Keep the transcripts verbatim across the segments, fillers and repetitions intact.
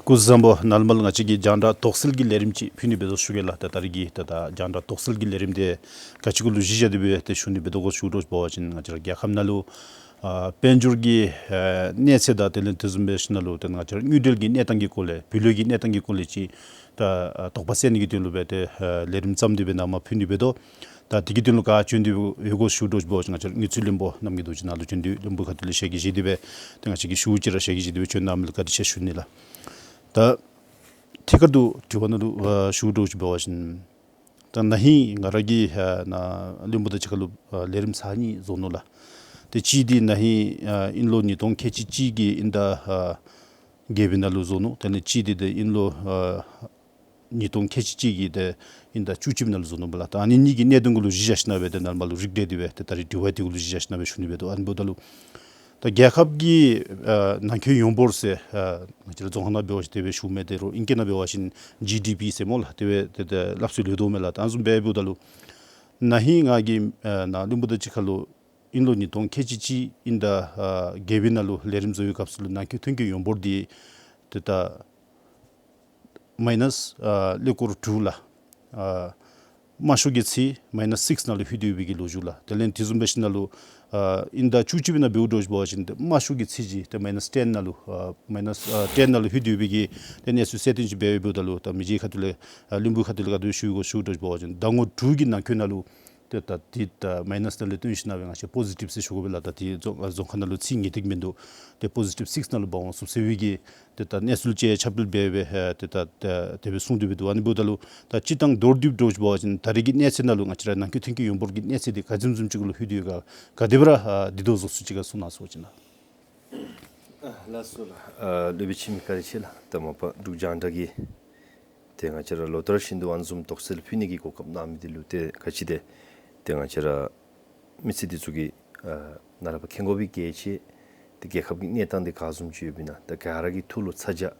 སྐུ་གཟུགས་བཟང་པོ། ནཱ་ལས་མར་ང་བཅས་ཀྱིས་རྒྱང་བསྒྲགས་དོགས་སེལ་གྱི་ལས་རིམ་ཅིག་ཕུལ་ནི་འབད་དོ་ཞུ་གེ་ལགས། ད་ད་རིས་ཀྱི་ད་ད་རྒྱང་བསྒྲགས་དོགས་སེལ་གྱི་ལས་རིམ་འདི་ག་ཅི་གུ་ལུ་གཞི་བཞག་སྟེ་སྦེ་ཏེ་ཞུ་ནི་འབད་དོ་གོ་ཞུ་དོ་ཞུ་བ་ཅིན་ང་བཅས་ར་རྒྱལ་ཁབ་ནང་ལུ་ཨ་དཔལ་འབྱོར་གྱི་ཨ་གནས་ཚད་དང་དེ་ལས་དེ་བཟུམ་སྦེ་ཞིནམ་ལས་ཏེ་ང་བཅས་ར་དངུལ་འབྲེལ་གྱི་གནས་སྟངས་ཀྱི་སྐོར་ལས་བུ་ལོན་གྱི་གནས་སྟངས་ཀྱི་སྐོར་ལས་ཅིག་ད་ཨ་དོགས་པ་སེལ་ནི་གི་དོན་ལུ་སྦེ་ཏེ་ཨ་ལས་རིམ་བརྩམས་ཏེ་སྦེ་ནཱ་མར་ཕུལ་ནི་འབད་དོ། ད་དེ་གི་དོན་ལུ་ག་བྱོན་ཏེ་ཡོད་གོ་ཞུ་དོ་ཞུ་བ་ཅིན་ང་བཅས་ར་དངུལ་རྩིས་བློན་པོ་རྣམ་རྒྱལ་རྡོ་རྗེ་ནཱ་ལུ་བྱོན་ཏེ་བློན་པོའི་ཁ་ཐུག་ལས་ཞལ་གྱིས་བཞེས་ཏེ་སྦེ་ཏེ་ང་བཅས་ཀྱིས་ཞུ་ཅི་ར་ཞལ་གྱིས་བཞེས་ཏེ་སྦེ་བྱོན་གནང་མི་ལུ་བཀའ་དྲིན་ཆེ་ཞུ་ནི་ལགས། ད་ཐད་ཀར་དུ་དྲི་བ་ནང་ལུ་ཨ་ཞུ་དོ་ཞུ་བ་ཅིན་ད་ན་ཧིང་ང་ར་གིས་ཨ་ནཱ་བློན་པོ་དང་གཅིག་ཁར་ལུ་ཨ་ལས་རིམ་ཚར་གཉིས་བཟོ་ནུག་ལགས། ཏེ་གཅིག་འདི་ན་ཧིང་ཨ་དབྱིན་ལོ་ཉིས་སྟོང་ཁལ་གཅིག་གཅིག་གི་དབྱིན་ཟླ་ཨ་བརྒྱད་པའི་ནང་ལུ་བཟོ་ནུག། དེ་ལས་གཅིག་འདི་ཏེ་དབྱིན་ལོ་ཨ་ཉིས་སྟོང་ཁལ་གཅིག་གཅིག་གི་ཏེ་དབྱིན་ཟླ་བཅུ་གཅིག་པའི་ནང་ལུ་བཟོ་ནུག་པ་ལགས། ད་ཨ་ནི་གཉིས་ཀྱི་གནད་དོན་གུ་ལུ་གཞི་བཞག་ཞིནམ་ལས་སྦེ་ཏེ་ནཱ་ལས་མར་ལུ་རིགས་འགྲེ་སྟེ་སྦེ་ཏེ་ད་རིས་དྲི་བ་དེ་གུ་ལུ་གཞི་བཞག་ཞིནམ་ལས་སྦེ་ཞུ་ནི་འབད་དོ། ཨ་ནི་འབདཝ་ད་ལུ་ད་རྒྱལ་ཁབ་ཀྱི་ཨ་ནང་འཁོད་ཡོངས་འབོར་ཟེར་ཨ་ང་བཅས་ར་རྫོང་ཁག་ནང་འབད་བ་ཅིན་དེ་སྦེ་ཞུཝ་མས། ད་རུང་ཨིང་སྐད་ནང་འབད་བ་ཅིན་ཇི་ཌི་པི་ཟེར་སྨོ་ལགས། དེ་སྦེ་ཏེ་ཏེ་སླབ་སྲོལ་ཡོད་དོ་མས་ལགས། ད་ཨ་ནི་བཟུམ་སྦེ་འབདཝ་ད་ལུ་ན་ཧིང་ང་གིས་ཨ་ནཱ་བློན་པོ་དང་གཅིག་ཁར་ལུ་དབྱིན་ལོ་ཉིས་སྟོང་ཁལ་གཅིག་གཅིག་དབྱིན་ཟླ་ཨ་བརྒྱད་པའི་ནང་ལུ་ལས་རིམ་བཟོ་བའི་སྐབས་སུ་ལུ་ནང་འཁོད་ཐོན་སྐྱེད་ཡོངས་འབོར་འདི་ཏེ་ད་མའི་ནཱས་ཨ་ཀླད་ཀོར་དྲུག་ལགས། ཨ་དམའ་ཤོས་ཀྱི་ཚད་མའི་ནཱས་སིགས་ནང་ལུ་ལྷོད་དེ་ཡོད་པའི་གི་ལོ་རྒྱུས་ལགས། དེ་ལས་དེ་བཟུམ་སྦེ་ཞིནམ་ལས་ཨ་དབྱིན་ཟླ་བཅུ་གཅིག་པའི་ནང་འབདཝ་དོ་ཞུ་བ་ཅིན་ཏེ་དམའ་ཤོས་ཀྱི་ཚད་ཅིག་ཏེ་མའི་ནཱས་ཊེན་ནང་ལུ་ཨ་མའི་ནཱས་ཨ་ཊེན་ནང་ལུ་ལྷོད་དེ་ཡོད་པའི་གི་ཏེ་གནས་ཚུལ་གསལ་སྟོན་ཅིག་འབད་འབདཝ་ད་ལུ་ད་མི་རྗེ་ཁ་ཐུག་ལས་ཨ་བློན་པོའི་ཁ་ཐུག་ལས་ག་དེ་སྦེ་ཞུ་དགོ་ཞུ་དོ་ཞུ་བ་ཅིན་ཟླ་ངོ་དྲུག་གི་ནང་འཁོད་ནང་ལུ་ཏེ་ད་འདི་ད་མའི་ནཱས་ནང་ལས་བཏོན་ཞིནམ་ལས་ང་བཅས་པོ་ཟི་ཊིབ་ཟེར་ཞུ་དགོ་པས་ལགས། ད་འདི་རྫོང་རྫོང་ཁག་ནང་ལུ་ཚད་ངེས་ཏིག་མིན་འདུག། ཏེ་པོ་ཟི་ཊིབ་སིགས་ནང་ལུ་འབག་འོང་ཚུགས་ཟེར་བའི་གི་ཏེ་ད་གནས་ཚུལ་ཅིག་ཁྱབ་སྤེལ་འབད་འབད་ཨེ་ཏེ་ད་ད་དེ་སྦེ་གསུངས་ཏེ་སྦེ་འདུག། ཨ་ནི་འབདཝ་ད་ལུ་ད་སྤྱིར་བཏང་མདོར་བསྡུས་དོ་ཞུ་བ་ཅིན་ད་རིས་ཀྱི་གནས་ཚད་ནང་ལུ་ང་བཅས་ར་ནང་འཁོད་ཐོན་སྐྱེད་ཡོངས་འབོར་གྱི་གནས་ཚད་འདི་ག་དེམ་བཟུམ་ཅིག་ལུ་ལྷོད་དེ་ཡོད་ག་ག་དེ་སྦེ་ར་ཨ་འདི་དོ་བཟོ་ཚུགས་ཅི་ག་གསུང་གནང་ཟེར་བ་ཅིན་ལགས། ཨ་ལགས་སོ་ལགས། ཨ་སློབ་དཔོན་འཆི་མེད་བཀའ་དྲིན་ཆེ་ལགས། ད་མ་པ་འབྲུག་རྒྱང་བསྒྲགས་ཀྱིས་ཏེ་ང་བཅས་ར་ལོ་ལྟར་བཞིན་དུ་ཨ་ནི་བཟུམ་དོགས་སེལ་ཕུལ་ནི་གི་གོ་སྐབས་གནང་མི་འདི་ལུ་ཏེ་ག་ཅི་ཏེ་ཏེ་ང་བཅས་ར་མི་སེར་འདི་ཚུ་གིས་ཨ་ནཱ་ལས་ཕར་མཁྱེན་དགོ་པའི་གལ་ཆེ། ཏེ་རྒྱལ་ཁབ་ཀྱི་གནས་སྟངས་འདི་ག་བཟུམ་ཅིག་ཡོདཔ་ཨིན་ན། ཏེ་ག་ར་གི་ཐུགས་ལུ་ཚ་གྱང་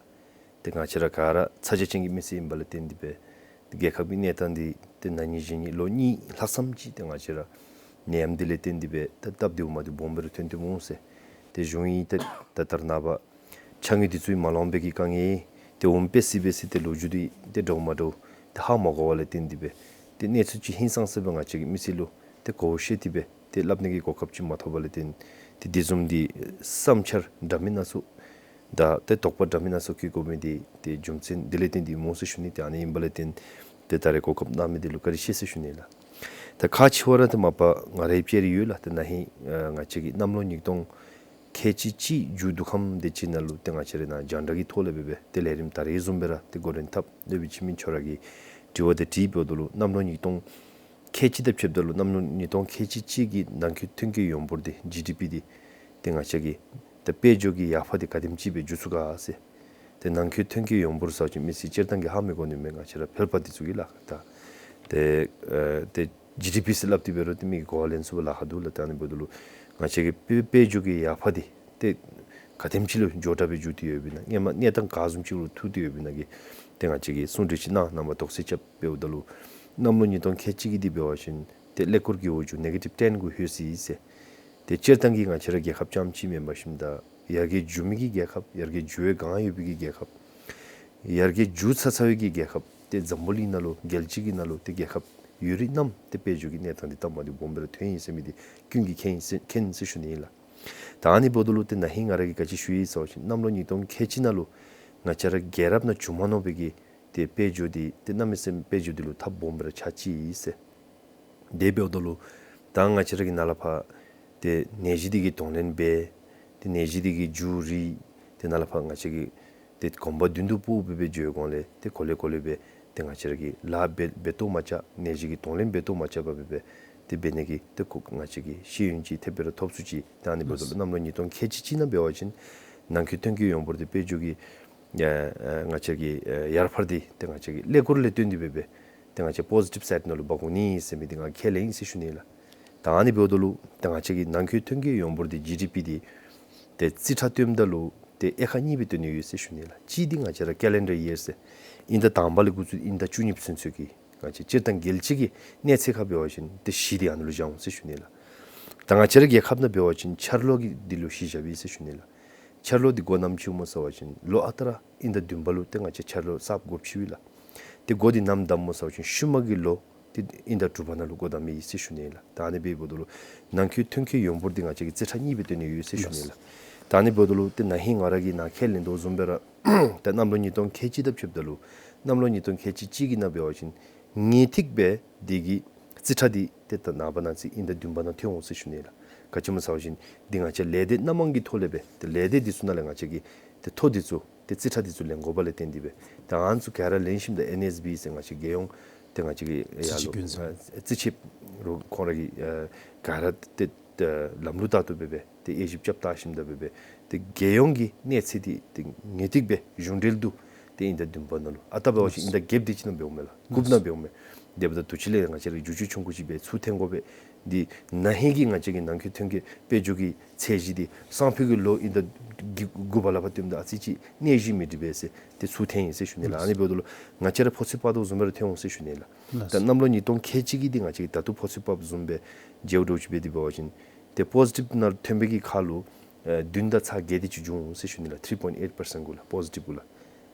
ཏེ་ང་བཅས་ར་ག་ར་ཚ་གྱང་ཅན་གྱི་མི་སེར་ཨིན་པ་ལས་བརྟེན་ཏེ་སྦེ་ཏེ་རྒྱལ་ཁབ་ཀྱི་གནས་སྟངས་འདི་ཏེ་ན་ནིང་གཞེས་ནིང་ལོ་གཉིས་ལྷག་ཙམ་ཅིག་ཏེ་ང་བཅས་ར་ནད་ཡམས་འདི་ལས་བརྟེན་ཏེ་སྦེ་ཏེ་སྟབས་བདེཝ་མ་བདེཝ་སྦོམ་སྦེ་ར་ཐོན་ཏེ་འོང་ཟེར། ཏེ་གཞུང་གིས་ཏེ་ད་ལྟོ་ནངས་པ་ཕྱགས་སྙིགས་འདི་ཚུ་མ་ལང་པའི་གི་དཀའ་ངལ་ཏེ་འོང་པས་ཟེར་སྦེ་ཟེར་ཏེ་ལོ་རྒྱུས་འདི་ཏེ་འདྲཝ་མ་འདྲཝ་ཏེ་ཧ་མ་གོ་བ་ལས་བརྟེན་ཏེ་སྦེ་ཏེ་གནས་ཚུལ་ཅིག་ཧིང་སངས་ས་སྦེ་ང་བཅས་ཀྱི་མི་སེར་ལུ་ཏེ་གོ་བ་བཤད་དེ་སྦེ་ཏེ་སླབ་ནི་གི་གོ་སྐབས་ཅིག་མ་ཐོབ་པ་ལས་བརྟེན་ཏེ་དེ་བཟུམ་འདི་བསམ་འཆར་འདྲ་མིན་སྣ་ཚོགས་དང་ཏེ་དོགས་པ་འདྲ་མིན་སྣ་ཚོགས་བསྐྱེད་དགོ་མི་འདི་ཏེ་རྒྱུ་མཚན་འདི་ལས་བརྟེན་ཏེ་སྨོ་ཟེར་ཞུ་ནི། ཏེ་ཨ་ནི་ཨིན་པ་ལས་བརྟེན་ཏེ་ད་རེས་གོ་སྐབས་གནང་མི་འདི་ལུ་བཀའ་དྲིན་ཆེ་ཟེར་ཞུ་ནི་ལགས། ད་ཁག་ཆེ་བ་ར་ཏེ་མ་པ་ང་རའི་དཔྱད་ཡིག་ཡོད་ལགས། ཏེ་ན་ཧིང་ཨ་ང་བཅས་ཀྱིས་གནམ་ལོ་ཉིས་སྟོང་ཁལ་གཅིག་གཅིག་མཇུག་བསྡུ་ཁམས་དེ་ཅིག་ནང་ལུ་ཏེ་ང་བཅས་ར་ནཱ་རྒྱང་བསྒྲགས་ཀྱི་ཐོག་ལས་སྦེ་སྦེ་ཏེ་ལས་རིམ་ད་རེས་བཟུམ་སྦེ་ར་ཏེ་འགོ་འདྲེན་འཐབ་སློབ་དཔོན་འཆི་མེད་ཁྱོད་ར་གི་དྲི་བ་དེ་དྲིས་འབདཝ་ད་ལུ་གནམ་ལོ་ཉིས་སྟོང་ཁལ་གཅིག་དང་ཕྱདཔ་ད་ལུ་གནམ་ལོ་ཉིས་སྟོང་ཁལ་གཅིག་གཅིག་གི་ནང་འཁོད་ཐོན་སྐྱེད་ཡོངས་འབོར་འདི་ཇི་ཌི་པི་འདི་ཏེ་ང་བཅས་ཀྱི་ད་དཔལ་འབྱོར་གྱི་ཡར་འཕར་འདི་ག་དེམ་ཅིག་སྦེ་འགྱོ་ཚུགས་ག་ཟེར། ཏེ་ནང་འཁོད་ཐོན་སྐྱེད་ཡོངས་འབོར་ཟེར་བ་ཅིན་མི་སེར་སྤྱིར་བཏང་གིས་ཧ་མི་གོ་ནི་མས། ང་བཅས་ར་ཕལ་པ་འདི་ཚུ་གིས་ལགས། ད་ཏེ་ཨེ་ཏེ་ཇི་ཌི་པི་ཟེར་སླབ་སྟེ་འབད་རུང་ཏེ་མི་གིས་གོ་བ་ལེན་ཚུགས་པར་ལཱ་ཁག་འདུག་ལགས། ཏེ་ཨ་ནི་འབདཝ་ད་ལུ་ང་བཅས་ཀྱི་དཔལ་དཔལ་འབྱོར་གྱི་ཡར་འཕར་འདི་ཏེ་ག་དེམ་ཅིག་ལུ་མགྱོགས་དྲགས་སྦེ་འགྱོ་སྟེ་ཡོདཔ་ཨིན་ན། སྔོན་མ་གནས་སྟངས་ག་བཟུམ་ཅིག་ལུ་ཐུག་སྟེ་ཡོདཔ་ཨིན་ན་གི་ཏེ་ང་བཅས་ཀྱིས་གསུང་གྲོས་ཅིག་གནང་། ནངས་པ་དོགས་སེལ་རྐྱབ་འབདཝ་ད་ལུ་གནམ་ལོ་ཉིས་སྟོང་ཁལ་གཅིག་གི་འདི་འབད་བ་ཅིན་ཏེ་ཀླད་ཀོར་གྱི་འོག་ཇུ་ནེ་གེ་ཊིབ་ཊེན་གུ་ལྷོད་ཅི་ཟེར། ཏེ་སྤྱིར་བཏང་གི་ང་བཅས་ར་རྒྱལ་ཁབ་རྐྱངམ་ཅིག་མེན་པར་ཞིནམ་ད་ཡར་རྒྱས་འགྱོ་མི་གི་རྒྱལ་ཁབ་ཡར་རྒྱས་འགྱོ་བའི་སྒང་ཡོད་པའི་གི་རྒྱལ་ཁབ་ཡར་རྒྱས་འགྱོ་ཚར་ཚར་བའི་གི་རྒྱལ་ཁབ་ཏེ་འཛམ་བུ་གླིང་ནང་ལུ་རྒྱལ་སྤྱི་གི་ནང་ལུ་ཏེ་རྒྱལ་ཁབ་ཡོད་རིགས་རྣམས་ཏེ་དཔལ་འབྱོར་གྱི་གནས་སྟངས་འདི་སྟབས་མ་བདེཝ་སྦོམ་སྦེ་ར་ཐོན་ཡི་ཟེར་མི་འདི་ཀུན་གྱིས་མཁྱེན་ཟེར་མཁྱེན་ཟེར་ཞུ་ནི་ཨིན་ལགས། ད་ཨ་ནི་འབདཝ་ད་ལུ་ཏེ་ན་ཧིང་ང་ར་གིས་ག་ཅི་ཞུ་ཡི་ཟེར་བ་ཅིན་གནམ་ལོ་ཉིས་སྟོང་ཁལ་གཅིག་ནང་ལུ་ང་བཅས་ར་རྒྱལ་རབས་ནང་བྱུང་མ་མྱོང་བའི་གི་ཏེ་དཔལ་འབྱོར་འདི་ཏེ་གནམ་མེད་ས་མེད་དཔལ་འབྱོར་འདི་ལུ་འཐབ་སྦོམ་སྦེ་ར་ཆགས་ཅི་ཟེར། དེ་འབདཝ་ད་ལུ་ད་ང་བཅས་ར་གི་ནཱ་ལས་ཕར་ཏེ་ནད་གཞི་འདི་གི་གདོང་ལེན་འབད་ཏེ་ནད་གཞི་འདི་གི་འགྱུར་རིགས་ཏེ་ནཱ་ལས་ཕར་ང་བཅས་ཀྱིས་ཏེ་གོམ་པ་མདུན་དུ་སྤོ་སྤོ་སྦེ་འགྱོ་བའི་སྒང་ལས་ཏེ་གོ་ལེ་གོ་ལེ་སྦེ་ཏེ་ང་བཅས་ར་གིས་ལཱ་འབད་འབད་བཏུབ་མ་ཆགས། ནད་གཞི་གི་གདོང་ལེན་འབད་བཏུབ་མ་ཆགས་པར་སྦེ་སྦེ་ཏེ་འབད་ནི་གི་ཏེ་ཁོ་ང་བཅས་ཀྱིས་ཤེས་ཡོན་ཅིག་ཐེབས་སྦེ་ར་ཐོབ་ཚུགས་ཅི། ད་ཨ་ནི་འབདཝ་ད་ལུ་གནམ་ལོ་ཉིས་སྟོང་ཁལ་གཅིག་གཅིག་ནང་འབད་བ་ཅིན་ནང་འཁོད་ཐོན་སྐྱེད་ཡོངས་འབོར་འདི་དཔལ་འབྱོར་གྱི་ཨ་ཨ་ང་བཅས་ཀྱི་ཨ་ཡར་འཕར་འདི་ཏེ་ང་བཅས་ཀྱི་ཀླད་ཀོར་ལས་བརྟེན་ཏེ་སྦེ་སྦེ་ཏེ་ང་བཅས་པོ་ཟི་ཊིབ་སའིཌ་ནང་ལུ་འབག་འོང་ནི་ཟེར་མི་འདི་ང་ཁས་ལེན་ཡི་ཟེར་ཞུ་ནི་ལགས། ད་ཨ་ནི་འབདཝ་ད་ལུ་ཏེ་ང་བཅས་ཀྱི་ནང་འཁོད་ཐོན་སྐྱེད་ཡོངས་འབོར་འདི་ཇི་ཌི་པི་འདི་ཏེ་རྩིས་ཁྲ་བཏོནམ་ད་ལུ་ཏེ་དབྱེ་ཁག་གཉིས་སྦེ་བཏོན་ནི་ཡོད་ཟེར་ཞུ་ནི་ལགས། གཅིག་འདི་ང་བཅས་ར་ཀེ་ལེན་ཌར་ཡིར་ཟེར་དབྱིན་ཟླ་དང་པ་ལས་འགོ་བཙུགས་དབྱིན་ཟླ་བཅུ་གཉིས་པ་ཚུན་ཚོད་ཀྱི་ང་བཅས་སྤྱིར་བཏང་རྒྱལ་སྤྱི་གི་གནས་ཚད་ཁར་འབད་བ་ཅིན་ཏེ་གཞི་འདི་ཨ་ནི་ལུ་བཞག་འོང་ཟེར་ཞུ་ནི་ལགས། ད་ང་བཅས་ར་རྒྱལ་ཁབ་ནང་འབད་བ་ཅིན་འཆར་ལོ་གི་འདི་ལུ་གཞི་བཞག་པས་ཟེར་ཞུ་ནི་ལགས། འཆར་ལོ་འདི་འགོ་དམ་ཅི་སྨོ་ཟེར་བ་ཅིན་ལོ་ཨ་རྟག་ར་དབྱིན་ཟླ་བདུན་པ་ལུ་ཏེ་ང་བཅས་འཆར་ལོ་གསརཔ་འགོ་ཕྱིཝ་ཨིན་ལགས། ཏེ་འགོ་འདི་ནམ་དམ་སྨོ་ཟེར་བ་ཅིན་ཤུལ་མ་གི་ལོ་ཏེ་དབྱིན་ཟླ་དྲུག་པ་ནང་ལུ་འགོ་དམ་ཡི་ཟེར་ཞུ་ནི་ཨིན་ལགས། ད་ཨ་ནི་འབདཝ་ད་ལུ་ནང་འཁོད་ཐོན་སྐྱེད་ཡོངས་འབོར་འདི་ང་བཅས་ཀྱིས་རྩིས་ཁྲ་གཉིས་སྦེ་སྟོན་ནི་ཡོད་ཟེར་ཞུ་ནི་ཨིན་ལགས། ད་ཨ་ནི་འབདཝ་ད་ལུ་ཏེ་ན་ཧིང་ང་ར་གིས་ནཱ་ཁས་ལེན་དོ་བཟུམ་སྦེ་ར་ད་གནམ་ལོ་ཉིས་སྟོང་ཁལ་གཅིག་དང་ཕྱདཔ་ད་ལུ་གནམ་ལོ་ཉིས་སྟོང་ཁལ་གཅིག་གཅིག་གི་ནང་འབད་བ་ཅིན་ངེས་ཏིག་སྦེ་འདི་གི་རྩིས་ཁྲ་འདི་ཏེ་ད་ནངས་པ་གནངས་ཚེ་དབྱིན་ཟླ་བདུན་པ་ནང་ཐོན་འོང་ཟེར་ཞུ་ནི་ཨིན་ལགས། ག་ཅི་སྨོ་ཟེར་བ་ཅིན་འདི་ང་བཅས་ལས་སྡེ་སྣ་མང་གི་ཐོག་ལས་སྦེ་ཏེ་ལས་སྡེ་འདི་ཚུ་ནང་ལས་ང་བཅས་ཀྱིས་ཏེ་ཐོ་འདི་ཚུ་ཏེ་རྩིས་ཁྲ་འདི་ཚུ་ལེན་དགོཔ་ལས་བརྟེན་ཏེ་སྦེ་ད་ཨ་ནི་ཚུ་ག་ར་ལེན་ཞིནམ་ད་ཨེན་ཨེས་བི་ཟེར་ང་བཅས་རྒྱལ་ཡོངས་ཏེ་ང་བཅས་ཀྱི་ཡར་ལུ་རྩིས་ཞིབ་ཨ་རྩིས་ཞིབ་རུ་ཁོང་ར་གི་ཨ་ག་ར་ཏེ་ཏེ་ལམ་ལུགས་ལྟར་དུ་སྦེ་སྦེ་ཏེ་དབྱེ་ཞིབ་རྐྱབ་བལྟ་ཞིནམ་ད་སྦེ་སྦེ་ཏེ་རྒྱལ་ཡོངས་ཀྱི་གནས་ཚད་འདི་ཏེ་ངེས་ཏིག་སྦེ་གཞུང་འབྲེལ་དུ་ཏེ་དབྱིན་ཟླ་བདུན་པ་ནང་ལུ་ཨ་རྟག་འབད་བ་ཅིན་དབྱིན་ཟླ་བརྒྱད་དེ་ཅིག་ནང་འབདཝ་མས་ལགས། དགུཔ་ནང་འབདཝ་མས། དེ་འབདཝ་ད་དུས་ཅི་ལས་ང་བཅས་ར་འགྱུར་བཅོས་ཆུང་ཀུ་ཅིག་སྦེ་ཚུར་འཐེན་དགོ་པས། འདི་ན་ཧིང་གི་ང་བཅས་ཀྱི་ནང་འཁོད་ཐོན་སྐྱེད་དཔལ་འབྱོར་གྱི་ཚད་གཞི་འདི་སང་ཕོད་ཀྱི་ལོ་དབྱིན་ཟླ་དགུ་པ་ལས་ཕར་བཏོནམ་ད་ཨ་ཙི་ཅིག་གནས་གཞི་མི་འགྲིག་པས་ཟེར་ཏེ་ཚུར་འཐེན་ཡི་ཟེར་ཞུ་ནི་ལགས། ཨ་ནི་འབདཝ་ད་ལུ་ང་བཅས་ར་ཕོ་ཚོད་དཔག་དོ་བཟུམ་སྦེ་ར་ཐོན་འོང་ཟེར་ཞུ་ནི་ལགས། ད་གནམ་ལོ་ཉིས་སྟོང་ཁལ་གཅིག་གི་འདི་ང་བཅས་ཀྱིས་ད་ལྟོ་ཕོ་ཚོད་དཔགཔ་བཟུམ་སྦེ་འཇལཝ་འདྲཝ་ཅིག་འབད་དེ་འབད་བ་ཅིན་ཏེ་པོ་ཟི་ཊིབ་ནང་ཐོན་པའི་གི་ཁར་ལུ་ཨེ་བདུན་དང་ཚག་བརྒྱད་དེ་ཅིག་འབྱུང་འོང་ཟེར་ཞུ་ནི་ལགས། ཐི་རི་པོའིནཊི་ཨེཊ་པར་སེནཊ་གུ་ལགས། པོ་ཟི་ཊིབ་གུ་ལགས།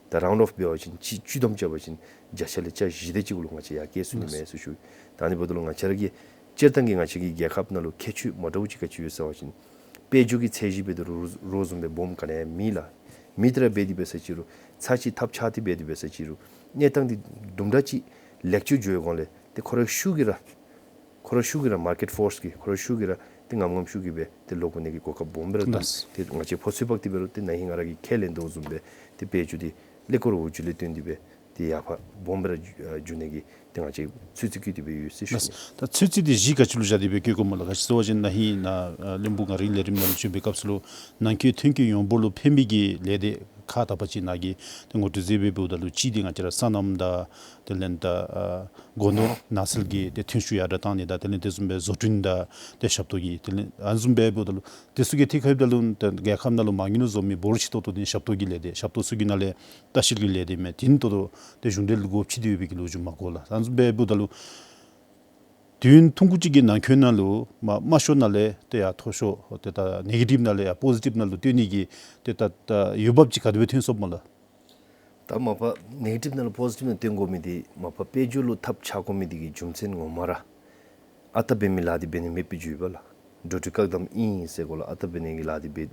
ད་རའུནཌ་ཨོཕ་འབད་བ་ཅིན་གཅིག་བཅུ་བསྡོམས་རྐྱབ་པ་ཅིན་བརྒྱ་ཆ་ལས་ཆ་བཞི་དེ་ཅིག་གུ་ལུ་ང་བཅས་ཡར་བསྐྱལ་ཚུགས་ནི་མས་ཟེར་ཞུ། ད་ཨ་ནི་འབདཝ་ད་ལུ་ང་བཅས་ར་གི་སྤྱིར་བཏང་གི་ང་བཅས་ཀྱི་རྒྱལ་ཁབ་ནང་ལུ་ཁྱད་ཆོས་མ་འདྲཝ་ཅིག་ག་ཅི་ཡོད་ཟེར་བ་ཅིན་དཔལ་འབྱོར་གྱི་ཚད་གཞི་འབད་དེ་རུང་རོགས་བཟུམ་སྦེ་སྦོམ་ག་ནི་ཡང་མེད་ལགས། མེད་དེ་ར་འབད་དེ་འབད་ས་ཅིག་རུང་ཚར་གཅིག་ཐབས་ཆག་སྟེ་འབད་དེ་འབད་ས་ཅིག་རུང་གནས་སྟངས་འདི་དུམ་གྲ་ཅིག་ལེགས་བཅོས་འགྱོ་བའི་སྒང་ལས་ཏེ་ཁོ་རའི་ཤུགས་ཀྱིས་ར་ཁོ་རའི་ཤུགས་ཀྱིས་ར་མར་ཀེཊ་ཕོརསི་གིས་ཁོ་རའི་ཤུགས་ཀྱིས་ར་ཏེ་ངམ་ངམ་ཤུགས་ཀྱིས་སྦེ་ཏེ་ལོག་འགྱོ་ནི་གི་གོ་སྐབས་སྦོམ་སྦེ་ར་འདུག། ལགས། ཏེ་ང་བཅས་ཕོ་ཚོད་དཔག་སྟེ་འབད་རུང་ཏེ་ན་ཧིང་ང་ར་གིས་ཁས་ལེན་དོ་བཟུམ་སྦེ་ཏེ་དཔལ་འབྱོར་འདི་ཀླད་ཀོར་འོག་འཇུག་ལས་བརྟེན་ཏེ་སྦེ་ཏེ་ཡར་ཕར་སྦོམ་སྦེ་ར་འགྱོ་ནི་གི་ཏེ་ང་བཅས་ཚོད་རྩིས་བཀོད་དེ་སྦེ་ཡོད་ཟེར་ཞུ་ནི། ལགས། ད་ཚོད་རྩིས་འདི་གཞི་ག་ཅི་ལུ་བཞག་སྟེ་སྦེ་བཀོད་དགོཔ་སྨོ་ལགས། ག་ཅི་ཟེར་བ་ཅིན་ན་ཧིང་ནཱ་ཨ་བློན་པོ་ང་རའི་ལས་རིམ་ནང་ལུ་བྱོན་པའི་སྐབས་སུ་ལུ་ནང་འཁོད་ཐོན་སྐྱེད་ཡོངས་འབོར་ལུ་ཕན་པའི་གི་ལས་སྡེ་ཁག་དག་པ་ཅིག་ནཱ་གིས་ཏེ་ངོ་སྤྲོད་མཛད་སྦེ་འབདཝ་ད་ལུ་གཅིག་འདི་ང་བཅས་ར་སོ་ནམ་དང་དེ་ལས་ད་ཨ་སྒོ་ནོར་ནགས་ཚལ་གྱི་ཏེ་ཐོན་ཤུགས་ཡར་དྲག་བཏང་ནི་དང་དེ་ལས་དེ་བཟུམ་སྦེ་བཟོ་སྐྲུན་དང་ཏེ་ཞབས་ཏོག་གི་དེ་ལས་ཨ་ནི་བཟུམ་སྦེ་འབདཝ་ད་ལུ་དེ་ཚུ་གི་ཐད་ཁར་འབདཝ་ད་ལུ་ཏེ་རྒྱལ་ཁབ་ནང་ལུ་མ་དངུལ་ལུ་བཟོ་མི་འབོར་ཆེ་ཏོག་ཏོ་འདི་ཞབས་ཏོག་གི་ལས་སྡེ་ཞབས་ཏོག་ཚུ་གི་ནང་ལས་ལྟ་བཤལ་གྱི་ལས་སྡེ་མས། དེ་ནི་ཏོག་ཏོ་ཏེ་གཞུང་འབྲེལ་སྒོ་ཕྱེ་སྟེ་ཡོད་པའི་གི་ལོ་རྒྱུས་མ་གོ་ལགས། ཨ་ནི་བཟུམ་སྦེ་འབདཝ་ད་ལུ་དུས་ཡུན་ཐུང་ཀུ་ཅིག་གི་ནང་འཁོད་ནང་ལུ་མ་དམའ་ཤོས་ནང་ལས་ཏེ་ཡར་མཐོ་ཤོས་ཏེ་ད་ནེ་གེ་ཊིབ་ནང་ལས་ཡར་པོ་ཟི་ཊིབ་ནང་ལུ་བཏོན་ནི་གི་ཏེ་ད་ད་འོས་འབབ་ཅིག་ག་དེ་སྦེ་ཐོན་སོངམ་སྨོ་ལགས། ད་མ་པ་ནེ་གེ་ཊིབ་ནང་ལུ་པོ་ཟི་ཊིབ་ནང་བཏོན་དགོ་མི་འདི་མ་པ་དཔལ་འབྱོར་ལུ་ཐབས་ཆག་དགོ་མི་འདི་གི་རྒྱུ་མཚན་ངོ་མ་ར་ཨ་རྟག་འབད་མི་ལཱ་འདི་འབད་ནི་མེདཔ་སྦེ་འགྱོ་བས་ལགས། འགྲོ་འགྲུལ་བཀག་དམ་ཨིན་ཟེར་གོ་ལགས། ཨ་རྟག་འབད་ནི་གི་ལཱ་འདི་འབད་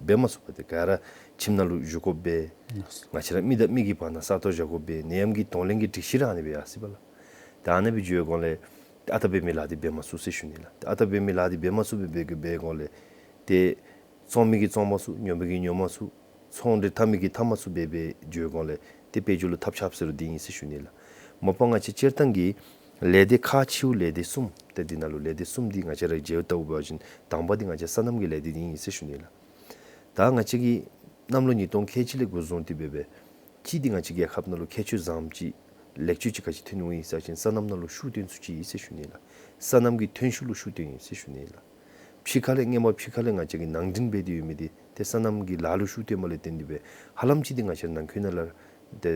འབད་མ་ཚུགས་པར་ཏེ་ག་ར་ཁྱིམ་ནང་ལུ་བཞུགས་དགོ་པས། ང་བཅས་ར་མི་དང་མི་གི་བར་ན་ས་སྟོང་བཞག་དགོ་པས། ནད་ཡམས་ཀྱི་གདོང་ལེན་གྱི་སྒྲིག་གཞི་ར་ཨ་ནི་སྦེ་ཡར་སོ་ཡི་པ་ལགས། ད་ཨ་ནི་སྦེ་འགྱོ་བའི་སྒང་ལས་ཨ་རྟག་འབད་མི་ལཱ་འདི་འབད་མ་ཚུགས་ཟེར་ཞུ་ནི་ལགས། ད་ཨ་རྟག་འབད་མི་ལཱ་འདི་འབད་མ་ཚུགས་པར་འབད་འབད་བའི་སྒང་ལས་ཏེ་བཙོང་མི་གིས་བཙོང་མ་ཚུགས། ཉོ་མི་གིས་ཉོ་མ་ཚུགས། ཚོང་འབྲེལ་འཐབ་མི་གིས་འཐབ་མ་ཚུགས་པར་འབད་འགྱོ་བའི་སྒང་ལས་ཏེ་དཔལ་འབྱོར་ལུ་ཐབས་ཆགཔ་ཟེར་རུང་འདི་ཨིན་ཟེར་ཞུ་ནི་ལགས། མ་པ་ང་བཅས་སྤྱིར་བཏང་གི་ལས་སྡེ་ཁག་ཆེཝ་ལས་སྡེ་གསུམ་ཏེ་འདི་ནང་ལུ་ལས་སྡེ་གསུམ་འདི་ང་བཅས་ར་མཇལཝ་ལྟ་བུ་འབད་བ་ཅིན་དང་པ་འདི་ང་བཅས་སོ་ནམ་གྱི་ལས་སྡེ་འདི་ཨིན་ཟེར་ཞུ་ནི་ལགས། ད་ང་བཅས་ཀྱིས་གནམ་ལོ་ཉིས་སྟོང་ཁལ་གཅིག་ལས་འགོ་བཟུང་སྟེ་འབད་འབད་གཅིག་འདི་ང་བཅས་རྒྱལ་ཁབ་ནང་ལུ་ཁྱད་ཆོས་བཟངམ་ཅིག་ལེགས་བཅོས་ཅིག་ག་ཅི་ཐོན་འོང་ཡི་ཟེར་བ་ཅིན་སོ་ནམ་ནང་ལུ་ཤུགས་བཏོན་ཚུགས་ཅི་ཨིན་ཟེར་ཞུ་ནི་ལགས། སོ་ནམ་གྱི་ཐོན་ཤུགས་ལུ་ཤུགས་བཏོན་ཡི་ཟེར་ཞུ་ནི་ལགས། ཕྱི་ཁ་ལས་སྔོན་མ་ཕྱི་ཁ་ལས་ང་བཅས་ཀྱིས་ནང་འདྲེན་འབད་དེ་ཡོད་མི་འདི་ཏེ་སོ་ནམ་གྱི་ལཱ་ལུ་ཤུགས་བཏོནམ་ལས་བརྟེན་ཏེ་འབད་ཧ་ལམ་ཅིག་འདི་ང་བཅས་ནང་འཁོད་ནང་ལུ་ཏེ་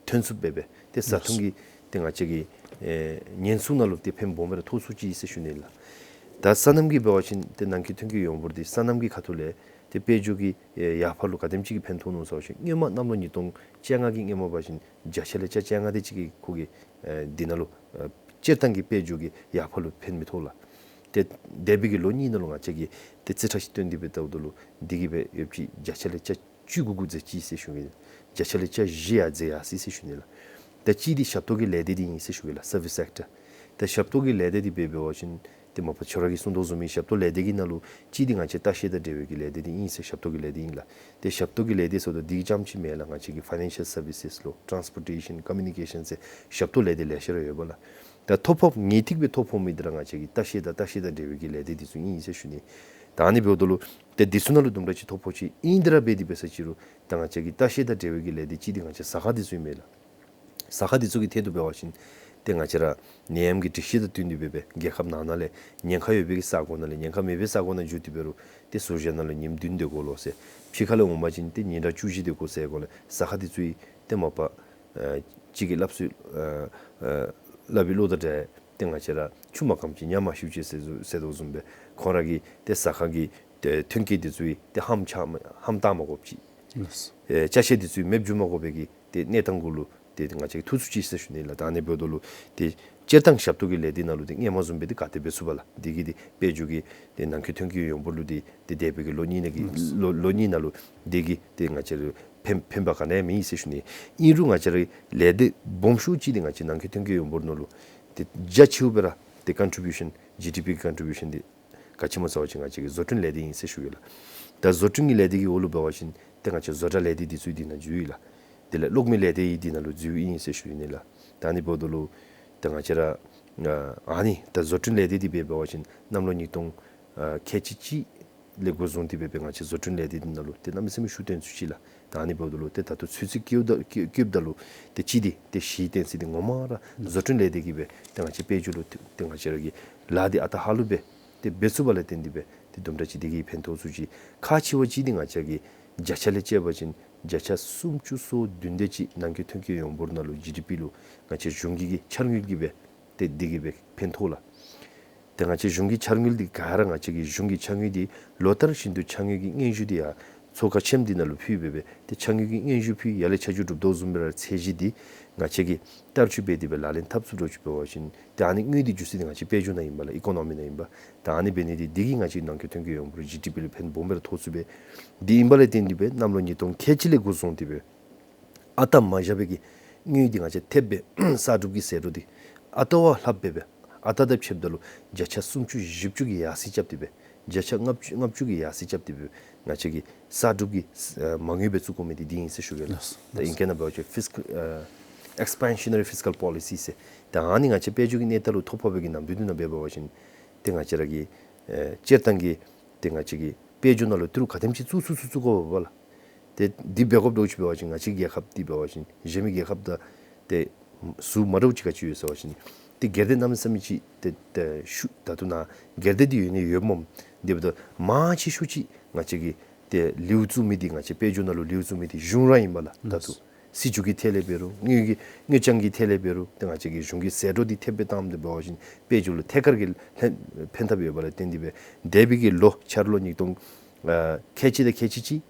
ཐོན་ཚུགསཔ་འབད་འབད་ཏེ་བཟའ་འཐུང་གི་ཏེ་ང་བཅས་ཀྱི་ཨེ་ཉེན་སྲུང་ནང་ལུ་ཏེ་ཕན་སྦོམ་སྦེ་ར་ཐོགས་ཚུགས་ཅི་ཟེར་ཞུ་ནི་ལགས། ད་སོ་ནམ་གྱི་འབད་བ་ཅིན་ཏེ་ནང་འཁོད་ཐོན་སྐྱེད་ཡོངས་འབོར་འདི་སོ་ནམ་གྱི་ཁ་ཐུག་ལས་ཏེ་དཔལ་འབྱོར་གྱི་ཨེ་ཡར་འཕར་ལུ་ག་དེམ་ཅིག་གི་ཕན་ཐོགས་ནུག་ཟེར་བ་ཅིན་སྔོན་མ་གནམ་ལོ་ཉིས་སྟོང་བཅོ་ལྔ་གི་སྔོན་མ་འབད་བ་ཅིན་བརྒྱ་ཆ་ལས་ཆ་བཅོ་ལྔ་དེ་ཅིག་གིས་ཁོ་གིས་ཨེ་འདི་ནང་ལུ་ཨེ་སྤྱིར་བཏང་གི་དཔལ་འབྱོར་གྱི་ཡར་འཕར་ལུ་ཕན་མི་ཐོགས་ལགས། ཏེ་འདས་པའི་གི་ལོ་གཉིས་ནང་ལུ་ང་བཅས་ཀྱིས་ཏེ་རྩིས་ཁྲ་ཅིག་བཏོན་ཏེ་འབད་བལྟཝ་ད་ལུ་འདི་གིས་འབད་ཡོདཔ་ཅིག་བརྒྱ་ཆ་ལས་ཆ་བཅུ་དགུ་དགུ་འཛེགས་ཅི་ཟེར་ཞུ་གེ། བརྒྱ་ཆ་ལས་ཆ་བཞི་ཡར་འཛེགས་ཡར་སོ་ཡི་ཟེར་ཞུ་ནི་ལགས། ད་གཅིག་འདི་ཞབས་ཏོག་གི་ལས་སྡེ་འདི་ཨིན་ཟེར་ཞུ་གེ་ལགས། སར་བིསི་སེཀ་ཊར། ད་ཞབས་ཏོག་གི་ལས་སྡེ་འདི་འབད་འབད་བ་ཅིན་ཏེ་མ་པ་ཁྱོད་ར་གིས་གསུང་དོ་བཟུམ་སྦེ་ཞབས་ཏོག་ལས་སྡེ་གི་ནང་ལུ་གཅིག་འདི་ང་བཅས་ལྟ་བཤལ་དང་འབྲེལ་བའི་གི་ལས་སྡེ་འདི་ཨིན་ཟེར་ཞབས་ཏོག་གི་ལས་སྡེ་ཨིན་ལགས། ཏེ་ཞབས་ཏོག་གི་ལས་སྡེ་ཟེརཝ་ད་འདི་རྐྱངམ་ཅིག་མེན་ལགས། ང་བཅས་ཀྱི་ཕའི་ནེན་ཤལ་སར་བིསེས་ལོ་ཊཱནསི་པོར་ཊེ་ཤཱན་ཀོ་མིའུ་ནི་ཀེ་ཤཱན་ཟེར་ཞབས་ཏོག་ལས་སྡེ་ལེ་ཤ་ར་ཡོད་པ་ལགས། ད་ཐོ་ཕོགཔ་ངེས་ཏིག་སྦེ་ཐོ་ཕོག་མི་འདི་ར་ང་བཅས་ཀྱི་ལྟ་བཤལ་དང་ལྟ་བཤལ་དང་འབྲེལ་བའི་གི་ལས་སྡེ་འདི་ཚུ་ཨིན་ཟེར་ཞུ་ནི། ད་ཨ་ནི་འབདཝ་ད་ལུ་ཏེ་འདི་ཚུ་ནང་ལུ་དུམ་གྲ་ཅིག་ཐོ་ཕོག་ཅི། ཨིན་དེ་ར་འབད་དེ་འབད་ས་ཅིག་རུང་ད་ང་བཅས་ཀྱི་ལྟ་བཤལ་དང་འབྲེལ་བའི་གི་ལས་སྡེ་གཅིག་འདི་ང་བཅས་ས་ཁ་འདི་ཚུ་ཨིན་མས་ལགས། ས་ཁ་འདི་ཚུ་གི་ཐད་དུ་འབད་བ་ཅིན་ཏེ་ང་བཅས་ར་ནད་ཡམས་ཀྱི་སྒྲིག་གཞི་དང་བསྟུན་ཏེ་འབད་འབད་རྒྱལ་ཁབ་ནང་ན་ལས་ཉེན་ཁ་ཡོད་པའི་གི་ས་གོ་ནང་ལས་ཉེན་ཁ་མེད་པའི་ས་གོ་ནང་འགྱོ་སྟེ་འབད་རུང་ཏེ་ཟུར་བཞག་ནང་ལུ་ཉིནམ་བདུན་སྡོད་དགོ་ལོ་ཟེར། ཕྱི་ཁ་ལས་འོང་པ་ཅིན་ཏེ་ཉིན་གྲངས་བཅུ་བཞི་སྡོད་དགོ་ཟེར་སྒོ་ལས་ས་ཁ་འདི་ཚུ་ཨིན། ཏེ་མ་པ་ཨེ་གཅིག་གིས་སླབ་སྲོལ་ཨེ་ཨེ་སླབ་པའི་བློ་དང་འདྲ། ཏེ་ང་བཅས་ར་ཆུ་མ་སྐམ་ཅིག་ཉ་མ་ཤིཝ་ཅིག་ཟེར་ཟེར་དོ་བཟུམ་སྦེ་ཁོང་ར་གིས་ཏེ་ས་ཁ་གི་ ཨེ་ཐོན་སྐྱེད་འདི་ཚུ་ཡང་ཏེ་ཧམ་ཆག་མ་ཧམ་བཏང་མ་དགོཔ་ཅིག། ལགས། ཨེ་ཅ་ཆས་འདི་ཚུ་མེདཔ་བཟོ་མ་དགོ་པའི་གི་ཏེ་གནས་སྟངས་གུ་ལུ་ཏེ་ང་བཅས་ཐུགས་རྗེ་ཆེ་ཟེར་ཞུ་ནི་ལགས། ད་ཨ་ནི་འབདཝ་ད་ལུ་ཏེ་སྤྱིར་བཏང་ཞབས་ཏོག་གི་ལས་སྡེ་ནང་ལུ་ཏེ་སྔོན་མ་བཟུམ་སྦེ་ཏེ་ག་ཏེ་འབད་ཚུགས་པ་ལགས། འདི་གིས་ཏེ་དཔལ་འབྱོར་གྱི་ཏེ་ནང་འཁོད་ཐོན་སྐྱེད་ཡོངས་འབོར་ལུ་ཏེ་ཏེ་འདས་པའི་གི་ལོ་གཉིས་ནང་གི་ལོ་ལོ་གཉིས་ནང་ལུ་འདི་གིས་ཏེ་ང་བཅས་ར་ཕན་ཕན་པ་ག་ནི་ཡང་མེད་ཟེར་ཞུ་ནི། ཨིན་རུང་ང་བཅས་ར་ལས་སྡེ་སྦོམ་ཤོས་ཅིག་འདི་ང་བཅས་ནང་འཁོད་ཐོན་སྐྱེད་ཡོངས་འབོར་ནང་ལུ་ཏེ་རྒྱ་ཆེཝ་སྦེ་ར་ཏེ་ཀོན་ཊི་བིའུ་ཤཱན་ཇི་ཌི་པི་གི་ཀོན་ཊི་བིའུ་ཤཱན་འདི་ག་ཅི་སྨོ་ཟེར་བ་ཅིན་ང་བཅས་ཀྱི་བཟོ་སྐྲུན་ལས་སྡེ་ཨིན་ཟེར་ཞུ་ཡི་ལགས། ད་བཟོ་སྐྲུན་གྱི་ལས་སྡེ་གི་འོག་ལུ་འབད་བ་ཅིན་ཏེ་ང་བཅས་བཟོ་གྲྭ་ལས་སྡེ་འདི་ཚུ་འདི་ནང་འཛུལཝ་ཨིན་ལགས། དེ་ལས་གློག་མེ་ལས་སྡེ་འདི་ནང་ལུ་འཛུལཝ་ཨིན་ཟེར་ཞུ་ནི་ལགས། ད་ཨ་ནི་འབདཝ་ད་ལུ་ཏེ་ང་བཅས་ར་ཨ་ནི་ད་བཟོ་སྐྲུན་ལས་སྡེ་འདི་སྦེ་འབད་བ་ཅིན་གནམ་ལོ་ཉིས་སྟོང་ཨ་ཁལ་གཅིག་གཅིག་ལས་འགོ་བཟུང་སྟེ་སྦེ་སྦེ་ང་བཅས་བཟོ་སྐྲུན་ལས་སྡེ་འདི་ནང་ལུ་ཏེ་གནམ་མེད་ས་མེད་ཤུགས་བཏོན་ཚུགས་ཅི་ལགས། ད་ཨ་ནི་འབདཝ་ད་ལུ་ཏེ་ད་ལྟོ་ཚུན་ཚོད་བསྐྱོད་ད་བསྐྱོད་བསྐྱོདཔ་ད་ལུ་ཏེ་གཅིག་འདི་ཏེ་གཞི་རྟེན་ས་འདི་ངོ་མ་ར་བཟོ་སྐྲུན་ལས་སྡེ་གིས་སྦེ་ཏེ་ང་བཅས་དཔལ་འབྱོར་ལུ་ཏེ་ཏེ་ང་བཅས་ར་གི་ལཱ་འདི་ཨ་རྟག་ཧ་ལུགས་སྦེ་ཏེ་འབད་ཚུགས་པ་ལས་བརྟེན་ཏེ་སྦེ་ཏེ་དུམ་གྲ་ཅིག་འདི་གིས་ཕན་ཐོགས་ཚུགས་ཅི། ཁག་ཆེ་བ་ཅིག་འདི་ང་བཅས་ཀྱི་བརྒྱ་ཆ་ལས་བཅད་པ་ཅིན་བརྒྱ་ཆ་སུམ་ཅུ་སོ་བདུན་དེ་ཅིག་ནང་འཁོད་ཐོན་སྐྱེད་ཡོངས་འབོར་ནང་ལུ་ཇི་ཌི་པི་ལུ་ང་བཅས་གཞུང་གི་གི་འཆར་དངུལ་གྱིས་སྦེ་ཏེ་འདི་གིས་སྦེ་ཕན་ཐོགས་ལགས། ཏེ་ང་བཅས་གཞུང་གི་འཆར་དངུལ་འདི་ག་ར་ང་བཅས་ཀྱི་གཞུང་གི་འཆར་དངུལ་འདི་ལོ་ལྟར་བཞིན་དུ་འཆར་དངུལ་གྱི་སྙན་ཞུ་འདི་ཡང་ཚོགས་ཁང་ཆེམ་འདི་ནང་ལུ་ཕུལ་སྦེ་སྦེ་ཏེ་འཆར་དངུལ་གྱི་སྙན་ཞུ་ཕུལ་ཡར་ལས་ཆ་འཇོག་གྲུབ་དོ་བཟུམ་སྦེ་ར་ཚད་གཞི་འདི་ང་བཅས་ཀྱིས་བསྟར་སྤྱོད་འབད་དེ་སྦེ་ལག་ལེན་འཐབ་ཚུགས་འདྲཝ་ཅིག་འབད་བ་ཅིན་ཏེ་ཨ་ནི་དངུལ་འདི་རྒྱུ་ས་འདི་ང་བཅས་དཔལ་འབྱོར་ནང་ཨིན་པས་ལགས། ཨི་ཀོ་ནོ་མི་ནང་ཨིན་པས། ད་ཨ་ནི་འབད་ནི་འདི་འདི་གིས་ང་བཅས་ནང་འཁོད་ཐོན་སྐྱེད་ཡོངས་འབོར་ཇི་ཌི་པི་ལུ་ཕན་སྦོམ་སྦེ་ར་ཐོགས་ཚུགས་པས། འདི་ཨིན་པ་ལས་བརྟེན་ཏེ་སྦེ་གནམ་ལོ་ཉིས་སྟོང་ཁལ་གཅིག་ལས་འགོ་བཟུང་སྟེ་སྦེ་ཨ་རྟག་མ་བཞག་པའི་གི་དངུལ་འདི་ང་བཅས་ཐེབས་སྦེ་གསར་སྒྲུབ་ཀྱི་ཟད་འགྲོ་འདི་ཨ་རྟག་བ་ལྷགཔ་སྦེ་སྦེ་ཨ་རྟག་དང་ཕྱདཔ་ད་ལུ་བརྒྱ་ཆ་སུམ་ཅུ་བཞི་བཅུ་གི་ཡར་སེང་རྐྱབ་སྟེ་སྦེ་བརྒྱ་ཆ་ལྔ་བཅུ་ལྔ་བཅུ་གི་ཡར་སེང་རྐྱབ་སྟེ་སྦེ་ང་བཅས་ཀྱིས་གསར་སྒྲུབ་ཀྱི་ཨ་མ་དངུལ་སྦེ་བཙུགས་དགོ་མི་འདི་འདི་ཨིན་ཟེར་ཞུ་གེ་ལགས། ད་ཨིང་སྐད་ནང་འབད་བ་ཅིན་ཕིས་ཀཱལ་ཨ་ཨེགསི་པེན་ཤ་ན་རི་ཕིས་ཀཱལ་པོ་ལི་སི་ཟེར། ད་ཨ་ནི་ང་བཅས་དཔལ་འབྱོར་གྱི་གནས་སྟངས་ལུ་ཐོ་ཕོག་པའི་གི་ནམ་དུས་འདི་ནང་འབད་བ་ཅིན་ཏེ་ང་བཅས་ར་གི་ཨེ་སྤྱིར་བཏང་གི་ཏེ་ང་བཅས་ཀྱིས་དཔལ་འབྱོར་ནང་ལུ་ཏི་རུ་ག་དེམ་ཅིག་བཙུགས་བཙུགས་བཙུགས་བཙུགས་དགོ་པས་ལགས། ཏེ་འདི་འབད་དགོཔ་འདྲཝ་ཅིག་འབད་བ་ཅིན་ང་བཅས་རྒྱལ་ཁབ་འདི་འབད་བ་ཅིན་གཞན་མི་རྒྱལ་ཁབ་དང་ཏེ་ཟུར་མ་འདྲཝ་ཅིག་ག་ཅི་ཡོད་ཟེར་བ་ཅིན་ཏེ་སྒེར་སྡེ་གནམ་མེད་ས་མེད་ཅིག་ཏེ་ཏེ་ཤུགས་ད་ལྟོ་ནཱ་སྒེར་སྡེ་འདི་ཡོད་ནི་ཡོདཔ་མས། དེ་འབདཝ་ད་མང་ཆེ་ཤོས་ཅིག་ང་བཅས་ཀྱིས་ཏེ་ལེའུ་བཙུགས་མི་འདི་ང་བཅས་དཔལ་འབྱོར་ནང་ལུ་ལེའུ་བཙུགས་མི་འདི་གཞུང་ར་ཨིན་པས་ལགས། ད་ལྟོ་སྲིད་བྱུས་ཀྱི་ཐད་ལས་འབད་རུང་དངུལ་གྱི་དངུལ་རྐྱང་གི་ཐད་ལས་འབད་རུང་ཏེ་ང་བཅས་ཀྱིས་གཞུང་གི་ཟད་འགྲོ་འདི་ཐེབས་སྦེ་བཏངམ་འདི་འབད་བ་ཅིན་དཔལ་འབྱོར་ལུ་ཐད་ཀར་གྱི་ལྷན་ཕན་ཐབས་ཡོད་པ་ལས་བརྟེན་ཏེ་སྦེ་འདས་པའི་གི་ལོ་འཆར་ལོ་ཉིས་སྟོང་ཨ་ཁལ་གཅིག་དང་ཁལ་གཅིག་གཅིག་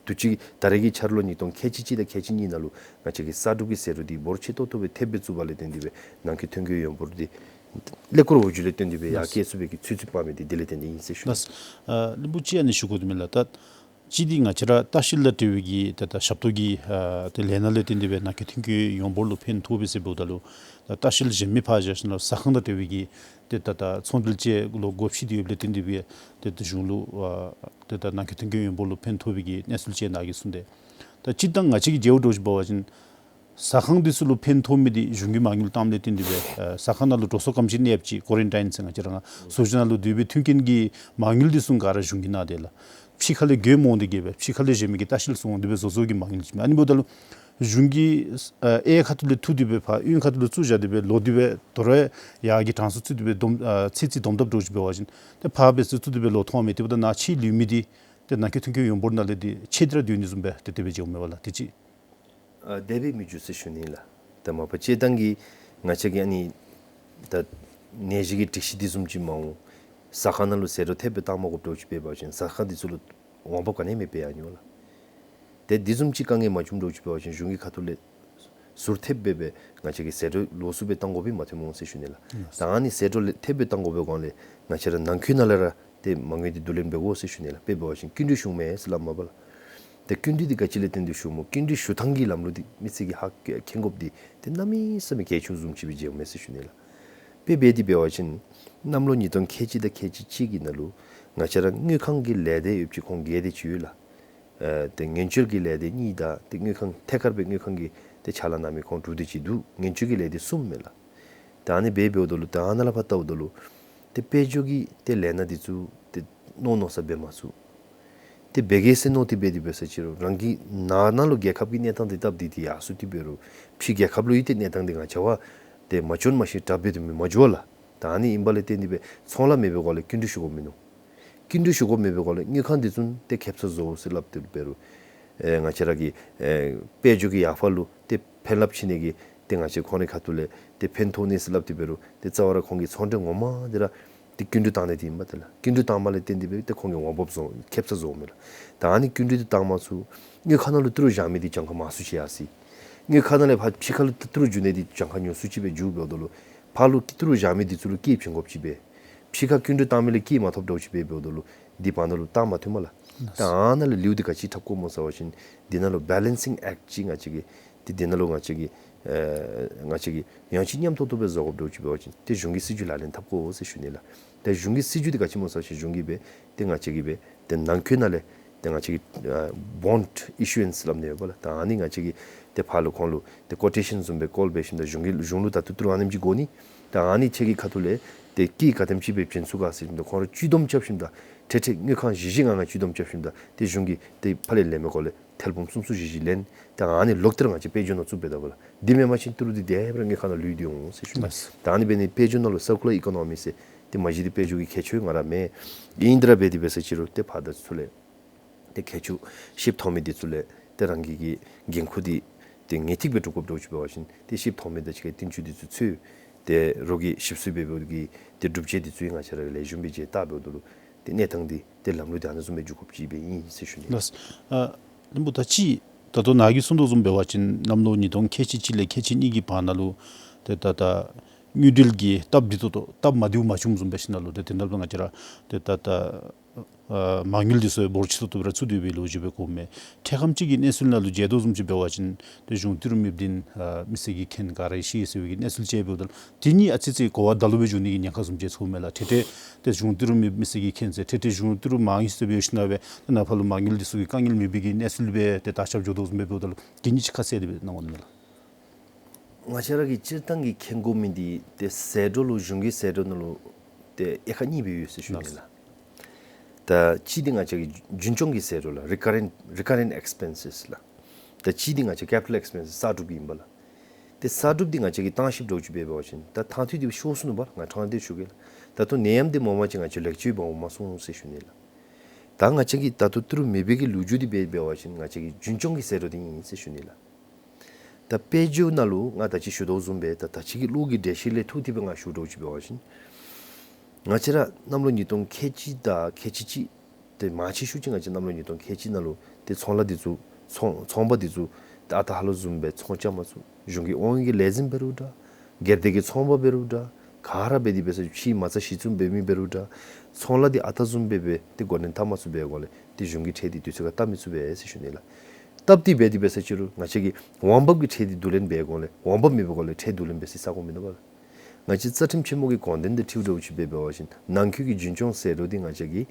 དུས་ཅི་ད་རེས་ཀྱི་འཆར་ལོ་ཉིས་སྟོང་ཁལ་གཅིག་གཅིག་དང་ཁལ་གཅིག་གཉིས་ནང་ལུ་ང་བཅས་ཀྱིས་གསར་སྒྲུབ་ཀྱི་ཟད་འགྲོ་འདི་འབོར་ཆེ་ཏོག་ཏོ་སྦེ་ཐེབས་སྦེ་བཙུགས་པ་ལས་བརྟེན་ཏེ་སྦེ་ནང་འཁོད་ཐོན་སྐྱེད་ཡོངས་འབོར་འདི་ལེགས་སྐོར་འོག་འགྱོ་ལས་བརྟེན་ཏེ་སྦེ་ཡར་ལགས། སྐྱེད་ཚུགས་པའི་གི་ཚུལ་ཚུལ་སྤང་མི་འདི་དེ་ལས་བརྟེན་ཏེ་ཨིན་ཟེར་ཞུ། ལགས། ཨ་བློན་པོ་གཅིག་ཨ་ནི་ཞུ་དགོ་དོ་མས་ལགས། ད་གཅིག་འདི་ང་བཅས་ར་ལྟ་བཤལ་དང་འབྲེལ་བའི་གི་ཏེ་ད་ཞབས་ཏོག་གི་ཨ་ཏེ་ལས་སྣ་ལས་བརྟེན་ཏེ་སྦེ་ནང་འཁོད་ཐོན་སྐྱེད་ཡོངས་འབོར་ལུ་ཕན་ཐོགས་པས་ཟེར་འབདཝ་ད་ལུ་ད་ལྟ་བཤལ་གཞན་མི་ཕར་བཞག་ཞིནམ་ལས་ཟ་ཁང་དང་འབྲེལ་བའི་གི་ཏེ་ད་ད་ཚོང་འབྲེལ་ཅིག་ལོག་དགོཔ་ཅིག་འདི་ཡོདཔ་ལས་བརྟེན་ཏེ་སྦེ་ཏེ་ད་གཞུང་ལུ་ཨ་ཏེ་ད་ནང་འཁོད་ཐོན་སྐྱེད་ཡོངས་འབོར་ལུ་ཕན་ཐོགས་པའི་གི་གནས་ཚུལ་ཅིག་ནཱ་གིས་གསུངས་ཏེ། ད་སྤྱིར་བཏང་ང་བཅས་ཀྱིས་མཇལཝ་འདྲཝ་ཅིག་འབད་བ་ཅིན་ཟ་ཁང་འདི་ཚུ་ལུ་ཕན་ཐོགས་མི་འདི་གཞུང་གིས་མ་དངུལ་བཏངམ་ལས་བརྟེན་ཏེ་སྦེ་ཨ་ཟ་ཁང་ནང་ལུ་འགྲོ་སོང་ཀམ་ཅིག་གནསཔ་ཅིག་ཀོ་རན་ཊིན་ཟེར་ང་བཅས་ར་ང་བཟོ་བཅོས་ནང་ལུ་སྡོད་པའི་མཐུན་རྐྱེན་གྱི་མ་དངུལ་འདི་ཚུ་ག་ར་གཞུང་གིས་གནང་སྟེ་ལགས། ཕྱི་ཁ་ལས་མགྱོནམ་འོང་སྟེ་གིས་སྦེ་ཕྱི་ཁ་ལས་གཞན་མི་གིས་ལྟ་བཤལ་སོང་འོང་སྟེ་སྦེ་བཟོ་བཟོཝ་གི་མ་དངུལ་ཅིག་མས། ཨ་ནི་འབདཝ་ད་ལུ་གཞུང་གིས་ཨ་གཡས་ཁ་ཐུག་ལས་འཐུ་སྟེ་སྦེ་ཕར་གཡོན་ཁ་ཐུག་ལུ་བཙུགས་བཞག་སྟེ་སྦེ་ལོག་སྟེ་སྦེ་དོ་རུང་ཡར་གྱི་གྲངས་སུ་བཙུགས་ཏེ་སྦེ་བསྡོམས་ཨ་ཚད་རྩིས་བསྡོམས་དཔ་འདྲཝ་ཅིག་འབད་བ་ཅིན་ཏེ་ཕར་སྦེ་བཙུགས་བཙུགས་ཏེ་སྦེ་ལོག་འཐོན་མས། དེ་འབདཝ་ད་ནཱ་ཕྱིའི་ལུས་མི་འདི་ཏེ་ནང་འཁོད་ཐོན་སྐྱེད་ཡོངས་འབོར་ནང་ལས་འདི་ཆད་དེ་ར་སྡོད་ནི་བཟུམ་སྦེ་ཏེ་དེ་སྦེ་མཇལཝ་མས་པ་ལགས། དེ་ཅིག། ཨ་དེ་སྦེ་མི་འགྱོ་ཟེར་ཞུ་ནི་ལགས། ད་མ་པ་སྤྱིར་བཏང་གི་ང་བཅས་ཀྱི་ཨ་ནི་ད་ནད་གཞི་གི་སྒྲིག་གཞི་འདི་བཟུམ་ཅིག་མ་འོང་ཟ་ཁང་ནང་ལུ་ཟད་འགྲོ་ཐེབས་སྦེ་བཏང་མ་དགོཔ་འདྲཝ་ཅིག་འབད་བ་ཅིན་ཟ་ཁང་འདི་ཚུ་ལུ་འོང་འབབ་ག་ནི་མེདཔ་སྦེ་ཡར་འགྱོ་ལགས། ཏེ་འདི་བཟུམ་ཅིག་དཀའ་ངལ་མ་བྱུངམ་འདྲཝ་ཅིག་འབད་བ་ཅིན་གཞུང་གི་ཁ་ཐུག་ལས་ཟུར་ཐེབས་སྦེ་སྦེ་ང་བཅས་ཀྱིས་ཟད་འགྲོ་ལོགས་སུ་སྦེ་བཏང་དགོཔ་སྦེ་མ་ཐོནམ་འོང་ཟེར་ཞུ་ནི་ལགས། ད་ཨ་ནི་ཟད་འགྲོ་ལས་ཐེབས་སྦེ་བཏང་དགོ་པའི་སྒང་ལས་ང་བཅས་ར་ནང་འཁོད་ནང་ལས་ར་ཏེ་མ་དངུལ་འདི་བསྡུ་ལེན་འབད་དགོ་ཟེར་ཞུ་ནི་ལགས། དཔེ་འབད་བ་ཅིན་སྐྱིན་འགྲུལ་ཞུཝ་མས་ཟེར་སླབ་མས་པ་ལགས། ཏེ་སྐྱིན་འགྲུལ་འདི་ག་ཅི་ལས་བརྟེན་ཏེ་ཞུཝ་སྨོ། སྐྱིན་འགྲུལ་ཞུ་ཐངས་ཀྱི་ལམ་ལུགས་འདི་མི་སེར་གྱིས་ཧ་མཁྱེན་དགོཔ་འདི་ཏེ་གནམ་མེད་ས་མེད་གལ་ཆེཝ་བཟུམ་ཅིག་སྦེ་མཇལཝ་མས་ཟེར་ཞུ་ནི་ལགས། དཔེ་འབད་དེ་འབད་བ་ཅིན་གནམ་ལོ་ཉིས་སྟོང་ཁལ་གཅིག་དང་ཁལ་གཅིག་གཅིག་གི་ནང་ལུ་ང་བཅས་ར་དངུལ་ཁང་གི་ལས་སྡེ་ཡོདཔ་ཅིག་ཁོང་བརྒྱད་དེ་ཅིག་ཡོད་ལགས། ཨ་ཏེ་ངན་བཅོལ་གྱི་ལས་སྡེ་གཉིས་དང་ཏེ་དངུལ་ཁང་ཐད་ཀར་སྦེ་དངུལ་ཁང་གི་ཏེ་ཕྱག་ལཱ་གནང་མི་ཁོང་དྲུག་དེ་ཅིག་འདུག། ངན་བཅོལ་གྱི་ལས་སྡེ་གསུམ་མས་ལགས། ད་ཨ་ནི་སྦེ་འབདཝ་ད་ལུ་ད་ཨ་ནཱ་ལས་ཕར་བལྟཝ་ད་ལུ་ཏེ་དཔལ་འབྱོར་གྱི་ཏེ་ལས་སྣ་འདི་ཚུ་ཏེ་མནོ་མནོ་ས་འབད་མ་ཚུགས། ཏེ་འབད་གེ་ཟེར་མནོ་སྟེ་འབད་དེ་འབད་ས་ཅིག་རུང་རང་གི་ནང་ན་ལུ་རྒྱལ་ཁབ་ཀྱི་གནས་སྟངས་འདི་སྟབས་བདེ་སྟེ་ཡར་སོང་སྟེ་འབད་རུང་ཕྱི་རྒྱལ་ཁབ་ལུ་ཡང་ཏེ་གནས་སྟངས་འདི་ང་བཅས་པ་ཏེ་མ་འཇོན་མ་ཤེས་དྲག་སྦེ་དེ་མི་མ་འགྱོ་བས་ལགས། ད་ཨ་ནི་ཨིན་པ་ལས་བརྟེན་ཏེ་སྦེ་ཚོང་ལཱ་མེད་པའི་སྒང་ལས་སྐྱིན་འགྲུལ་ཞུ་དགོཔ་མིན་ནུག། སྐྱིན་འགྲུལ་ཞུ་དགོཔ་མེད་པའི་སྒང་ལས་དངུལ་ཁང་འདི་ཚུ་ཏེ་ཁེབ་སང་བཟོ་ཟེར་སླབ་སྟེ་འབད་རུང་ཨེ་ང་བཅས་ར་གི་ཨེ་དཔལ་འབྱོར་གྱི་ཡར་འཕར་ལུ་ཏེ་ཕན་རླབས་ཆེ་ནི་གི་ཏེ་ང་བཅས་ཁོང་རའི་ཁ་ཐུག་ལས་ཏེ་ཕན་ཐོགས་ནི་ཟེར་སླབ་སྟེ་འབད་རུང་ཏེ་རྩ་བ་ར་ཁོང་གི་ཚོང་འབྲེལ་ངོ་མ་འདི་ར་ཏེ་ སྐྱིན་འགྲུལ་བཏང་ནི་འདི་ཨིན་པས་ཏེ་ལགས། སྐྱིན་འགྲུལ་བཏངམ་ལས་བརྟེན་ཏེ་སྦེ་ཏེ་ཁོང་གིས་འོང་འབབ་བཟོ་ཁེབ་ས་བཟོཝ་མས་ལགས། ད་ཨ་ནི་སྐྱིན་འགྲུལ་འདི་བཏངམ་ཚུ་དངུལ་ཁང་ནང་ལུ་ཏི་རུ་བཞག་མི་འདི་གྱངས་ཁ་མང་སུ་ཅིག་ཡར་སོ་ཡི། དངུལ་ཁང་ནང་ལས་ཕར་ཕྱི་ཁ་ལུ་ཏི་རུ་འགྱོ་ནི་འདི་གྱངས་ཁ་ཉུང་སུ་ཅིག་སྦེ་འགྱོཝ་འབདཝ་ད་ལུ་ཕར་ལུ་ཏི་རུ་བཞག་མི་འདི་ཚུ་ལུ་སྐྱེད་བྱིན་དགོཔ་ཅིག་སྦེ། ཕྱི་ཁར་སྐྱིན་འགྲུལ་བཏང་མི་ལས་སྐྱེད་མ་ཐོབ་འདྲཝ་ཅིག་སྦེ་འབདཝ་ད་ལུ་འདི་བར་ན་ལུ་བཏང་མ་བཏུབ་མས་ལགས། ད་ཨ་ནཱ་ལས་ལེའུ་འདི་ག་ཅི་འཁྲབ་དགོཔ་སྨོ་ཟེར་བ་ཅིན་འདི་ནང་ལུ་བེ་ལེན་སིང་ཨེཀཊ་ཅིག་ང་བཅས་ཀྱིས་ཏེ་འདི་ནང་ལུ་ང་བཅས་ཀྱིས་ཨེ་ང་བཅས་ཀྱིས་ཡང་ཅིན་མཉམ་ཏོག་ཏོ་སྦེ་བཟོ་དགོཔ་འདྲཝ་ཅིག་འབད་བ་ཅིན་ཏེ་གཞུང་གི་སྲིད་བྱུས་ལག་ལེན་འཐབ་དགོ་ཟེར་ཞུ་ནི་ལགས། ཏེ་གཞུང་གི་སྲིད་བྱུས་འདི་ག་ཅི་སྨོ་ཟེར་བ་ཅིན་གཞུང་གིས་སྦེ་ཏེ་ང་བཅས་ཀྱིས་སྦེ་ཏེ་ནང་འཁོད་ནང་ལས་ཏེ་ང་བཅས་ཀྱིས་ཨ་བོནཌ་ཨི་ཤུ་ཨེནསི་སླབ་ནི་ཡོདཔ་ལགས། ད་ཨ་ནི་ང་བཅས་ཀྱིས་ཏེ་ཕར་ལུ་ཁོང་ལུ་ཏེ་ཀོ་ཊེ་ཤཱན་བཟུམ་སྦེ་བཀོལ་འབད་ཞིནམ་ད་གཞུང་གི་གཞུང་ལུ་ད་ཏི་རུ་ཨ་ནེམ་ཅིག་དགོ་ནི། ད་ཨ་ནི་ཁྱེད་ཀྱི་ཁ་ཐུག་ལས་ཏེ་སྐྱེད་ག་དེམ་ཅིག་སྦེ་བྱིན་ཚུགས་ག་ཟེར་ཞིནམ་ད་ཁོང་ར་སྤྱི་བསྡོམས་རྐྱབ་ཞིནམ་ད་ཏེ་ཏེ་དངུལ་ཁང་བཞི་བཞི་ལྔ་ལྔ་སྤྱི་བསྡོམས་རྐྱབ་ཞིནམ་ད་ཏེ་གཞུང་གིས་ཏེ་ཕར་ལས་ལེན་མི་སྒོ་ལས་ཐེར་འབུམ་གསུམ་གསུམ་བཞི་བཞི་ལེན། ད་ཨ་ནི་ལོག་སྟེ་ར་ང་བཅས་དཔལ་འབྱོར་ནང་བཙུགས་འབད་དོ་ལགས། འདི་མེན་པ་ཅིན་ཏི་རུ་འདི་དེ་སྦེ་ར་དངུལ་ཁང་ནང་ལུས་ཏེ་འོང་ཟེར་ཞུ་ནི། ལགས། ད་ཨ་ནི་འབད་ནི་དཔལ་འབྱོར་ནང་ལུ་སར་ཀུ་ལར་ཨི་ཀོ་ནོ་མི་ཟེར་ཏེ་མ་གཞི་འདི་དཔལ་འབྱོར་གྱི་མཁས་མཆོག་ང་ར་མེན། ཨིན་དེ་ར་འབད་དེ་འབད་ས་ཅིག་རུང་ཏེ་ཕར་དང་ཚུར་ལས་ཏེ་མཁས་མཆོག་ཞིབ་མཐོང་མི་འདི་ཚུ་ལས་ཏེ་རང་གི་གི་འགན་ཁུར་འདི་ཏེ་ངེས་ཏིག་སྦེ་སྒྲུབ་དགོཔ་འདྲཝ་ཅིག་འབད་བ་ཅིན་ཏེ་ཞིབ་མཐོང་མི་དང་གཅིག་ཁར་བསྟུན་ཞིབ་འདི་ཚུ་འཚོལ། ཏེ་རོགས་ཀྱིས་ཞིབ་འཚོལ་འབད་འབདཝ་གི་ཏེ་སྒྲུབ་བྱེད་འདི་ཚུ་ཡང་ང་བཅས་ར་ལེགས་ཤོམ་སྦེ་མཇལ་བལྟ་འབདཝ་ད་ལུ་ཏེ་གནས་སྟངས་འདི་ཏེ་ལམ་ལུགས་འདི་ཨ་ནི་བཟུམ་སྦེ་འགྱོ་དགོཔ་ཅིག་སྦེ་ཨིན་ཟེར་ཞུ་ནི། ལགས། ཨ་བློན་པོ་ད་ཅི་ད་ལྟོ་ནཱ་གིས་གསུངས་དོ་བཟུམ་འབད་བ་ཅིན་གནམ་ལོ་ཉིས་སྟོང་ཁལ་གཅིག་གཅིག་ལས་ཁལ་གཅིག་གཉིས་ཀྱི་བར་ན་ལུ་ཏེ་ད་ད་དངུལ་འབྲེལ་གྱི་སྟབས་བདེ་ཏོག་ཏོ་སྟབས་མ་བདེཝ་མ་བྱུངམ་བཟུམ་འབད་ཞིནམ་ལས་ཏེ་དེ་འདྲཝ་ང་བཅས་ར་ཏེ་ད་ད་ཨ་མ་དངུལ་འདི་ཚུ་འབོར་ཆེ་ཏོག་ཏོ་སྦེ་ར་ཚུད་དེ་སྦེ་ལོ་རྒྱུས་སྦེ་གོཝ་མས། འཕྲལ་ཁམས་ཅིག་གི་གནས་ཚུལ་ནང་ལུ་མཇལ་དོ་བཟུམ་ཅིག་འབད་བ་ཅིན་ཏེ་གཞུང་ཏི་རུ་མེདཔ་འདི་ཨ་མི་སེར་གྱིས་མཁྱེན་ག་ར་ཤེས་ཟེར་བའི་གི་གནས་ཚུལ་ཅིག་འབདཝ་ད་ལུ་དེ་གཉིས་ཨ་ཙི་ཙི་གོ་བ་ད་ལུ་སྦེ་འགྱོ་ནི་གི་ཉེན་ཁ་བཟུམ་ཅིག་ཚོརཝ་མས་ལགས། ཏེ་ཏེ་ཏེ་གཞུང་ཏི་རུ་མེདཔ་མི་སེར་གྱིས་མཁྱེན་ཟེར་ཏེ་ཏེ་གཞུང་ཏི་རུ་མ་དངུལ་ཟེར་སྦེ་ཡོད་ཞིནམ་ལས་ཏེ་ནཱ་ཕར་ལུ་མ་དངུལ་འདི་ཚུ་གི་དཀའ་ངལ་མེད་པའི་གི་གནས་ཚུལ་སྦེ་ཏེ་དར་ཁྱབ་འགྱོ་དོ་བཟུམ་སྦེ་འབདཝ་ད་ལུ་དེ་གཉིས་ཅིག་ཁ་གསལ་ཏེ་སྦེ་གནང་དགོ་ནི་མས་ལགས། ང་བཅས་ར་གིས་སྤྱིར་བཏང་གི་མཁྱེན་དགོ་མི་འདི་ཏེ་ཟད་འགྲོ་ལུ་གཞུང་གི་ཟད་འགྲོ་ནང་ལུ་ཏེ་དབྱེ་ཁག་གཉིས་སྦེ་ཡོད་ཟེར་ཞུ་ནི་ལགས། ད་གཅིག་འདི་ང་བཅས་ཀྱི་རྒྱུན་སྐྱོང་གི་ཟད་འགྲོ་ལགས། རི་ཀ་རེནཊ་རི་ཀ་རེནཊ་ཨེགསི་པེན་སེས་ལགས། ད་གཅིག་འདི་ང་བཅས་ཀེ་པི་ཊལ་ཨེགསི་པེན་སེས་གསར་སྒྲུབ་ཀྱི་ཨིན་པས་ལགས། ཏེ་གསར་སྒྲུབ་འདི་ང་བཅས་ཀྱིས་གཏང་ཞིབ་འདྲཝ་ཅིག་འབད་བ་ཅིན་ད་ཐང་འདི་ཤོར་སོ་ནུག་པ་ལགས། ང་ཕྲང་སྟེ་ཞུ་གེ་ལགས། ད་ལྟོ་ནད་ཡམས་འདི་མ་འོངམ་ཅིག་ང་བཅས་ལེགས་བཅོས་འབད་འོང་མ་ཚུགས་ཟེར་ཞུ་ནི་ལགས། ད་ང་བཅས་ཀྱིས་ད་ལྟོ་ཏི་རུ་མེད་པའི་གི་ལོ་རྒྱུས་འདི་འབད་འབད་བ་ཅིན་ང་བཅས་ཀྱི་རྒྱུན་སྐྱོང་གི་ཟད་འགྲོ་འདི་ཨིན་ཟེར་ཞུ་ནི་ལགས། ད་དཔལ་འབྱོར་ནང་ལུ་ང་ད་ཅི་ཞུ་དོ་བཟུམ་སྦེ་ད་ད་ཅི་གི་བློ་གི་འགྲེལ་བཤད་ལས་ཐུགས་ཏེ་སྦེ་ང་ཞུ་འདྲཝ་ཅིག་འབད་བ་ཅིན་ང་བཅས་ར་གནམ་ལོ་ཉིས་སྟོང་ཁལ་གཅིག་དང་ཁལ་གཅིག་གཅིག་ཏེ་མང་ཆེ་ཤོས་ཅིག་ང་བཅས་གནམ་ལོ་ཉིས་སྟོང་ཁལ་གཅིག་ནང་ལུ་ཏེ་ཚོང་ལཱ་འདི་ཚུ་ཚོང་ཚོང་པ་འདི་ཚུ་ད་ཨ་རྟག་ཧ་ལུགས་བཟུམ་སྦེ་ཚོང་རྐྱབ་མ་ཚུགས། གཞུང་གི་དབང་གི་ལས་འཛིན་འབད་རུང་འདྲ། སྒེར་སྡེ་གི་ཚོང་པ་འབད་རུང་འདྲ། ག་ར་འབད་དེ་འབད་ས་ཕྱིའི་མ་རྩ་གཞི་བཙུགས་འབད་མི་འབད་རུང་འདྲ། ཚོང་ལཱ་འདི་ཨ་རྟག་བཟུམ་སྦེ་སྦེ་ཏེ་འགོ་འདྲེན་འཐབ་མ་ཚུགས་པའི་སྒོ་ལས་ཏེ་གཞུང་གི་ཁྲལ་འདི་དུས་ཚོད་ཁར་བཏབ་མི་ཚུགས་པས་ཟེར་ཞུ་ནི་ལགས། སྟབས་བདེ་འབད་དེ་འབད་ས་ཅིག་རུང་ང་བཅས་ཀྱིས་འོང་འབབ་ཀྱི་ཁྲལ་འདི་བསྡུ་ལེན་འབད་སྒོ་ལས་འོང་འབབ་མེད་པའི་སྒོ་ལས་ཁྲལ་བསྡུ་ལེན་འབད་སའི་ས་གོ་མིན་འདུག་པ་ལགས། ང་བཅས་རྩ་ཁྲིམས་ཆེན་མོ་གི་དགོངས་དོན་འདི་འཁྲིལཝ་འདྲཝ་ཅིག་འབད་འབད་བ་ཅིན་ནང་འཁོད་ཀྱི་རྒྱུན་སྐྱོང་ཟད་འགྲོ་འདི་ང་བཅས་ཀྱིས་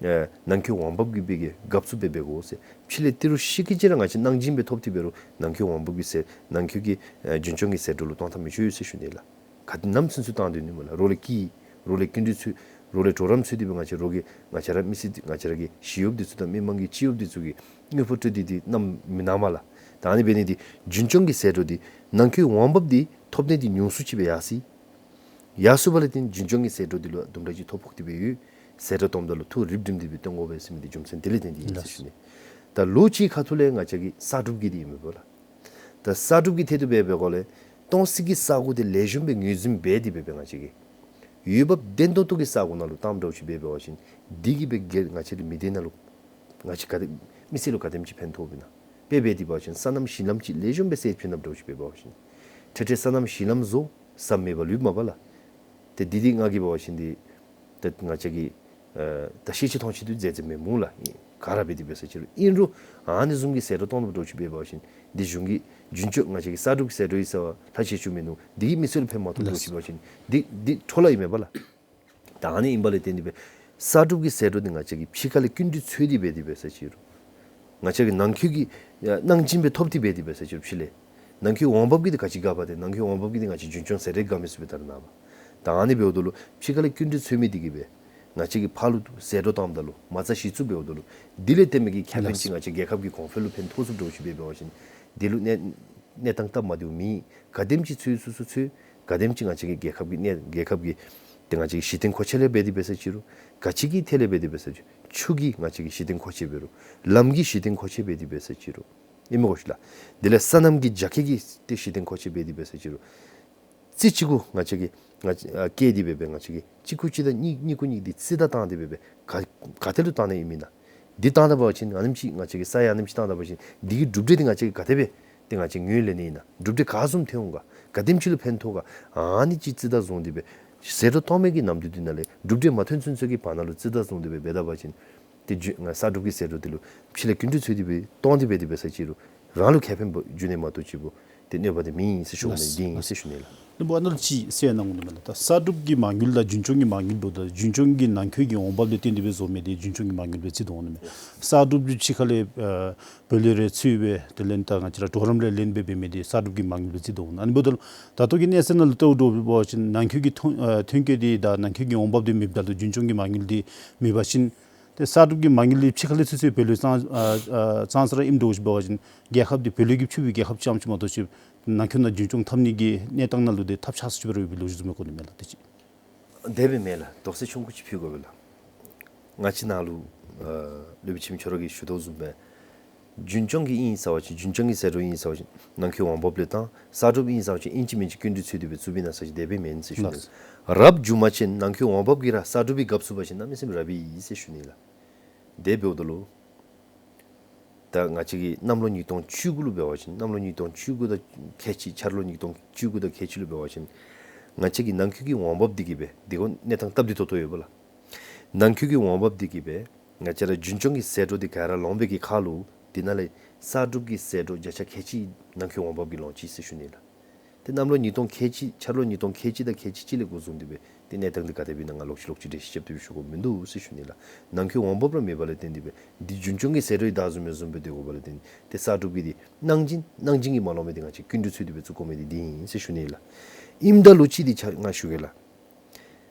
ཨེ་ནང་འཁོད་འོང་འབབ་ཀྱི་སྦེ་གི་གབ་ཚུགསཔ་སྦེ་འབད་དགོ་ཟེར། ཕྱི་ལས་ཏི་རུ་ཤི་ཀི་ཅིག་ར་ང་བཅས་གནང་སྦྱིན་སྦེ་ཐོབ་སྟེ་འབད་རུང་ནང་འཁོད་འོང་འབབ་ཀྱི་ཟད་ནང་འཁོད་ཀྱི་ཨེ་རྒྱུན་སྐྱོང་གི་ཟད་འགྲོ་ལུ་གཏོང་ཐབས་མི་ཆོག་ཟེར་ཞུ་ནི་ལགས། ག་ཏེ་ནམ་ཚུན་ཚོད་གཏང་སྡོད་ནི་སྨོ་ལགས། རོགས་ལས་སྐྱིད་རོགས་ལས་སྐྱིན་འགྲུལ་འཚོལ་རོགས་ལས་གྲོགས་རམ་འཚོལ་ཏེ་སྦེ་ང་བཅས་རོགས་ཀྱི་ང་བཅས་ར་མི་སེར་ང་བཅས་ར་གི་ཞི་གཡོགཔ་འདི་ཚུ་དང་མི་མང་གི་སྤྱི་གཡོགཔ་འདི་ཚུ་གི་དངུལ་ཕོགས་སྤྲོད་དེ་འདི་གནངམ་མེན་ན་མས་ལགས། ད་ཨ་ནི་འབད་ནི་འདི་རྒྱུན་སྐྱོང་གི་ཟད་འགྲོ་འདི་ནང་འཁོད་འོང་འབབ་འདི་ཐོབ་ནི་འདི་ཉུང་སུ་ཅིག་སྦེ་ཡར་སོ་ཡི། ཡར་སོ་བ་ལས་བརྟེན་རྒྱུན་སྐྱོང་གི་ཟད་འགྲོ་འདི་ལུ་དུམ་གྲ་ཅིག་ཐོ་ཕོག་སྟེ་སྦེ་ཡོད། ཟད་འགྲོ་གཏངམ་ད་ལུ་ཐུགས་རིགཔ་སྒྲིམ་སྟེ་སྦེ་གཏང་དགོ་པས་ཟེར་མི་འདི་རྒྱུ་མཚན་འདི་ལས་བརྟེན་ཏེ་ཨིན་ཟེར་ཞུ་ནི། ད་ལོ་གཅིག་ཁ་ཐུག་ལས་ང་བཅས་ཀྱི་གསར་སྒྲུབ་ཀྱི་འདི་ཨིན་མས་པ་ལགས། ད་གསར་སྒྲུབ་ཀྱི་ཐད་དུ་འབད་འབད་སྒོ་ལས་གཏོང་སའི་གི་ས་གོ་འདི་ལེགས་ཤོམ་སྦེ་ངོས་འཛིན་འབད་དེ་འབད་འབད་ང་བཅས་ཀྱིས་འོས་འབབ་ལྡན་ཏོག་ཏོ་གི་ས་གོ་ནང་ལུ་གཏངམ་འདྲཝ་ཅིག་འབད་འབད་བ་ཅིན་འདི་གིས་འབད་སྒོ་ལས་ང་བཅས་རའི་མི་སྡེ་ནང་ལུ་ང་བཅས་ག་དེ་མི་སེར་ལུ་ག་དེམ་ཅིག་ཕན་ཐོགས་པས་ན། དཔེ་འབད་དེ་འབད་བ་ཅིན་སོ་ནམ་གཞི་ལམ་ཅིག་ལེགས་ཤོམ་སྦེ་ཟེར་ཕུལ་གནངམ་འདྲཝ་ཅིག་འབད་འབད་བ་ཅིན་ཏེ་ཏེ་སོ་ནམ་གཞི་ལམ་བཟོ་ས་མེད་པར་ལུསཔ་མས་པ་ལགས། ཏེ་འདི་འདི་ང་གིས་འབད་བ་ཅིན་འདི་ཏེ་ང་བཅས་ཀྱིས་ཨེ་ད་ཤེས་ཆེ་མཐོང་ཆེ་འདི་མཛད་མཛདཔ་མེན་སྨོ་ལགས། ག་ར་འབད་དེ་འབད་ས་ཅིག་རུང་ཨིན་རུང་ཨ་ནི་བཟུམ་གྱི་ཟད་འགྲོ་གཏང་དོ་འདྲཝ་ཅིག་འབད་འབད་བ་ཅིན་འདི་གཞུང་གི་རྒྱུན་སྐྱོང་ང་བཅས་ཀྱི་གསར་སྒྲུབ་ཀྱི་ཟད་འགྲོ་ཨིན་ཟེར་བ་ལྷག་ཆད་ཅིག་མིན་འདུག། འདི་གིས་མི་སེར་ལུ་ཕན་མ་ཐོགས་འདྲཝ་ཅིག་འབད་བ་ཅིན་འདི་འདི་འཕྲོ་བརླག་ཨིན་མས་པ་ལགས། ད་ཨ་ནི་ཨིན་པ་ལས་བརྟེན་ཏེ་སྦེ་གསར་སྒྲུབ་ཀྱི་ཟད་འགྲོ་འདི་ང་བཅས་ཀྱིས་ཕྱི་ཁ་ལས་སྐྱིན་འགྲུལ་འཚོལ་ཏེ་འབད་དེ་འབད་ས་ཅིག་རུང་ང་བཅས་ཀྱིས་ནང་འཁོད་ཀྱི་ཨེ་གནང་སྦྱིན་སྦེ་ཐོབ་སྟེ་འབད་དེ་འབད་ས་ཅིག་རུང་ཕྱི་ལས་ནང་འཁོད་འོང་འབབ་ཀྱི་འདི་ག་ཅི་དགའ་བ་ཏེ་ནང་འཁོད་འོང་འབབ་ཀྱི་འདི་ང་བཅས་རྒྱུན་སྐྱོང་ཟད་འགྲོ་དགའ་མི་ཚུགས་པའི་ད་རེས་ནངས་པ། ད་ཨ་ནི་འབདཝ་ད་ལུ་ཕྱི་ཁ་ལས་སྐྱིན་འགྲུལ་འཚོལ་མི་འདི་གིས་སྦེ་ང་བཅས་ཀྱིས་ཕར་ལུ་ཟད་འགྲོ་གཏངམ་ད་ལུ་མ་རྩ་གཞི་བཙུགས་འབདཝ་ད་ལུ་འདི་ལས་བརྟེན་མི་གི་ཁེ་ཕན་ཅིག་ང་བཅས་རྒྱལ་ཁབ་ཀྱི་གོང་འཕེལ་ལུ་ཕན་ཐོགས་ཚུགསཔ་འདྲཝ་ཅིག་འབད་འབད་བ་ཅིན་འདི་ལུ་གནས་གནས་སྟངས་སྟབས་མ་བདེཝ་མེད། ག་དེམ་ཅིག་འཚོལ་ཚུགས་ཚུགས་འཚོལ། ག་དེམ་ཅིག་ང་བཅས་ཀྱི་རྒྱལ་ཁབ་ཀྱི་གནས་རྒྱལ་ཁབ་ཀྱི་ཏེ་ང་བཅས་ཀྱི་གཞི་རྟེན་མཁོ་ཆས་ལས་འབད་དེ་འབད་ས་ཅིག་རུང་ག་ཅི་གི་ཐད་ལས་འབད་དེ་འབད་ས་ཅིག་རུང་ཆུ་གི་ང་བཅས་ཀྱི་གཞི་རྟེན་མཁོ་ཆས་འབད་རུང་ལམ་གྱི་གཞི་རྟེན་མཁོ་ཆས་འབད་དེ་འབད་ས་ཅིག་རུང་ཨིན་མས་གོ་ཤིག་ལགས། དེ་ལས་སོ་ནམ་གྱི་རྒྱ་སྐྱེད་ཀྱི་ཏེ་གཞི་རྟེན་མཁོ་ཆས་འབད་དེ་འབད་ས་ཅིག་རུང་ རྩིས་གཅིག་གུ་ང་བཅས་ཀྱིས་ང་བཅས་ཨ་བཀལ་ཏེ་སྦེ་སྦེ་ང་བཅས་ཀྱིས་གཅིག་གུ་གཅིག་དང་གཉིས་གཉིས་གུ་གཉིས་འདི་རྩིས་བདའ་བཏང་སྟེ་སྦེ་སྦེ་ག་ག་ཏེ་ལུ་བཏང་ནི་ཨིན་མེན་ན། འདི་བཏང་ད་པ་ཅིན་ཨ་ནེམ་ཅིག་ང་བཅས་ཀྱིས་ས་ཡ་ཨ་ནེམ་ཅིག་བཏང་ད་པ་ཅིན་འདི་གི་གྲུབ་འབྲས་འདི་ང་བཅས་ཀྱིས་ག་དེ་སྦེ་ཏེ་ང་བཅས་ངོས་ལེན་ནི་ཨིན་ན། གྲུབ་འབྲས་ག་བཟུམ་ཐོན་འོང་ག། ག་དེམ་ཅིག་ལུ་ཕན་ཐོགས་ག། ཨ་ནི་ཅིག་རྩིས་བདའ་བཟུང་སྟེ་སྦེ་ཟད་འགྲོ་སྟོང་མེད་ཀྱི་ནམ་དུས་འདི་ནང་ལས་གྲུབ་འབྲས་མ་ཐོན་ཚུན་ཚོད་ཀྱི་བར་ན་ལུ་རྩིས་བདའ་བཟུང་སྟེ་སྦེ་འབད་ད་པ་ཅིན་ཏེ་རྒྱུ་ང་གསར་སྒྲུབ་ཀྱི་ཟད་འགྲོ་འདི་ལུ་ཕྱི་ལས་སྐྱིན་འགྲུལ་ཚུད་དེ་སྦེ་གཏང་སྟེ་འབད་དེ་འབད་ས་ཅིག་རུང་རང་ལུ་ཁེ་ཕན་འབྱུང་ནི་མ་གཏོགས་ཅིག་པོ་ཏེ་གནོད་པ་འདི་མེད་ཟེར་ཞུ་ནི་ལགས། འདི་ཨིན་ཟེར་ཞུ་ནི་ལགས། ནི་འབདཝ་ད་ལུ་ཅིག་ཟེར་གནང་དགོ་ནི་མས་ལགས། ད་གསར་སྒྲུབ་ཀྱི་མ་དངུལ་དང་རྒྱུན་སྐྱོང་གི་མ་དངུལ་འབདཝ་ད་རྒྱུན་སྐྱོང་གི་ནང་འཁོད་ཀྱི་འོང་འབབ་ལས་བརྟེན་ཏེ་སྦེ་བཟོ་མི་འདི་རྒྱུན་སྐྱོང་གི་མ་དངུལ་སྦེ་བརྩི་དོ་འོང་ནི་མས། གསར་སྒྲུབ་ཀྱི་ཕྱི་ཁ་ལས་ཨ་བོད་ལུ་ར་ཚུད་སྦེ་དེ་ལས་ད་ང་བཅས་ར་གྲོགས་རམ་ལས་ལེན་སྦེ་འབད་མི་འདི་གསར་སྒྲུབ་ཀྱི་མ་དངུལ་སྦེ་བརྩི་དོ་འོང་། ཨ་ནི་འབདཝ་ད་ལུ་ད་ལྟོ་གི་གནས་ཚད་ནང་ལུ་ལྟཝ་འདྲཝ་འབད་བ་ཅིན་ནང་འཁོད་ཀྱི་ཐོན་ཨ་ཐོན་སྐྱེད་འདི་དང་ནང་འཁོད་ཀྱི་འོང་འབབ་འདི་མེདཔ་ད་ལུ་རྒྱུན་སྐྱོང་གི་མ་དངུལ་འདི་མེད་པ་ཅིན་ཏེ་གསར་སྒྲུབ་ཀྱི་མ་དངུལ་འདི་ཕྱི་ཁ་ལས་ཚུད་ཚུདཔ་ལུ་ཙང་ཨ་ཨ་ཙང་ཙ་ར་ཨིནམ་འདྲཝ་ཅིག་འབད་བ་ཅིན་རྒྱལ་ཁབ་འདི་བོད་ལུ་གི་ཕྱུག་པའི་རྒྱལ་ཁབ་ཅིག་ཨིནམ་ཅིག་མ་གཏོགས་ཅིག་ནང་འཁོད་ནང་རྒྱུན་སྐྱོང་འཐབ་ནི་གི་གནས་སྟངས་ནང་ལུ་འདི་ཐབས་ཆག་ས་ཅིག་འབད་རུང་ཡོད་པའི་ལོ་རྒྱུས་བཟུམ་མས་གོ་ནི་མས་ལགས། དེ་ཅིག་དེ་སྦེ་མེན་ལགས། དོགས་སེལ་ཆུང་ཀུ་ཅིག་ཕུལ་དགོ་པས་ལགས། ང་བཅས་ནང་ལུ་ཨ་སློབ་དཔོན་ཆེན་པོ་ཁྱོད་ར་གིས་ཞུ་དོ་བཟུམ་སྦེ་རྒྱུན་སྐྱོང་གི་ཨིན་ཟེར་བ་ཅིན་རྒྱུན་སྐྱོང་གི་ཟད་འགྲོ་ཨིན་ཟེར་བ་ཅིན་ནང་འཁོད་འོང་འབབ་ལས་བཏང་། གསར་སྒྲུབ་ཨིན་ཟེར་བ་ཅིན་ཨིན་ཅི་མིན་ཅི་སྐྱིན་འགྲུལ་ཚུད་དེ་སྦེ་བཙུགས་པས་ན་ཟེར་ཅིག་དེ་སྦེ་མེན་ཟེར་ཞུ་ནི། ལགས། རབ་བྱུང་པ་ཅིན་ནང་འཁོད་འོང་འབབ་ཀྱིས་ར་གསར་སྒྲུབ་ཀྱི་སྐབས་སུ་འབད་བ་ཅིན་གནམ་མེད་ས་མེད་རབ་ཨིན་ཟེར་ཞུ་ནི་ལགས། དེ་འབདཝ་ད་ལུ་ད་ང་བཅས་ཀྱིས་གནམ་ལོ་ཉིས་སྟོང་བཅུ་དགུ་ལུ་འབད་བ་ཅིན་གནམ་ལོ་ཉིས་སྟོང་བཅུ་དགུ་དང་ཁལ་གཅིག་ཆར་ལོ་ཉིས་སྟོང་བཅུ་དགུ་དང་ཁལ་གཅིག་ལུ་འབད་བ་ཅིན་ང་བཅས་ཀྱི་ནང་འཁོད་ཀྱི་འོང་འབབ་འདི་གིས་སྦེ་འདི་གོ་གནས་སྟངས་སྟབས་བདེ་ཏོག་ཏོ་ཡོད་པས་ལགས། ནང་འཁོད་ཀྱི་འོང་འབབ་འདི་གིས་སྦེ་ང་བཅས་ར་རྒྱུན་སྐྱོང་གི་ཟད་འགྲོ་འདི་ག་ར་ལོངས་པའི་གི་ཁར་ལུ་འདི་ནང་ལས་གསར་སྒྲུབ་ཀྱི་ཟད་འགྲོ་བརྒྱ་ཆ་ཁལ་གཅིག་ནང་འཁོད་འོང་འབབ་ཀྱིས་ལོངས་ཅི་ཟེར་ཞུ་ནི་ལགས། ཏེ་གནམ་ལོ་ཉིས་སྟོང་ཁལ་གཅིག་ཆར་ལོ་ཉིས་སྟོང་ཁལ་གཅིག་དང་ཁལ་གཅིག་གཅིག་ལས་འགོ་བཟུང་སྟེ་སྦེ་ཏེ་གནས་སྟངས་འདི་ག་དེ་སྦེ་ཨིན་ན་ང་ལོག་ཅི་ལོག་ཅི་འགྲེལ་བཤད་རྐྱབ་སྟེ་སྦེ་ཞུ་དགོཔ་མིན་འདུག་ཟེར་ཞུ་ནི་ལགས། ནང་འཁོད་འོང་འབབ་ར་མེདཔ་ལས་བརྟེན་ཏེ་སྦེ་འདི་རྒྱུན་སྐྱོང་གི་ཟད་འགྲོ་ཡི་བདའ་བཟུང་མི་བཟུང་སྦེ་སྡོད་དགོཔ་ལས་བརྟེན་ཏེ་གསར་སྒྲུབ་ཀྱི་འདི་གནང་སྦྱིན་གནང་སྦྱིན་གྱིས་མ་ལོངས་མི་འདི་ང་བཅས་སྐྱིན་འགྲུལ་ཚུད་དེ་སྦེ་བཙུགས་དགོ་མི་འདི་འདི་ཨིན་ཟེར་ཞུ་ནི་ལགས། ཨིནམ་ད་ལུ་ཅིག་འདི་ཆ་ང་ཞུ་གེ་ལགས།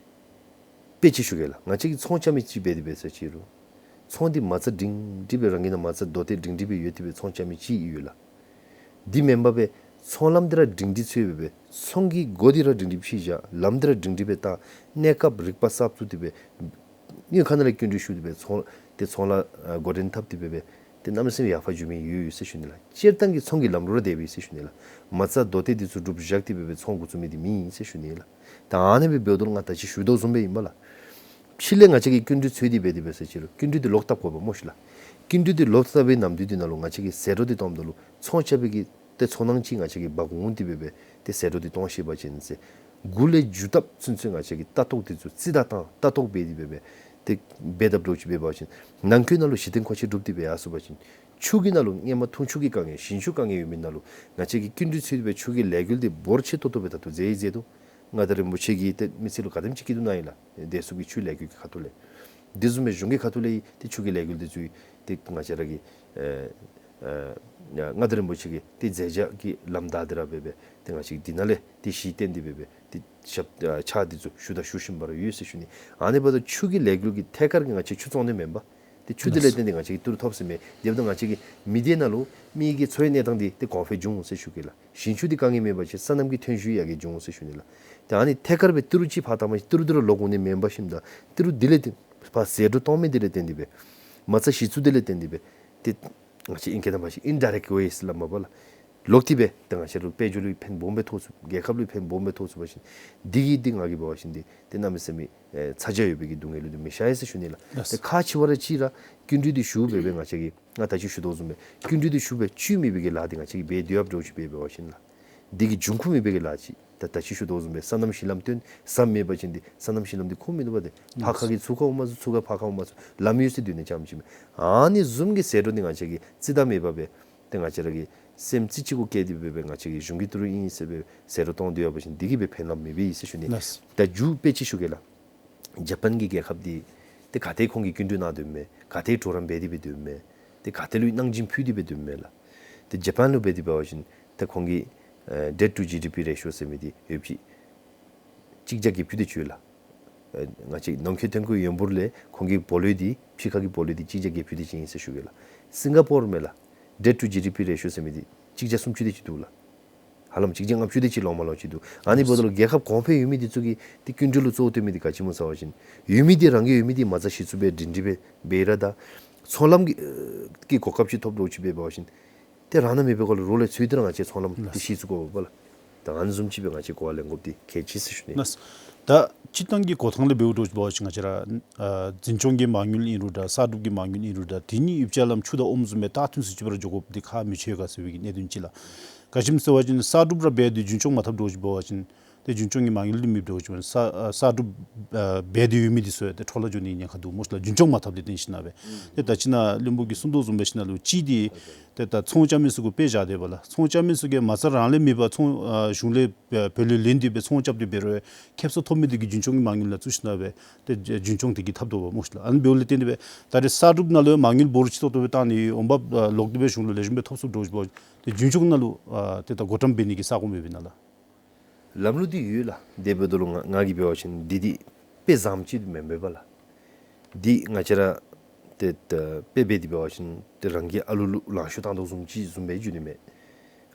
དཔེ་ཅིག་ཞུ་གེ་ལགས། ང་བཅས་ཀྱིས་ཚོང་རྐྱབ་མི་ཅིག་འབད་དེ་འབད་ས་ཅིག་རུང་ཚོང་འདི་མ་རྩ་སྒྲིང་སྒྲིང་སྦེ་རང་གི་ནང་མ་རྩ་རྡོ་ཏེ་སྒྲིང་སྒྲིང་སྦེ་ཡོད་དེ་སྦེ་ཚོང་རྐྱབ་མི་ཅིག་ཡོད་ལགས། འདི་མེན་པར་སྦེ་ཚོང་ལམ་འདི་ར་སྒྲིང་སྒྲིང་ཚུད་སྦེ་སྦེ་ཚོང་གི་སྒོ་འདི་ར་སྒྲིང་སྒྲིང་ཕྱེ་བཞག། ལམ་འདི་ར་སྒྲིང་སྒྲིང་སྦེ་བཏང་། གནས་སྐབས་རིག་པ་གསར་བཙུགས་ཏེ་སྦེ་དངུལ་ཁང་ནང་ལས་སྐྱིན་འགྲུལ་ཞུ་སྟེ་སྦེ་ཚོང་ཏེ་ཚོང་ལཱ་ཨ་འགོ་འདྲེན་འཐབ་སྟེ་སྦེ་སྦེ་ཏེ་གནམ་མེད་ས་མེད་ཡར་འཕར་འགྱོ་མི་ཡོད་ཡོད་ཟེར་ཞུ་ནི་ལགས། སྤྱིར་བཏང་གི་ཚོང་གི་ལམ་ལུགས་ར་དེ་སྦེ་ཟེར་ཞུ་ནི་ལགས། མ་རྩ་རྡོ་ཏེ་འདི་ཚུ་སྒྲུབ་བཞག་སྟེ་སྦེ་སྦེ་ཚོང་འགོ་བཙུགས་མི་འདི་མེན་ཟེར་ཞུ་ནི་ལགས། ད་ཨ་ནི་སྦེ་འབདཝ་ད་ལུ་ང་ད་ཅི་ཞུ་དོ་བཟུམ་སྦེ་ཨིན་པས་ལགས། ཕྱི་ལས་ང་བཅས་ཀྱིས་སྐྱིན་འགྲུལ་ཚུད་དེ་སྦེ་དེ་སྦེ་ཟེར་ཅི་རུང་སྐྱིན་འགྲུལ་འདི་ལོག་བཏབ་དགོ་པས་སྨོ་ཤི་ལགས། སྐྱིན་འགྲུལ་འདི་ལོག་བཏབ་པའི་ནམ་དུས་འདི་ནང་ལུ་ང་བཅས་ཀྱིས་ཟད་འགྲོ་འདི་གཏངམ་ད་ལུ་ཚོང་རྐྱབ་པའི་གི་ཏེ་ཚོར་སྣང་ཅིག་ང་བཅས་ཀྱིས་འབག་འོང་སྟེ་སྦེ་སྦེ་ཏེ་ཟད་འགྲོ་འདི་གཏང་ཤེས་པ་ཅིན་ཟེར། འགོ་ལས་མཇུག་བཏབ་ཚུན་ཚོད་ང་བཅས་ཀྱིས་ལྟ་རྟོག་འདི་ཚུ་རྩིས་བདའ་བཏང་ལྟ་རྟོག་འབད་དེ་སྦེ་སྦེ་ཏེ་འབད་དཔ་འདྲཝ་ཅིག་འབད་བ་ཅིན་ནང་འཁོད་ནང་ལུ་གཞི་རྟེན་མཁོ་ཆས་གྲུབ་སྟེ་སྦེ་ཡར་སོང་པ་ཅིན་ཆུ་གི་ནང་ལུ་སྔོན་མ་འཐུང་ཆུ་གི་དཀའ་ངལ་ཞིང་ཆུ་དཀའ་ངལ་ཡོད་མི་ནང་ལུ་ང་བཅས་ཀྱིས་སྐྱིན་འགྲུལ་ཚུད་དེ་སྦེ་ཆུ་གི་ལས་འགུལ་འདི་འབོར་ཆེ་ཏོག་ཏོ་སྦེ་ད་ལྟོ་མཛད་ཡི་མཛད་དོ། མངའ་བདག་རིན་པོ་ཆེ་གིས་ཏེ་མི་སེར་ལུ་ག་དེམ་ཅིག་སྐྱིད་སྡུག་གནང་ཡི་ལགས། དེ་ཚུ་གི་ཆུ་ལས་འགུལ་གྱི་ཁ་ཐུག་ལས། དེ་བཟུམ་སྦེ་གཞུང་གི་ཁ་ཐུག་ལས་ཏེ་ཆུ་གི་ལས་འགུལ་འདི་ཚུ་ཏེ་ང་བཅས་ར་གི་ཨེ་ཨེ་མངའ་བདག་རིན་པོ་ཆེ་གིས་ཏེ་མཛད་བྱ་གི་ལམ་བདའ་སྟེ་ར་སྦེ་སྦེ་ཏེ་ང་བཅས་འདི་ནང་ལས་ཏེ་གཞི་བརྟེན་ཏེ་སྦེ་སྦེ་ཏེ་ཞབས་ཨ་ཕྱག་འདི་ཚུ་ཞུ་དང་ཞུ་བཞིན་པ་ར་ཡོད་ཟེར་ཞུ་ནི། ཨ་ནི་འབདཝ་ད་ཆུ་གི་ལས་འགུལ་གྱི་ཐད་ཀར་གྱི་ང་བཅས་ཆུ་བཙོང་ནི་མེན་པས། ཏེ་ཆུ་འདི་ལས་བརྟེན་ཏེ་ང་བཅས་ཀྱིས་ཏི་རུ་ཐོབ་ཟེར་མི་དེ་འབདཝ་ད་ང་བཅས་ཀྱི་མི་སྡེ་ནང་ལུ་མི་གི་འཚོ་བའི་གནས་སྟངས་འདི་ཏེ་གོང་འཕེལ་འབྱུང་འོང་ཟེར་ཞུ་གེ་ལགས། ཞིང་ཆུ་འདི་དཀའ་ངལ་མེད་པ་ཅིན་སོ་ནམ་གྱི་ཐོན་ཤུགས་ཡར་རྒྱས་འབྱུང་འོང་ཟེར་ཞུ་ནི་ལགས། ཏེ་ཨ་ནི་ཐད་ཀར་སྦེ་ཏི་རུ་ཅིག་ཕར་བཏང་པ་ཅིན་ཏི་རུ་འདི་ར་ལོག་འོང་ནི་མེན་པ་ཤིམ་ད་ཏི་རུ་འདི་ལས་ཏེ་ཕར་ཟད་འགྲོ་གཏང་མི་འདི་ལས་བརྟེན་ཏེ་སྦེ་མ་རྩ་གཞི་བཙུགས་འདི་ལས་བརྟེན་ཏེ་སྦེ་ཏེ་ང་བཅས་ཨིང་སྐད་བཏང་པ་ཅིན་ཨིན་ཌའི་རེཀཊ་ཝེ་ཟེར་སླབ་མས་པ་ལགས། ལོག་སྟེ་སྦེ་ཏེ་ང་བཅས་ར་དཔལ་འབྱོར་ལུ་ཕན་སྦོམ་སྦེ་ཐོགས་ཚུགས། རྒྱལ་ཁབ་ལུ་ཕན་སྦོམ་སྦེ་ཐོགས་ཚུགས་པ་ཅིན་འདི་གིས་ཏེ་ང་གིས་འབད་བ་ཅིན་འདི་ཏེ་གནམ་མེད་ས་མེད་ཨེ་ཚ་གྱང་ཡོད་པའི་གི་སྡུག་བསྔལ་ལུ་འདི་མི་ཤར་ཡི་ཟེར་ཞུ་ནི་ལགས། ལགས། ཏེ་ཁག་ཆེ་བ་ར་ཅིག་ར་སྐྱིན་འགྲུལ་འདི་ཞུ་སྦེ་སྦེ་ང་བཅས་ཀྱིས་ང་ད་ཅི་ཞུ་དོ་བཟུམ་སྦེ་སྐྱིན་འགྲུལ་འདི་ཞུ་སྦེ་བཅུད་མེད་པའི་གི་ལཱ་འདི་ང་བཅས་ཀྱིས་འབད་སྡོད་ཡོདཔ་འདྲཝ་ཅིག་འབད་བ་ཅིན་ལགས། འདི་གི་འབྱུང་ཁུངས་མེད་པའི་གི་ལཱ་ཅིག་ད་ད་ཅི་ཞུ་དོ་བཟུམ་སྦེ་སོ་ནམ་ཞིང་ལམ་བཏོན་ཟམ་མེད་པ་ཅིན་འདི་སོ་ནམ་ཞིང་ལམ་འདི་ཁུངས་མིན་འདུག་པ། ཏེ་ཕར་ཁ་གི་ཚུར་ཁར་འོང་མ་ཚུགས། ཚུར་ཁ་ཕར་ཁར་འོང་མ་ཚུགས། ལམ་ཡོད་ཟེར་སྡོད་ནི་ཙམ་ཅིག་མས། ཨ་ནི་བཟུམ་གྱི་ཟད་འགྲོ་འདི་ང་བཅས་ཀྱིས་རྩིས་བདའ་མེད་པར་སྦེ་ཏེ་ང་བཅས་ར་གི་སེམས་རྩེ་གཅིག་གུ་བསྐྱེད་དེ་སྦེ་སྦེ་ང་བཅས་ཀྱིས་གཞུང་གི་ཏི་རུ་ཨིན་ཟེར་སྦེ་ཟད་འགྲོ་གཏང་སྡོད་ཡོད་པ་ཅིན་འདི་གིས་སྦེ་ཕན་རླབས་མེད་པས་ཟེར་ཞུ་ནི། ལགས། ད་མཇུག་དཔེ་ཅིག་ཞུ་གེ་ལགས། ཇ་པཱན་གྱི་རྒྱལ་ཁབ་འདི་ཏེ་ག་ཏེ་ཁོང་གིས་སྐྱིན་འགྲུལ་གནང་སྡོད་མས། ག་ཏེ་གྲོགས་རམ་འབད་དེ་སྦེ་སྡོད་མས། ཏེ་ག་ཏེ་ལུ་གནང་སྦྱིན་ཕུལ་ཏེ་སྦེ་སྡོད་མས་ལགས། ཏེ་ཇ་པཱན་ལུ་འབད་དེ་འབད་བ་ཅིན་ཏེ་ཁོང་གི་ཨེ་ཌེཊ་ཊུ་ཇི་ཌི་པི་རེ་ཤིའོ་ཟེར་མི་འདི་ཡོད་པ་ཅིན་གཅིག་བརྒྱ་བརྒྱད་ཅུ་དེ་ཅིག་ཡོད་ལགས། ཨེ་ང་བཅས་ནང་འཁོད་ཐོན་ཁུངས་ཡོད་པ་ལས་ཁོང་གི་སྦོ་ལོགས་འདི་ཕྱི་ཁ་གི་སྦོ་ལོགས་འདི་གཅིག་བརྒྱ་བརྒྱད་ཅུ་དེ་ཅིག་ཨིན་ཟེར་ཞུ་གེ་ལགས། སིང་ག་པོར་མས་ལགས། ཌེཊ་ཊུ་ཇི་ཌི་པི་རེ་ཤིའོ་ཟེར་མི་འདི་གཅིག་བརྒྱ་སུམ་ཅུ་དེ་ཅིག་འདུག་ལགས། ཧ་ལམ་གཅིག་བརྒྱ་ལྔ་བཅུ་དེ་ཅིག་ལོངས་མ་ལོངས་ཅིག་འདུག། ཨ་ནི་འབདཝ་ད་ལུ་རྒྱལ་ཁབ་གོང་འཕེལ་ཡོད་མི་འདི་ཚུ་གིས་ཏེ་སྐྱིན་འགྲུལ་ལུ་གཙོ་བོ་བཏོན་མི་འདི་ག་ཅི་སྨོ་ཟེར་བ་ཅིན་ཡོད་མི་འདི་རང་གི་ཡོད་མི་འདི་མ་རྩ་གཞི་བཙུགས་སྦེ་སྒྲིང་སྒྲིང་སྦེ་འབད་ར་ད་ཚོང་ལམ་གྱི་ཨེ་གི་གོ་སྐབས་ཅིག་ཐོབ་འདྲཝ་ཅིག་འབད་བ་ཅིན་ཏེ་རང་ན་མེད་པའི་སྒོ་ལས་རོགས་ལས་འཚོལ་ཏེ་ར་ང་བཅས་ཚོང་ལམ་འདི་གཞི་བཙུགས་དགོ་པས་ལགས། ད་ཨ་ནི་བཟུམ་ཅིག་སྦེ་ང་བཅས་གོ་བ་ལེན་དགོཔ་འདི་གལ་ཆེ་ཟེར་ཞུ་ནི། ལགས། ད་སྤྱིར་བཏང་གི་གོ་ཐངས་ལས་འབདཝ་འདྲཝ་ཅིག་འབད་བ་ཅིན་ང་བཅས་ར་ཨ་འཛིན་སྐྱོང་གི་མ་དངུལ་ཨིན་རུང་འདྲ་གསར་སྒྲུབ་ཀྱི་མ་དངུལ་ཨིན་རུང་འདྲ་དེ་གཉིས་ཡུདཔ་ཅིག་ལམ་ཆུ་དང་ཨོམ་བཟུམ་སྦེ་ཏག་ཏུ་ཚུ་ཅིག་སྦེ་ར་འགྱོ་དགོཔ་འདི་ཁག་མི་ཆེ་ག་ཟེར་བའི་གི་གནད་དོན་ཅིག་ལགས། ག་ཅི་སྨོ་ཟེར་བ་ཅིན་གསར་སྒྲུབ་ར་འབད་དེ་རྒྱུན་སྐྱོང་མ་འཐབ་འདྲཝ་ཅིག་འབད་བ་ཅིན་ཏེ་རྒྱུན་སྐྱོང་གི་མ་དངུལ་འདི་མེདཔ་འདྲཝ་ཅིག་འབད་བ་ཅིན་གསར་ཨ་གསར་སྒྲུབ་ཨ་འབད་དེ་ཡོད་མི་འདི་ཚུ་ཡང་ཏེ་འཕྲོ་བརླག་འགྱོ་ནི་ཉེན་ཁ་འདུག་སྨོ་ལགས། རྒྱུན་སྐྱོང་མ་འཐབ་སྟེ་བརྟེན་ཞིན་ན་སྦེ། ཏེ་ད་ཅི་ནཱ་བློན་པོ་གིས་གསུང་དོ་བཟུམ་སྦེ་ཞིན་ན་ལུ་གཅིག་འདི་ཏེ་ད་ཚོང་རྐྱབ་མི་ཚུ་གུ་དཔེ་བཞག་སྟེ་འབད་ལགས། ཚོང་རྐྱབ་མི་ཚུ་གིས་མ་རྩ་རང་ལས་མེད་པར་ཚོང་ཨ་གཞུང་ལས་ཨ་བུ་ལོན་ལེན་ཏེ་སྦེ་ཚོང་རྐྱབ་སྟེ་འབད་རུང་ཁེབ་སང་ཐོབ་མི་འདི་གིས་རྒྱུན་སྐྱོང་གི་མ་དངུལ་ནང་བཙུགས་ཞིན་ན་སྦེ་ཏེ་རྒྱུན་སྐྱོང་དེ་གིས་འཐབ་དོ་བ་སྨོ་ལགས། ཨ་ནི་འབདཝ་ལས་བརྟེན་ཏེ་སྦེ་ད་རེས་གསར་སྒྲུབ་ནང་ལུ་མ་དངུལ་འབོར་ཆེ་ཏོག་ཏོ་སྦེ་བཏང་ནི་འོང་འབབ་ཨ་ལོག་སྟེ་སྦེ་གཞུང་ལུ་ལེགས་ཤོམ་སྦེ་ཐོབ་ཚུགསཔ་འདྲཝ་ཅིག་འབད་བ་ཅིན་ཏེ་རྒྱུན་སྐྱོང་ནང་ལུ་ཨ་ཏེ་ད་བགོ་བཀྲམ་འབད་ནི་གི་ས་གོ་མེད་པས་ན་ལགས། ལམ་ལུགས་འདི་ཡོད་ལགས། དེ་འབདཝ་ད་ལུ་ང་ང་གིས་འབད་བ་ཅིན་འདི་འདི་དཔེ་བཟངམ་ཅིག་མེན་པས་ལགས། འདི་ང་བཅས་ར་ཏེ་ད་དཔེ་འབད་དེ་འབད་བ་ཅིན་ཏེ་རང་གི་ཨ་ལུ་ལུ་ལང་ཤོར་བཏང་དོ་བཟུམ་ཅིག་བཟུམ་སྦེ་འགྱོ་ནི་མས།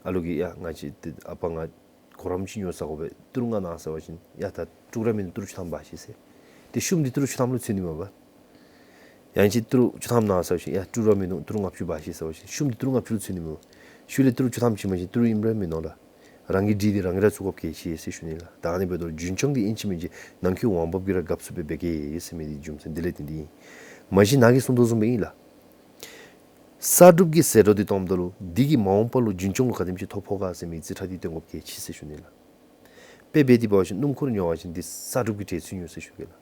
ཨ་ལུ་གིས་ཡ་ང་བཅས་ཏེ་ཨ་པ་ང་གོ་རམ་ཅིག་ཉོ་ས་དགོ་པས། ཏི་རུ་ལྔ་གནང་ཟེར་བ་ཅིན་ཡ་ད་ཏི་རུ་ར་མིན་ཏི་རུ་བཅུ་ཐམ་འབག་ཤིག་ཟེར། ཏེ་ཤུམ་འདི་ཏི་རུ་བཅུ་ཐམ་ལུ་ཚུད་ནི་མས་པ། ཡང་ཅིན་ཏི་རུ་བཅུ་ཐམ་གནང་ཟེར་བ་ཅིན་ཡ་ཏི་རུ་ར་མིན་འདུག་ཏི་རུ་ལྔ་བཅུ་འབག་ཤིག་ཟེར་བ་ཅིན་ཤུམ་འདི་ཏི་རུ་ལྔ་བཅུ་ལུ་ཚུད་ནི་མས། ཤུལ་ལས་ཏི་རུ་བཅུ་ཐམ་ཅིག་མ་གཞི་ཏི་རུ་ཨིནམ་ར་མིན་ནུག་ལགས། རང་གི་སྒྲིག་འདི་རང་གིས་ར་བཙུགས་དགོཔ་གལ་ཆེ་ཟེར་ཞུ་ནི་ལགས། ད་ཨ་ནི་འབདཝ་ད་རྒྱུན་སྐྱོང་འདི་ཨིན་ཅི་མིན་ཅི་ནང་འཁོད་འོང་འབབ་ཀྱིས་ར་དགའ་ཚུགས་སྦེ་འབད་གེ་ཟེར་མི་འདི་རྒྱུ་མཚན་འདི་ལས་བརྟེན་ཏེ་ཨིན། མ་གཞི་ནཱ་གིས་གསུང་དོ་བཟུམ་སྦེ་ཨིན་ལགས། གསར་སྒྲུབ་ཀྱི་ཟད་འགྲོ་འདི་བཏངམ་ད་ལུ་འདི་གིས་མ་འོངས་པ་ལུ་རྒྱུན་སྐྱོང་ག་དེམ་ཅིག་ཐོབ་ཕོག་ག་ཟེར་མི་རྩིས་ཁྲ་འདི་སྟོན་དགོཔ་གལ་ཆེ་ཟེར་ཞུ་ནི་ལགས། དཔེ་འབད་དེ་འབད་བ་ཅིན་སྣུམ་འཁོར་ཉོ་བ་ཅིན་འདི་གསར་སྒྲུབ་ཀྱི་གྲས་ཚུ་ཉོ་ཟེར་ཞུ་གེ་ལགས།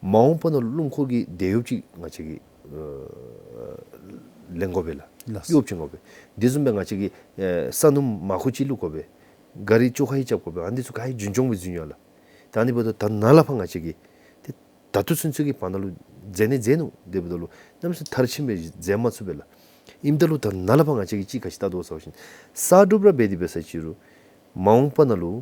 མ་འོངས་པ་ནང་ལུ་སྣུམ་འཁོར་གྱི་དེད་གཡོགཔ་ཅིག་ང་བཅས་ཀྱིས་ཨ་ལེན་དགོ་པས་ལགས། ལགས། གཡོགཔ་ཅིག་དགོ་པས། དེ་བཟུམ་སྦེ་ང་བཅས་ཀྱིས་ཨེ་ས་སྣུམ་མར་ཁུ་ཅིག་བླུག་དགོ་པས། ག་རི་བཅོ་ཁ་ཅིག་རྐྱབ་དགོ་པས། ཨ་ནི་འདི་ཚུ་ག་ར་རྒྱུན་སྐྱོང་སྦེ་འཛུལ་ནི་ལགས། ད་ཨ་ནི་འབདཝ་ད་ད་ནཱ་ལས་ཕར་ང་བཅས་ཀྱིས་ཏེ་ད་ལྟོ་ཚུན་ཚོད་ཀྱི་བར་ན་ལུ་མཛད་ནི་མཛད་ནུག། དེ་འབདཝ་ད་ལུ་གནམ་མེད་ས་མེད་མཐར་ཕྱིནམ་སྦེ་མཛད་མ་ཚུགས་པས་ལགས། ཨིནམ་ད་ལུ་ད་ནཱ་ལས་ཕར་ང་བཅས་ཀྱིས་ཅིག་ག་ཅི་བལྟ་དོ་ཟེར་བ་ཅིན་གསར་སྒྲུབ་ར་འབད་དེ་འབད་ས་ཅིག་རུང་མ་འོངས་པ་ནང་ལུ་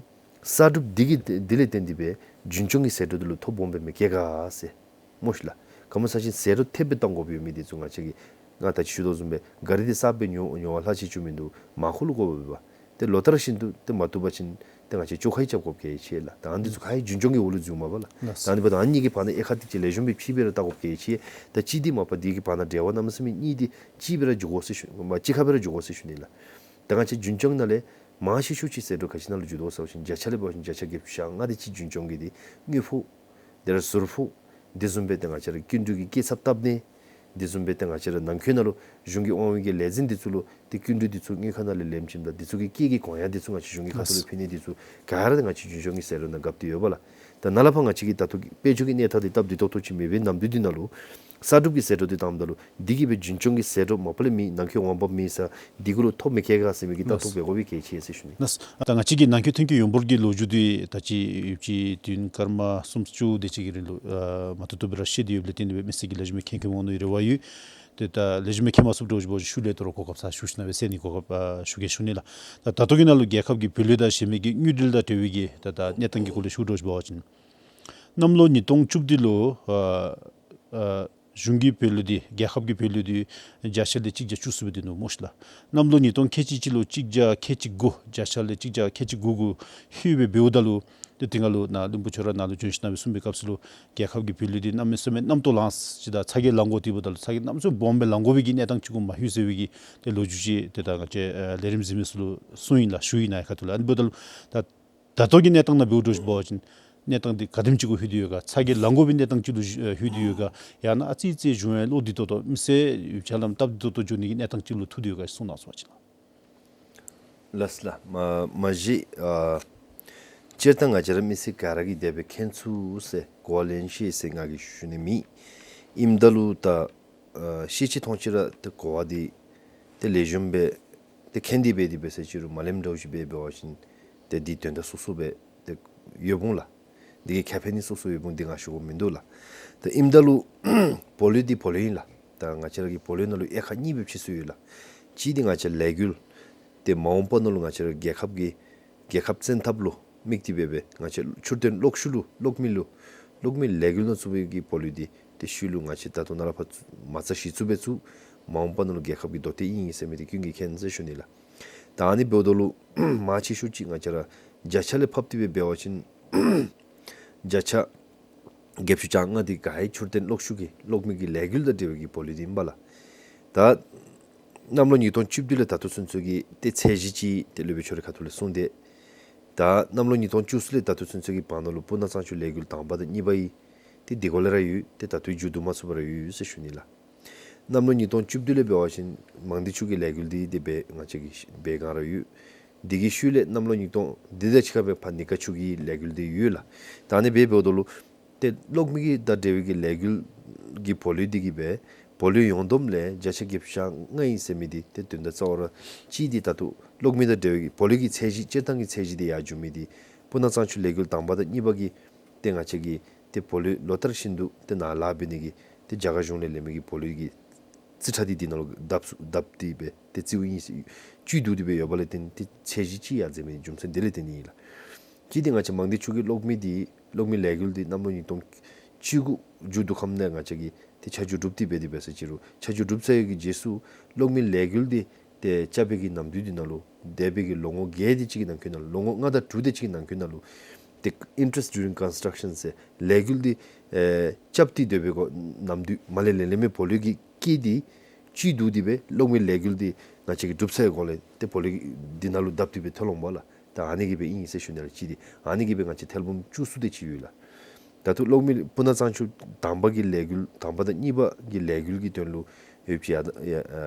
གསར་སྒྲུབ་འདི་གིས་འདི་ལས་བརྟེན་ཏེ་སྦེ་རྒྱུན་སྐྱོང་གི་ཟད་འགྲོ་འདི་ལུ་ཐོ་སྦོམ་སྦེ་མི་བཀལ་ག་ཟེར་སྨོ་ཤི་ལགས། ག་སྨོ་ཟེར་བ་ཅིན་ཟད་འགྲོ་ཐེབས་སྦེ་བཏང་དགོཔ་ཡོད་མི་འདི་ཚུ་ང་བཅས་ཀྱིས་ང་ད་ཅི་ཞུ་དོ་བཟུམ་སྦེ་ག་རི་འདི་གསརཔ་སྦེ་ཉོ་ཉོ་བ་ལྷག་ཅིག་ཅིག་མིན་འདུག། མར་ཁུ་བླུག་དགོ་པས་པ། ཏེ་ལོ་ལྟར་བཞིན་དུ་ཏེ་མ་བཏུབ་པ་ཅིན་ཏེ་ང་བཅས་བཅོ་ཁ་རྐྱབ་དགོཔ་གལ་ཆེ་ལགས། ད་ཨ་ནི་འདི་ཚུ་ག་ར་རྒྱུན་སྐྱོང་གི་འོག་ལུ་འཛུལཝ་མས་པ་ལགས། ལགས། ད་ཨ་ནི་འབདཝ་ད་ཨ་ནི་གཉིས་ཀྱི་བར་ན་དབྱེ་ཁག་འདི་ཅིག་ལེགས་ཤོམ་སྦེ་ཕྱེ་སྦེ་ར་བལྟ་དགོཔ་གལ་ཆེ། ད་གཅིག་འདི་མ་པ་འདི་གི་བར་ན་འབྲེལ་བ་གནམ་མེད་ས་མེད་གཉིས་འདི་གཅིག་སྦེ་ར་འགྱོ་དགོ་ཟེར་ཞུ་མ་གཅིག་ཁར་སྦེ་ར་འགྱོ་དགོ་ཟེར་ཞུ་ནི་ལགས། ད་ང་བཅས་རྒྱུན་སྐྱོང་ནང་ལས་མང་ཤོས་ཤོས་ཅིག་ཟད་འགྲོ་ག་ཅི་ནང་ལུ་འགྱོ་དོ་ཟེར་བ་ཅིན་བརྒྱ་ཆ་ལས་འབད་བ་ཅིན་བརྒྱ་ཆ་བརྒྱད་ཅུ་གྱ་ལྔ་དེ་ཅིག་རྒྱུན་སྐྱོང་གི་འདི་དངུལ་ཕོགས་དེ་ལས་ཟུར་ཕོགས་དེ་བཟུམ་སྦེ་ཏེ་ང་བཅས་ར་སྐྱིན་འགྲུལ་གྱི་སྐྱེད་ཚབ་བཏབ་ནི་དེ་བཟུམ་སྦེ་ཏེ་ང་བཅས་ར་ནང་འཁོད་ནང་ལུ་གཞུང་གི་དབང་འོག་གི་ལས་འཛིན་འདི་ཚུ་ལུ་ཏེ་སྐྱིན་འགྲུལ་འདི་ཚུ་དངུལ་ཁང་ནང་ལས་ལེན་བྱིནམ་ད་འདི་ཚུ་གི་སྐྱེད་ཀྱི་གོང་ཡང་འདི་ཚུ་ང་བཅས་གཞུང་གི་ཁ་ཐུག་ལས་ཕུལ་ནི་འདི་ཚུ་ག་ར་ང་བཅས་རྒྱུན་སྐྱོང་གི་ཟད་འགྲོ་ནང་བཀབ་སྟེ་ཡོད་པ་ལགས། ད་ནཱ་ལས་ཕར་ང་བཅས་ཀྱིས་ད་ལྟོ་གི་དཔལ་འབྱོར་གྱི་གནས་སྟངས་འདི་སྟབས་བདེ་ཏོག་ཏོ་ཅིག་མེད་པའི་ནམ་དུས་འདི་ནང་ལུ་གསར་སྒྲུབ་ཀྱི་ཟད་འགྲོ་འདི་བཏངམ་ད་ལུ་འདི་གིས་སྦེ་རྒྱུན་སྐྱོང་གི་ཟད་འགྲོ་མ་པ་ལས་མི་ནང་འཁོད་འོང་འབབ་མེད་ས་འདི་གུ་ལུ་ཐོ་མི་བཀལ་ག་ཟེར་མི་གི་ལྟ་རྟོག་འབད་དགོ་པའི་གལ་ཆེ་ཟེར་ཞུ་ནི། ལགས། ད་ང་བཅས་ཀྱིས་ནང་འཁོད་ཐོན་སྐྱེད་ཡོན་སྦོར་གྱི་ལོ་རྒྱུས་འདི་ད་ཅི་ཡོདཔ་ཅིག་དུས་ཡུན་སྐར་མ་སུམ་ཅུ་དེ་ཅིག་གི་རིང་ལུ་ཨ་མ་ཐུབ་ཐུབ་སྦེ་ར་བཤད་དེ་ཡོདཔ་ལས་བརྟེན་ཏེ་སྦེ་མི་སེར་གྱིས་ལེགས་ཤོམ་སྦེ་མཁྱེན་མཁྱེནམ་འོང་ནི་རེ་བ་ཡོད། ཏེ་ད་ལེགས་ཤོམ་སྦེ་མཁྱེན་མ་ཚུགསཔ་འདྲཝ་ཅིག་འབད་བ་ཅིན་ཤུལ་ལས་ད་རུང་གོ་སྐབས་ཚར་ཞུ་ཞིན་ན་སྦེ་སེལ་ནི་གོ་སྐབས་ཨ་ཞུ་གེ་ཞུ་ནི་ལགས། ད་ད་ལྟོ་གི་ནང་ལུ་རྒྱལ་ཁབ་ཀྱི་བུ་ལོན་དང་གཞན་མི་གི་དངུལ་འབྲེལ་དང་འབྲེལ་བའི་གི་ད་ད་གནས་སྟངས་ཀྱི་སྐོར་ལས་ཞུཝ་འདྲཝ་ཅིག་འབད་བ་ཅིན་གནམ་ལོ་ཉིས་སྟོང་བཅུ་བདུན་ལུ་ཨ་ཨ་གཞུང་གི་བུ་ལོན་འདི་རྒྱལ་ཁབ་ཀྱི་བུ་ལོན་འདི་བརྒྱ་ཆ་ལས་གཅིག་བརྒྱ་བཅུ་གསུམ་སྦེ་སྡོད་ནུག་སྨོ་ཤི་ལགས། གནམ་ལོ་ཉིས་སྟོང་ཁལ་གཅིག་གཅིག་ལུ་གཅིག་བརྒྱ་ཁལ་གཅིག་དགུ་བརྒྱ་ཆ་ལས་གཅིག་བརྒྱ་ཁལ་གཅིག་དགུ་གུ་ལྷོད་སྦེ་འབདཝ་ད་ལུ་ཏེ་དེ་སྒང་ལུ་ནཱ་བློན་པོ་ཁྱོད་ར་ནཱ་ལུ་བྱོན་ཞིན་ན་སྦེ་གསུངས་པའི་སྐབས་སུ་ལུ་རྒྱལ་ཁབ་ཀྱི་བུ་ལོན་འདི་གནམ་མེད་ས་མེད་གནམ་ཏོག་ལངས་ཅི་ད་ཚ་གྱང་ལང་དགོ་སྟེ་འབདཝ་ད་ལུ་ཚ་གྱང་གནམ་མེད་ས་མེད་སྦོམ་སྦེ་ལང་དགོ་པའི་གི་གནས་སྟངས་ཅིག་གུ་མ་ལྷོད་ཟེར་བའི་གི་ཏེ་ལོ་རྒྱུས་ཅིག་ཏེ་ད་ང་བཅས་ཨ་ལས་རིམ་གཟིགས་མི་ཚུ་ལུ་གསུངས་ཡི་ལགས། ཞུ་ཡི་ནཱ་ཁ་ཐུག་ལས། ཨ་ནི་འབདཝ་ད་ལུ་ད་ད་ལྟོ་གི་གནས་སྟངས་ནང་འབདཝ་འདྲཝ་ཅིག་འབད་བ་ཅིན་གནས་སྟངས་འདི་ག་དེམ་ཅིག་གུ་ལྷོད་དེ་ཡོད་ག། ཚ་གྱང་ལང་དགོ་པའི་གནས་སྟངས་ཅིག་ལུ་ཨ་ལྷོད་དེ་ཡོད་ག། ཡང་ན་ཨ་ཙི་ཙི་གཞུང་ཡང་བློ་བདེ་ཏོག་ཏོ་མི་སེར་ཡུདཔ་ཅིག་ལམ་སྟབས་བདེ་ཏོག་ཏོ་འགྱོ་ནི་གི་གནས་སྟངས་ཅིག་ལུ་ཐུག་དེ་ཡོད་ག་གསུང་གནང་ཟེར་བ་ཅིན་ལགས། ལགས་ལགས། མ་མ་གཞི་ཨ་སྤྱིར་བཏང་ང་བཅས་ར་མི་སེར་ག་ར་གིས་དེ་སྦེ་མཁྱེན་ཚུགས་ཟེར་གོ་བ་ལེན་ཤེས་ཟེར་ང་གིས་ཞུ་ནི་མེད། ཨིནམ་ད་ལུ་ད་ཨ་ཤེས་ཅི་མཐོང་ཅི་ར་ཏེ་གོ་བ་འདི་ཏེ་ལེགས་ཤོམ་སྦེ་ཏེ་མཁྱེན་ཏེ་འབད་དེ་འབད་ས་ཅིག་རུང་མ་ལེནམ་འདྲཝ་ཅིག་སྦེ་འབད་བ་ཅིན་ཏེ་འདི་དོན་དག་སོ་སོ་སྦེ་ཏེ་ཡོདཔ་འོང་ལགས། འདི་གི་ཁེ་ཕན་ནི་སོ་སོ་ཡོདཔ་འོང་། འདི་ང་ཞུ་དགོཔ་མིན་འདུག་ལགས། ཏེ་ཨིནམ་ད་ལུ་བུ་ལོན་འདི་བུ་ལོན་ཨིན་ལགས། ད་ང་བཅས་ར་གི་བུ་ལོན་ནང་ལུ་དབྱེ་ཁག་གཉིས་སྦེ་ཕྱེ་སྲོལ་ཡོད་ལགས། གཅིག་འདི་ང་བཅས་ལས་འགུལ་ཏེ་མ་འོངས་པ་ནང་ལུ་ང་བཅས་ར་རྒྱལ་ཁབ་ཀྱི་རྒྱལ་ཁབ་བཙན་ཐབས་ལུ་དམིགས་ཏེ་འབད་སྦེ་ང་བཅས་འཕྲུལ་རྟེན་གློག་ཤུགས་ལུ་གློག་མེ་ལུ་གློག་མེ་ལས་འགུལ་ནང་བཙུགས་པའི་གི་བུ་ལོན་འདི་ཏེ་ཤུལ་ལུ་ང་བཅས་ད་ལྟོ་ནཱ་ལས་ཕར་མ་རྩ་གཞི་བཙུགས་སྦེ་བཙུགས། མ་འོངས་པ་ནང་ལུ་རྒྱལ་ཁབ་ཀྱི་དོ་ཏེ་ཨིན་ཟེར་མི་འདི་ཀུན་གྱིས་མཁྱེན་ཟེར་ཞུ་ནི་ལགས། ད་ཨ་ནི་འབདཝ་ད་ལུ་མང་ཆེ་ཤོས་ཅིག་ང་བཅས་ར་བརྒྱ་ཆ་ལས་ཕབ་སྟེ་སྦེ་འབད་བ་ཅིན་བརྒྱ་ཆ་བརྒྱད་ཅུ་གྱ་ལྔ་འདི་ག་ར་འཕྲུལ་རྟེན་གློག་ཤུགས་ཀྱི་གློག་མེ་གི་ལས་འགུལ་དང་འབྲེལ་བའི་གི་བུ་ལོན་འདི་ཨིན་པས་ལགས། ད་གནམ་ལོ་ཉིས་སྟོང་བཅུ་བདུན་ལས་ད་ལྟོ་ཚུན་ཚོད་ཀྱི་ཏེ་ཚད་གཞི་ཅིག་ཏེ་སློབ་དཔོན་ཁྱོད་རའི་ཁ་ཐུག་ལས་གསུངས་ཏེ་ ད་གནམ་ལོ་ཉིས་སྟོང་བཅུ་གསུམ་ལས་ད་ལྟོ་ཚུན་ཚོད་ཀྱི་བར་ན་ལུ་སྤུ་ན་གཙང་ཆུ་ལས་འགུལ་དང་པ་དང་གཉིས་པ་ཡི་ཏེ་དེ་གོ་ལས་ར་ཡོད། ཏེ་ད་ལྟོ་མཇུག་བསྡུ་མ་ཚུགས་པར་ཡོད་ཟེར་ཞུ་ནི་ལགས། གནམ་ལོ་ཉིས་སྟོང་བཅུ་བདུན་ལས་འབད་བ་ཅིན་མང་སྡེ་ཆུ་གི་ལས་འགུལ་འདི་ཏེ་འབད་ང་བཅས་ཀྱིས་འབད་ག་ར་ཡོད། དེ་གི་ཤུལ་ལས་གནམ་ལོ་ཉིས་སྟོང་འདི་དང་གཅིག་ཁར་སྦེ་ཕར་ནི་ཀ་ཆུ་གི་ལས་འགུལ་འདི་ཡོད་ལགས། ད་ཨ་ནི་སྦེ་འབདཝ་ད་ལུ་ཏེ་གློག་མེ་གི་དང་འབྲེལ་བའི་གི་ལས་འགུལ་གྱི་བུ་ལོན་འདི་གིས་སྦེ་བུ་ལོན་ཡོངས་བསྡོམས་ལས་བརྒྱ་ཆ་བརྒྱད་ཅུ་གྱ་ལྔ་ཨིན་ཟེར་མི་འདི་ཏེ་དོན་དག་རྩ་བ་ར་གཅིག་འདི་ད་ལྟོ་གློག་མེ་དང་འབྲེལ་བའི་གི་བུ་ལོན་གྱི་ཚད་གཞི་སྤྱིར་བཏང་གི་ཚད་གཞི་འདི་ཡར་འགྱོ་མི་འདི་སྤུ་ན་གཙང་ཆུ་ལས་འགུལ་དང་པ་དང་གཉིས་པ་གི་ཏེ་ང་བཅས་ཀྱིས་ཏེ་བུ་ལོན་ལོ་ལྟར་བཞིན་དུ་ཏེ་ནཱ་ལཱ་འབད་ནི་གི་ཏེ་རྒྱ་གར་གཞུང་ལས་ལེན་མི་གི་བུ་ལོན་གྱི་རྩིས་ཁྲ་འདི་འདི་ནང་ལུ་བརྡབ་བརྡབ་སྟེ་སྦེ་ཏེ་རྩིས་ཨིན་ཟེར་བཅུད་བསྡུ་སྟེ་སྦེ་ཡོད་པ་ལས་བརྟེན་ཏེ་ཚད་གཞི་ཅིག་ཡར་འཛེགས་མི་རྒྱུ་མཚན་འདི་ལས་བརྟེན་ཨིན་ལགས། གཅིག་འདི་ང་བཅས་མང་སྡེ་ཆུ་གི་གློག་མེ་འདི་གློག་མེ་ལས་འགུལ་འདི་གནམ་ལོ་ཉིས་སྟོང་བཅུ་དགུ་མཇུག་བསྡུ་ཁམས་ནང་ང་བཅས་ཀྱིས་ཏེ་ཆ་འཇོག་གྲུབ་སྟེ་སྦེ་འདི་འབད་ས་ཅིག་རུང་ཆ་འཇོག་གྲུབ་ཚར་ཡོད་ཀྱི་རྗེས་སུ་གློག་མེ་ལས་འགུལ་འདི་ཏེ་རྐྱབ་པའི་གི་ནམ་དུས་འདི་ནང་ལུ་འདས་པའི་གི་ལོ་ངོ་བརྒྱད་དེ་ཅིག་གི་ནང་འཁོད་ནང་ལུ་ལོ་ངོ་ལྔ་དང་དྲུག་དེ་ཅིག་གི་ནང་འཁོད་ནང་ལུ་ཏེ་interest during construction ཟེར་ལས་འགུལ་འདི་ཨེ་རྐྱབ་སྟེ་སྡོད་པའི་གོ་ནམ་དུས་མ་ལས་ལེན་ལེན་མི་བུ་ལོན་གྱི་སྐྱིད་འདི་བཅུད་བསྡུ་སྟེ་སྦེ་གློག་མེ་ལས་འགུལ་འདི་ང་བཅས་ཀྱིས་གྲུབ་ཚར་བའི་གོང་ལས་ཏེ་བུ་ལོན་འདི་ནང་ལུ་བརྡབ་སྟེ་སྦེ་ཐོན་འོང་པ་ལགས། ད་ཨ་ནི་གིས་སྦེ་ཨིན་ཟེར་ཞུ་ནི་ལགས། གཅིག་འདི་ཨ་ནི་གིས་སྦེ་ང་བཅས་ཐེར་འབུམ་བཅུ་གསུམ་དེ་ཅིག་ཡོད་ལགས། ད་ལྟོ་གློག་མེ་སྤུ་ན་གཙང་ཆུ་དང་པ་གི་ལས་འགུལ་དང་པ་དང་གཉིས་པ་གི་ལས་འགུལ་གྱི་དོན་ལུ་ཡོད་ཅི་ཡ་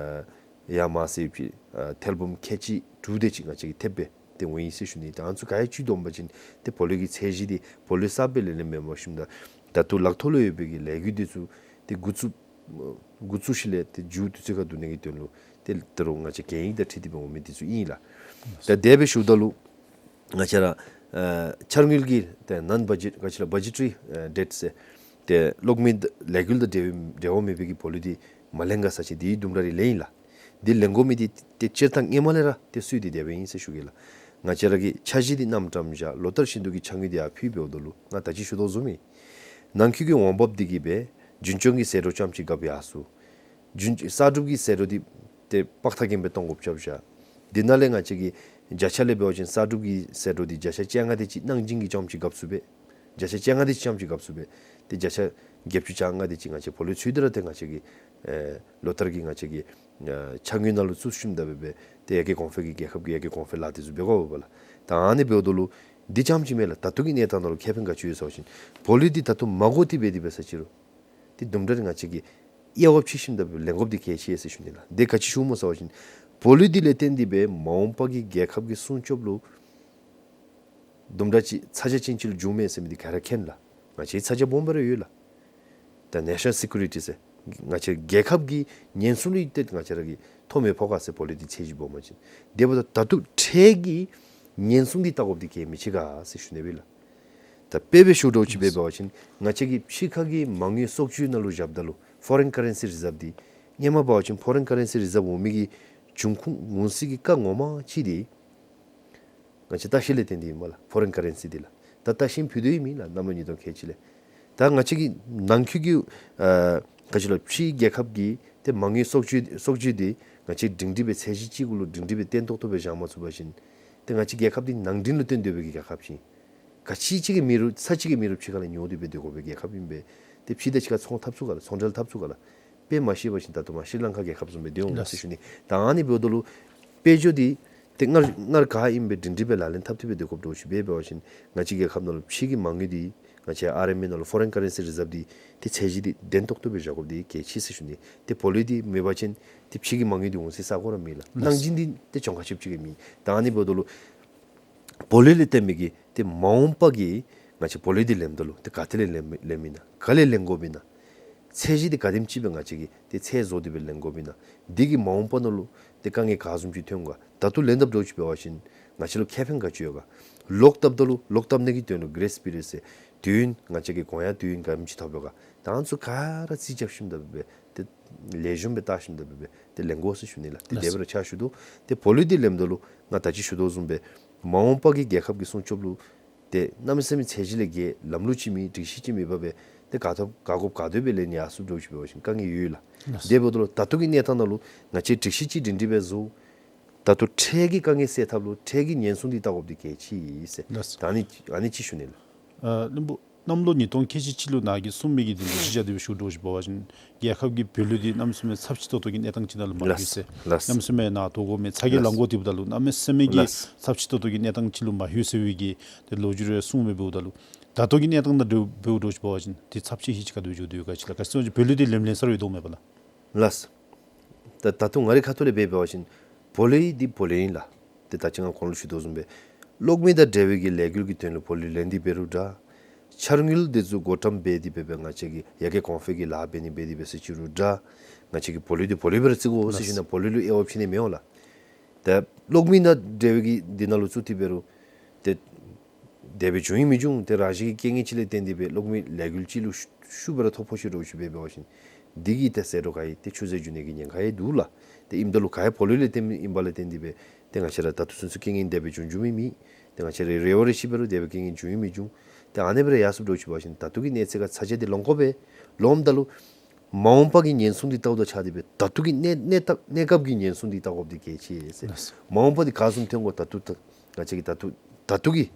ཡ་ཡ་མ་ཟེར་ཡོད་ཅི་ཨ་ཐེར་འབུམ་ཁལ་གཅིག་དྲུག་དེ་ཅིག་ང་བཅས་ཀྱིས་ཐེབས་སྦེ་ཏེ་འོང་ཡི་ཟེར་ཞུ་ནི། ད་ཨ་ནི་ཚུ་ག་ཡང་བཅུད་བསྡུ་བ་ཅིན་ཏེ་བུ་ལོན་གྱི་ཚད་གཞི་འདི་བུ་ལོན་གསརཔ་སྦེ་ལེན་ལེན་མེན་པར་ཞིནམ་ད་ད་ལྟོ་ལག་ཐོག་ལུ་ཡོད་པའི་གི་ལས་འགུལ་འདི་ཚུ་ཏེ་འགོ་བཙུགས་འགོ་བཙུགས་ཞིནམ་ལས་ཏེ་མཇུག་དུས་ཚོད་ཁར་བསྡུ་ནི་གི་དོན་ལུ་ཏེ་ད་རུང་ང་བཅས་གན་ཡིག་དང་འཁྲིལ་ཏེ་སྦེ་འོང་མི་འདི་ཚུ་ཨིན་ལགས། ད་དེ་སྦེ་ཞུཝ་ད་ལུ་ང་བཅས་ར་ཨ་འཆར་དངུལ་གྱི་ཏེ་non budget ག་ཅི་ལོ་budgetary ཨ་debt ཟེར་ཏེ་གློག་མེ་ལས་འགུལ་དང་འབྲེལ་འབྲེལ་བ་མེད་པའི་གི་བུ་ལོན་འདི་མ་ལེན་ག་ཟེར་ཅི་འདི་དུམ་གྲ་རེ་ལེན་ཡི་ལགས། འདི་ལེན་དགོ་མི་འདི་ཏེ་སྤྱིར་བཏང་སྔོན་མ་ལས་ར་ཏེ་སྲོལ་འདི་དེ་སྦེ་ཨིན་ཟེར་ཞུ་གེ་ལགས། ང་བཅས་ར་གི་འཆར་གཞི་འདི་མནའམ་བཀྲམ་བཞག་ལོ་ལྟར་བཞིན་དུ་གི་འཆར་དངུལ་འདི་ཡར་ཕུལ་འབདཝ་ད་ལུ་ང་ད་ཅི་ཞུ་དོ་བཟུམ་ཨིན། ནང་འཁོད་ཀྱི་འོང་འབབ་འདི་གིས་སྦེ་རྒྱུན་སྐྱོང་གི་ཟད་འགྲོ་རྐྱངམ་ཅིག་རྒཔོ་ཡར་སོང་། རྒྱུན་གསར་སྒྲུབ་ཀྱི་ཟད་འགྲོ་འདི་ཏེ་དཔག་ཐག་རྐྱང་སྦེ་གཏོང་དགོཔ་རྐྱབ་བཞག། འདི་ནང་ལས་ང་བཅས་ཀྱིས་བརྒྱ་ཆ་ལས་འབད་བ་ཅིན་གསར་སྒྲུབ་ཀྱི་ཟད་འགྲོ་འདི་བརྒྱ་ཆ་བཅོ་ལྔ་དེ་ཅིག་གནང་སྦྱིན་གྱི་རྐྱངམ་ཅིག་རྒཔོ་ཚུ་སྦེ་བརྒྱ་ཆ་བཅོ་ལྔ་དེ་ཅིག་རྐྱངམ་ཅིག་རྒཔོ་ཚུ་སྦེ་ཏེ་བརྒྱ་ཆ་བརྒྱད་ཅུ་གྱ་ལྔ་དེ་ཅིག་ང་བཅས་བུ་ལོན་ཚུ་འདི་ར་ཏེ་ང་བཅས་ཀྱི་ཨེ་ལོ་ལྟར་གྱི་ང་བཅས་ཀྱི་ཨེ་འཆར་དངུལ་ནང་ལུ་བཙུགས་ཞིནམ་ད་སྦེ་སྦེ་ཏེ་ཡ་གི་གོང་འཕེལ་གྱི་རྒྱལ་ཁབ་ཀྱི་ཡ་གི་གོང་འཕེལ་ལཱ་འདི་ཚུ་འབད་དགོ་པས་ལགས། ད་ཨ་ནི་འབདཝ་ད་ལུ་འདི་རྐྱངམ་ཅིག་མེན་ལགས། ད་ལྟོ་གི་གནས་སྟངས་ནང་ལུ་ཁེ་ཕན་ག་ཅི་ཡོད་ཟེར་བ་ཅིན་བུ་ལོན་འདི་ད་ལྟོ་མ་དགོ་སྟེ་སྦེ་འདི་འབད་ས་ཅིག་རུང་ཏེ་དུམ་གྲ་རེ་ང་བཅས་ཀྱིས་དབྱེ་བ་ཕྱེ་ཞིནམ་ད་སྦེ་ལེན་དགོཔ་འདི་གལ་ཆེ་ཟེར་ཞུ་ནི་ལགས། དེ་ག་ཅི་ཞུཝ་སྨོ་ཟེར་བ་ཅིན་བུ་ལོན་འདི་ལས་བརྟེན་ཏེ་སྦེ་མ་འོངས་པ་གི་རྒྱལ་ཁབ་ཀྱི་སྲུང་སྐྱོབ་ལུ་དུམ་གྲ་ཅིག་ཚ་གྱང་ཅན་ཅིག་ལུ་འགྱུརཝ་མས་ཟེར་མི་འདི་ག་ར་མཁྱེན་ལགས། ང་བཅས་ཚ་གྱང་སྦོམ་སྦེ་ར་ཡོད་ལགས། ད་national security ཟེར་ང་བཅས་རྒྱལ་ཁབ་ཀྱི་ཉེན་སྲུང་ལུ་ཏེ་ང་བཅས་ར་གིས་ཐོ་མི་ཕོག་ག་ཟེར་བུ་ལོན་འདི་ཚད་གཞི་སྦོམ་པ་ཅིན། དེ་འབདཝ་ད་ད་ལྟོ་འཕྲལ་གྱི་ཉེན་སྲུང་འདི་བལྟ་དགོཔ་འདི་གལ་མི་ཆེ་ག་ཟེར་ཞུ་ནི་སྦེ་ལགས། ད་དཔེ་སྦེ་ཞུ་དོ་ཅིག་སྦེ་འབད་བ་ཅིན་ང་བཅས་ཀྱི་ཕྱི་ཁ་གི་མ་དངུལ་གསོག་འཇོག་ནང་ལུ་བཞགཔ་ད་ལུ་foreign currency reserve འདི་སྔོན་མ་འབད་བ་ཅིན་foreign currency reserve འོང་མི་གི་འབྱུང་ཁུངས་འོང་སའི་གི་རྐང་ངོ་མ་ཅིག་འདི་ང་བཅས་ལྟ་བཤལ་ལས་བརྟེན་ཏེ་ཨིན་པས་ལགས། foreign currency འདི་ལགས། ད་ལྟ་བཤལ་ཕུལ་དོ་ཡོད་མེན་ལགས། གནམ་ལོ་ཉིས་སྟོང་ཁལ་གཅིག་ལས། ད་ང་བཅས་ཀྱི་ནང་འཁོད་ཀྱི་ཨ་ག་ཅི་ལོ་ཕྱིའི་རྒྱལ་ཁབ་ཀྱི་ཏེ་མ་དངུལ་གསོག་འཇོག་གསོག་འཇོག་འདི་ང་བཅས་སྒྲིང་སྒྲི་སྦེ་ཚད་གཞི་གཅིག་གུ་ལུ་སྒྲིང་སྒྲི་སྦེ་བརྟན་ཏོག་ཏོ་སྦེ་བཞག་མ་ཚུགས་པ་ཅིན་ཏེ་ང་བཅས་རྒྱལ་ཁབ་འདི་ནང་འདྲེན་ལུ་བརྟེན་སྡོད་པའི་རྒྱལ་ཁབ་ཅིག། ག་ཅི་ཅིག་གི་མེད་རུང་ཚ་ཅིག་གི་མེད་རུང་ཕྱི་ཁ་ལས་ཉོ་སྟེ་སྦེ་སྡོད་དགོ་པའི་རྒྱལ་ཁབ་ཨིན་པས། ཏེ་ཕྱི་དང་ཕྱི་ཁར་ཚོང་འཐབ་ཚུགས་ག་ལགས། ཚོང་འབྲེལ་འཐབ་ཚུགས་ག་ལགས། དཔེ་མ་ཤེས་པ་ཅིན་ད་ལྟོ་མ་ཤྲི་ལང་ཀ་རྒྱལ་ཁབ་བཟུམ་སྦེ་སྡོད་འོང་ཟེར་ཞུ་ནི། ད་ཨ་ནི་འབདཝ་ད་ལུ་དཔལ་འབྱོར་འདི་ཏེ་སྔར་སྔར་ག་ཨིནམ་སྦེ་སྒྲིང་སྒྲི་སྦེ་ལག་ལེན་འཐབ་སྟེ་སྦེ་སྡོད་དགོཔ་འདྲཝ་ཅིག་འབད་བ་ཅིན་ང་བཅས་རྒྱལ་ཁབ་ནང་ལུ་ཕྱི་གི་མ་དངུལ་འདི་ང་བཅས་ཨར་ཨེམ་ཨེཕ་ནང་ལུ་foreign currency reserve འདི་ཏེ་ཚད་གཞི་འདི་བརྟན་ཏོག་ཏོ་སྦེ་བཞག་དགོཔ་འདི་གལ་ཆེ་ཟེར་ཞུ་ནི། ཏེ་བུ་ལོན་འདི་མེད་པ་ཅིན་ཏེ་ཕྱི་གི་མ་དངུལ་འདི་འོང་སའི་ས་གོ་ར་མེད་ལགས། ལགས། གནང་སྦྱིན་འདི་ཏེ་གྱངས་ཁ་ཆོད་ཅིག་གི་མེད། ད་ཨ་ནི་འབདཝ་ད་ལུ་བུ་ལོན་ལས་བརྟེན་མི་གི་ཏེ་མ་འོངས་པ་གི་ང་བཅས་བུ་ལོན་འདི་ལེནམ་ད་ལུ་ཏེ་ག་ཏེ་ལས་ལེན་ལེནམ་ཨིན་ན། ག་ལས་ལེན་དགོཔ་ཨིན་ན། ཚད་གཞི་འདི་ག་དེམ་ཅིག་སྦེ་ང་བཅས་ཀྱིས་ཏེ་ཚད་བཟོ་སྟེ་སྦེ་ལེན་དགོཔ་ཨིན་ན། འདི་གིས་མ་འོངས་པ་ནང་ལུ་ཏེ་དཀའ་ངལ་ག་བཟུམ་ཅིག་ཐོན་ག། ད་ལྟོ་ལེན་དཔ་འདྲཝ་ཅིག་འབད་བ་ཅིན་ང་བཅས་ལུ་ཁེ་ཕན་ག་ཅི་ཡོད་ག། ལོག་བཏབ་ད་ལུ་ལོག་བཏབ་ནི་གི་དོན་ལུ་grace period ཟེར་དུས་ཡུན་ང་བཅས་ཀྱི་དགོངས་ཡངས་དུས་ཡུན་ག་དེམ་ཅིག་ཐོབ་ཡོད་ག། ད་ཨ་ནི་ཚུ་ག་ར་རྩིས་རྐྱབ་ཞིནམ་ད་སྦེ་ཏེ་ལེགས་ཤོམ་སྦེ་བལྟ་ཞིནམ་ད་སྦེ་ཏེ་ལེན་དགོ་ཟེར་ཞུ་ནི་ལགས། ཏེ་དེ་སྦེ་ར་ཕྱག་ཞུ་དོ། ཏེ་བུ་ལོན་འདི་ལེནམ་ད་ལུ་ང་ད་ཅི་ཞུ་དོ་བཟུམ་སྦེ་མ་འོངས་པ་གི་རྒྱལ་ཁབ་ཀྱི་སྲུང་སྐྱོབ་ལུ་ཏེ་གནམ་མེད་ས་མེད་ཚད་གཞི་ལས་བརྒལ་ལམ་ལུགས་ཅིག་མེད་སྒྲིག་གཞི་ཅིག་མེད་པར་སྦེ་ཏེ་ག་ཐོབ་ག་དགོཔ་ག་དེ་སྦེ་ལེན་ཡར་སོངམ་འདྲཝ་ཅིག་འབད་བ་ཅིན་དཀའ་ངལ་ཡོད་ལགས། ལགས། དེ་འབདཝ་ད་ལུ་ད་ལྟོ་གི་གནས་སྟངས་ནང་ལུ་ང་བཅས་སྒྲིག་གཞི་ཅིག་སྒྲིང་སྒྲི་སྦེ་བཟོ། ད་ལྟོ་འཕྲལ་གྱི་དཀའ་ངལ་སེལ་ཐབས་ལུ་འཕྲལ་གྱི་ཉེན་སྲུང་འདི་བལྟ་དགོཔ་འདི་གལ་ཆེ་ཟེར། ལགས། ད་ཨ་ནི་ཨ་ནི་ཅིག་ཞུ་ནི་ལགས། ཨ་བློན་པོ་ གནམ་ལོ་ཉིས་སྟོང་ཁལ་གཅིག་གཅིག་ལུ་ནཱ་གིས་གསུངས་མི་གི་དོན་ལུ་གཞི་བཞག་སྟེ་སྦེ་ཞུ་དོ་ཅིག་འབད་བ་ཅིན་རྒྱལ་ཁབ་ཀྱི་བུ་ལོན་འདི་གནམ་མེད་ས་མེད་ཚབས་ཆེ་ཏོག་ཏོ་གི་གནས་སྟངས་ཅིག་ནང་ལུ་མ་ལྷོད་ཟེར། ལགས། གནམ་མེད་ས་མེད་ནཱ་དོ་དགོ་མི་ཚ་གྱང་ལང་དགོ་དེ་འབདཝ་ད་ལུ་གནམ་མེད་ས་མེད་ཀྱི་ཚབས་ཆེ་ཏོག་ཏོ་གི་གནས་སྟངས་ཅིག་ལུ་མ་ལྷོད་ཟེར་བའི་གི་ཏེ་ལོ་རྒྱུས་རེ་གསུངས་མི་འབདཝ་ད་ལུ་ད་ལྟོ་གི་གནས་སྟངས་དང་འབདཝ་འབདཝ་འདྲཝ་ཅིག་འབད་བ་ཅིན་ཏེ་ཚབས་ཆེ་ཧེང་ཅིག་ག་དེ་སྦེ་འགྱོ་དོ་ཡོད་ག་ཅིག་ལགས། ག་ཅི་སྨོ་ཅིག་བུ་ལོན་འདི་ལེནམ་ལེན་ས་ར་ཡོད་དོ་མས་པ་ལགས། ལགས། ད་ད་ལྟོ་ང་རའི་ཁ་ཐུག་ལས་འབད་འབད་བ་ཅིན་བུ་ལོན་འདི་བུ་ལོན་ཨིན་ལགས། ཏེ་ད་ཅི་ང་གོང་ལུ་ཞུ་དོ་བཟུམ་སྦེ་གློག་མེ་དང་འབྲེལ་བའི་གི་ལས་འགུལ་གྱི་དོན་ལུ་བུ་ལོན་ལེན་ཏེ་འབད་རུང་འདྲ། འཆར་དངུལ་འདི་ཚུ་བགོ་བཀྲམ་འབད་དེ་འབད་འབད་ང་བཅས་ཀྱི་ཡར་རྒྱས་གོང་འཕེལ་གྱི་ལཱ་འབད་ནི་འབད་དེ་འབད་ཟེར་ཅི་རུང་འདྲ། ང་བཅས་ཀྱིས་བུ་ལོན་འདི་བུ་ལོན་སྦེ་ར་བརྩི་དགོ་ཟེར་ཞུ་ནི། བུ་ལོན་ལུ་དབྱེ་བ་ཕྱེ་ནི་མི་འོང་ལགས། ད་གློག་མེ་དང་འབྲེལ་བའི་གི་འདི་ནང་ལུ་བཙུགས་ཏེ་འབད་རུང་ཏེ་དེ་སྦེ་འབྱུང་ཡི་མི་འབྱུང་། ཏེ་རང་བཞིན་གྱི་རྐྱེན་ངན་ཅིག་ལས་བརྟེན་ཏེ་སྦེ་གློག་མེ་ལས་འགུལ་ཅིག་ལུ་ཤུ་ཤུགས་སྦེ་ར་ཐོ་ཕོག་ཤོར་འདྲཝ་ཅིག་འབད་འབད་བ་ཅིན་འདི་གི་ཏེ་ཟད་འགྲོ་ག་ཡི་ཏེ་ཆུད་ཟོས་འགྱོ་ནི་གི་ཉེན་ཁ་ཡང་འདུག་ལགས། ཏེ་ཨིནམ་ད་ལུ་ག་ཡང་བུ་ལོན་ལས་བརྟེན་ཨིནམ་ལས་བརྟེན་ཏེ་སྦེ་ཏེ་ང་བཅས་ར་ད་ལྟོ་ཚུན་ཚོད་རྐྱེན་ངན་དེ་སྦེ་བྱུང་བྱུངམ་མེད་མེད། ཏེ་ང་བཅས་ར་རེ་བ་རེ་ཞུ་འབད་རུང་དེ་སྦེ་རྐྱེན་ངན་བྱུང་ཡི་མི་འབྱུང་། ཏེ་ཨ་ནི་སྦེ་ར་ཡར་སོངམ་འདྲཝ་ཅིག་འབད་བ་ཅིན་ད་ལྟོ་གི་གནས་ཚད་ཁར་ཚ་གྱང་འདི་ལོང་དགོ་པས། ལོངམ་ད་ལུ་མ་འོངས་པ་གི་ཉེན་སྲུང་འདི་བལྟཝ་དང་ཆ་སྟེ་སྦེ་ད་ལྟོ་གི་གནས་གནས་སྟངས་གནས་སྐབས་ཀྱི་ཉེན་སྲུང་འདི་བལྟ་དགོཔ་འདི་གལ་ཆེ་ཟེར། ལགས། མ་འོངས་པ་འདི་ག་བཟུམ་ཐོན་དགོ། ད་ལྟོ་ད་ང་བཅས་ཀྱིས་ད་ལྟོ་ད་ལྟོ་གི་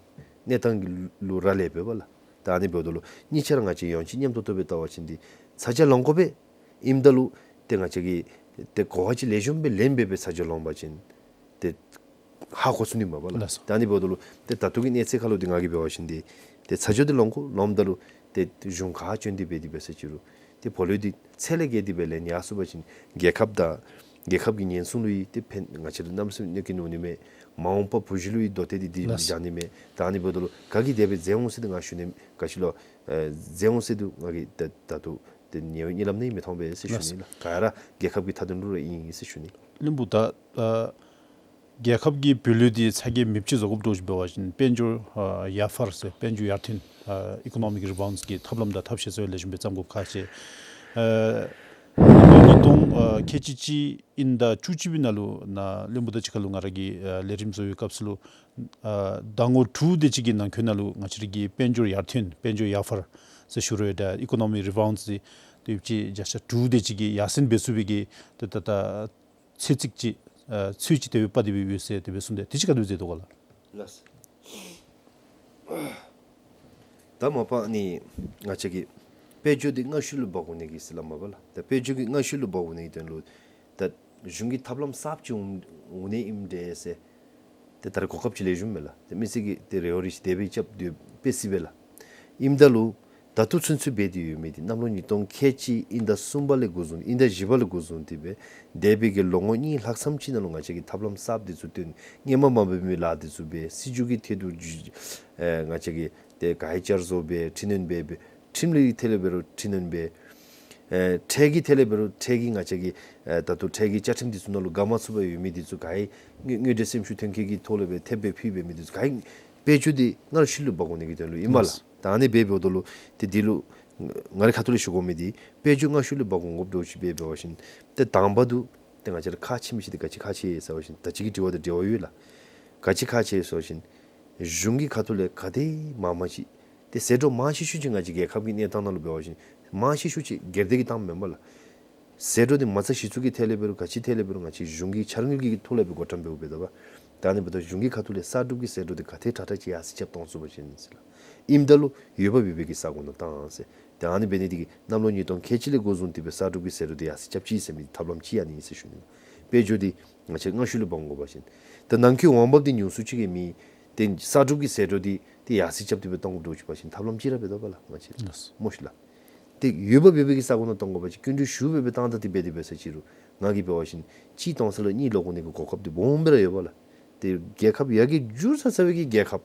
གནས་སྟངས་ཀྱི་ལུ་ར་ལས་འབདཝ་ལགས། ད་ཨ་ནི་འབདཝ་ད་ལུ་གཉིས་ཆ་ར་ང་བཅས་ཡོངས་ཀྱི་མཉམ་ཏོག་ཏོ་སྦེ་བལྟ་བ་ཅིན་འདི་ཚ་གྱང་ལོང་དགོ་པས། ཨིནམ་ད་ལུ་ཏེ་ང་བཅས་ཀྱིས་ཏེ་གོ་བ་ཅིག་ལེགས་ཤོམ་སྦེ་ལེན་འབད་འབད་ཚ་གྱང་ལོང་པ་ཅིན་ཏེ་ཧ་གོ་ཚུགས་ནི་མས་པ་ལགས། ལགས་སོ། ད་ཨ་ནི་འབདཝ་ད་ལུ་ཏེ་ད་ལྟོ་གི་གནས་ཚད་ཁར་ལུ་འདི་ང་གིས་འབད་བ་ཅིན་འདི་ཏེ་ཚ་གྱང་འདི་ལོང་དགོ། ལོངམ་ད་ལུ་ཏེ་གཞུང་ཁག་བསྐྱོན་ཏེ་འབད་དེ་འབད་ཟེར་ཅི་རུང་ཏེ་བུ་ལོན་འདི་ཚད་ལས་བརྒལ་ཏེ་སྦེ་ལེན་ཡར་སོང་པ་ཅིན་རྒྱལ་ཁབ་དང་རྒྱལ་ཁབ་ཀྱི་ཉེན་སྲུང་ལུ་ཡང་ཏེ་ཕན་ང་བཅས་ར་གནམ་མེད་ས་མེད་གནོད་སྐྱོན་འོང་ནི་མས། མ་འོངས་པ་བུ་གཞི་ལུ་ཡང་དོ་ཏེ་འདི་འདི་ལགས། སྦྱང་ནི་མས། ད་ཨ་ནི་འབདཝ་ད་ལུ་ག་གིས་དེ་སྦེ་མཛད་འོང་ཟེར་འདི་ང་ཞུ་ནི་ག་ཅི་ལོ། ཨེ་མཛད་འོང་ཟེར་འདི་ང་གིས་ད་ད་ལྟོ་ཏེ་ཉེ་བའི་གཉིད་ལམ་ནང་ཡང་མི་མཐོང་པས་ཟེར་ཞུ་ནི་ལགས། ག་ར་རྒྱལ་ཁབ་ཀྱི་མཐའ་དོན་ལུ་ར་ཨིན་ཟེར་ཞུ་ནི། བློན་པོ་ད་ཨ་རྒྱལ་ཁབ་ཀྱི་བུ་ལོན་འདི་ཚ་གྱང་མེདཔ་ཅིག་བཟོ་དགོཔ་འདྲཝ་ཅིག་འབད་བ་ཅིན་དཔལ་འབྱོར་ཨ་ཡར་འཕར་ཟེར་དཔལ་འབྱོར་ཡར་ཐོན་ཨ་economic rebounds གི་ཐབས་ལམ་དང་ཐབས་ཤེས་ཚུ་ལེགས་ཤོམ་སྦེ་བརྩམ་དགོཔ་ཁག་ཆེ། ཨ་ལོ་ཉིས་སྟོང་ཨ་ཁལ་གཅིག་གཅིག་དབྱིན་ཟླ་བཅུ་གཅིག་པའི་ནང་ལུ་ནཱ་བློན་པོ་དང་གཅིག་ཁར་ལུ་ང་ར་གིས་ཨ་ལས་རིམ་བཟོ་བའི་སྐབས་སུ་ལུ་ཨ་ཟླ་ངོ་དྲུག་དེ་ཅིག་གི་ནང་འཁོད་ནང་ལུ་ང་བཅས་ར་གི་དཔལ་འབྱོར་ཡར་ཐོན་དཔལ་འབྱོར་ཡར་འཕར་ཟེར་ཞུ་རུང་ད་economic rebounds ཟེར་དེ་ཅིག་བརྒྱ་ཆ་དྲུག་དེ་ཅིག་གི་ཡར་སེང་འབད་ཚུགས་པའི་གི་ཏེ་ད་ད་ཚོད་ཅིག་ཅིག་ཨ་ཚོད་ཅིག་དེ་སྦེ་དཔག་སྟེ་སྦེ་ཡོད་ཟེར་དེ་སྦེ་གསུངས་ཏེ་དེ་ཅིག་ག་དེ་སྦེ་མཛད་དོ་ག་ལགས། ལགས། ད་མ་པ་ནི་ང་བཅས་ཀྱིས་དཔལ་འབྱོར་འདི་སྔ་ཤོས་ལུ་འབག་འོང་ནི་གི་ཟེར་སླབ་མས་པ་ལགས། ད་དཔལ་འབྱོར་གྱི་སྔ་ཤོས་ལུ་འབག་འོང་ནི་གི་དོན་ལུ་ད་གཞུང་གི་ཐབས་ལམ་གསརཔ་ཅིག་འོང་འོང་ནི་ཨིནམ་འདྲས་ཟེར་ཏེ་ད་རེས་གོ་སྐབས་ཅིག་ལེགས་ཤོམ་མས་ལགས། ཏེ་མི་སེར་གྱིས་ཏེ་རེ་བ་རེ་ཞུ་དེ་སྦེ་རྐྱབ་སྟེ་འབད་སྲིད་པས་ལགས། ཨིནམ་ད་ལུ་ད་ལྟོ་ཚུན་ཚོད་འབད་དེ་ཡོད་མི་འདི་གནམ་ལོ་ཉིས་སྟོང་ཁལ་གཅིག་དབྱིན་ཟླ་གསུམ་པ་ལས་འགོ་བཟུང་དབྱིན་ཟླ་བཞི་པ་ལས་འགོ་བཟུང་སྟེ་འབད་འདས་པའི་གི་ལོ་ངོ་གཉིས་ལྷག་ཙམ་ཅིག་ནང་ལུ་ང་བཅས་ཀྱིས་ཐབས་ལམ་གསརཔ་འདི་ཚུ་བཏོན། སྔོན་མ་མ་འབད་མི་ལཱ་འདི་ཚུ་འབད། སྲིད་བྱུས་ཀྱི་ཐད་དུ་ཨེ་ང་བཅས་ཀྱིས་ཏེ་ག་ཡི་བསྐྱར་བཟོ་འབད། འཕྲི་སྣོན་འབད་འབད། ཁྲིམས་ལུགས་ཀྱི་ཐད་ལས་འབད་རུང་འཕྲི་སྣོན་འབད། ཨེ་ཁྲལ་གྱི་ཐད་ལས་འབད་རུང་ཁྲལ་གྱི་ང་བཅས་ཀྱི་ཨེ་ད་ལྟོ་ཁྲལ་གྱི་བཅའ་ཁྲིམས་འདི་ཚུ་ནང་ལུ་བཀག་མ་ཚུགས་པར་ཡོད་མི་འདི་ཚུ་ག་ཡི་དངོས་དངོས་འབྲེལ་སེམས་ཤུགས་ཐོན་སྐྱེད་ཀྱི་ཐོག་ལས་འབད་ཐེབས་སྦེ་ཕུལ་འབད་མི་འདི་ཚུ་ག་ཡི་དཔལ་འབྱོར་འདི་སྔར་ཤུལ་ལུ་འབག་འོང་ནི་གི་དོན་ལུ་ཨིན་མས་ལགས། ལགས། ད་ཨ་ནི་འབད་འབདཝ་ད་ལུ་ཏེ་འདི་ལུ་ང་རའི་ཁ་ཐུག་ལས་ཞུ་དགོ་མི་འདི་དཔལ་འབྱོར་སྔ་ཤོས་ལུ་འབག་འོང་དགོཔ་འདྲཝ་ཅིག་འབད་འབད་བ་ཅིན་ཏེ་དང་པ་དུ་ཏེ་ང་བཅས་ར་ཁག་ཆེ་མི་ཅིག་འདི་ག་ཅི་ཁག་ཆེ་ཟེར་བ་ཅིན་ད་ཅི་གི་དྲི་བ་དང་འབྲེལ་བ་ཡོད་ལགས། ག་ཅི་ཁག་ཆེ་ཟེར་བ་ཅིན་གཞུང་གི་ཁ་ཐུག་ལས་ག་དེ་མང་མང་ཅིག་ཏེ་ཟད་འགྲོ་མང་ཆེ་ཤོས་ཅིག་ང་བཅས་རྒྱལ་ཁབ་ཀྱི་གནས་སྟངས་ནང་ལུ་འབད་བ་ཅིན་མང་ཆེ་ཤོས་ཅིག་སྒེར་སྡེ་གིས་བཏངམ་མས་པ་ལགས། ཟད་འགྲོ་འདི་མ་རྩ་གཞི་བཙུགས་ཀྱི་ཐད་ལས་འབད་རུང་ག་ཅི་ཐད་ལས་འབད་རུང་ང་བཅས་གཞུང་གི་འཆར་དངུལ་གྱི་ཐོག་ལས་འབད་བགོ་བཀྲམ་འབདཝ་འབདཝ་ད་པ། ད་ཨ་ནི་འབདཝ་ད་གཞུང་གི་ཁ་ཐུག་ལས་གསར་སྒྲུབ་ཀྱི་ཟད་འགྲོ་འདི་ག་དེ་དྲག་དྲག་ཅིག་ཡར་སེང་རྐྱབ་གཏང་ཚུགས་པ་ཅིན་ཟེར་ལགས། ཨིནམ་ད་ལུ་ཡོདཔ་ཡོད་པའི་གི་ས་གོ་ནང་བཏང་ཟེར། ཏེ་ཨ་ནི་འབད་ནི་འདི་གིས་གནམ་ལོ་ཉིས་སྟོང་ཁལ་གཅིག་ལས་འགོ་བཟུང་སྟེ་འབད་གསར་སྒྲུབ་ཀྱི་ཟད་འགྲོ་འདི་ཡར་སེང་རྐྱབ་ཅི་ཟེར་མི་ཐབས་ལམ་ཅིག་ཨ་ནི་ཨིན་ཟེར་ཞུ་ནི། དཔལ་འབྱོར་འདི་ང་བཅས་སྔ་ཤོས་ལུ་འབག་འོང་དགོ་པ་ཅིན་ཏེ་ནང་འཁོད་འོང་འབབ་འདི་ཉུང་སུ་ཅིག་གིས་མི་ཏེ་གསར་སྒྲུབ་ཀྱི་ཟད་འགྲོ་འདི་ཏེ་ཡར་སེང་རྐྱབ་སྟེ་འབད་གཏང་དགོཔ་འདྲཝ་ཅིག་འབད་བ་ཅིན་ཐབས་ལམ་ཅིག་ར་འབད་དོ་པ་ལགས་ང་བཅས་ལགས། སྨོ་ཤིག་ལགས། ཏེ་ཡོདཔ་ཡོད་པའི་གི་ས་གོ་ནང་གཏང་དགོ་པ་ཅིན་སྐྱིན་འགྲུལ་ཞུ་འབད་འབད་བཏང་ད་ཏེ་འབད་དེ་འབད་ཟེར་ཅི་རུང་ང་གིས་འབད་བ་ཅིན་གཅིག་གཏང་ས་ལུ་གཉིས་ལོག་འོང་ནི་གི་གོ་སྐབས་འདི་སྦོམ་སྦེ་ར་ཡོད་པ་ལགས། ཏེ་རྒྱལ་ཁབ་ཡར་རྒྱས་འགྱུར་ཚར་ཚར་བའི་གི་རྒྱལ་ཁབ་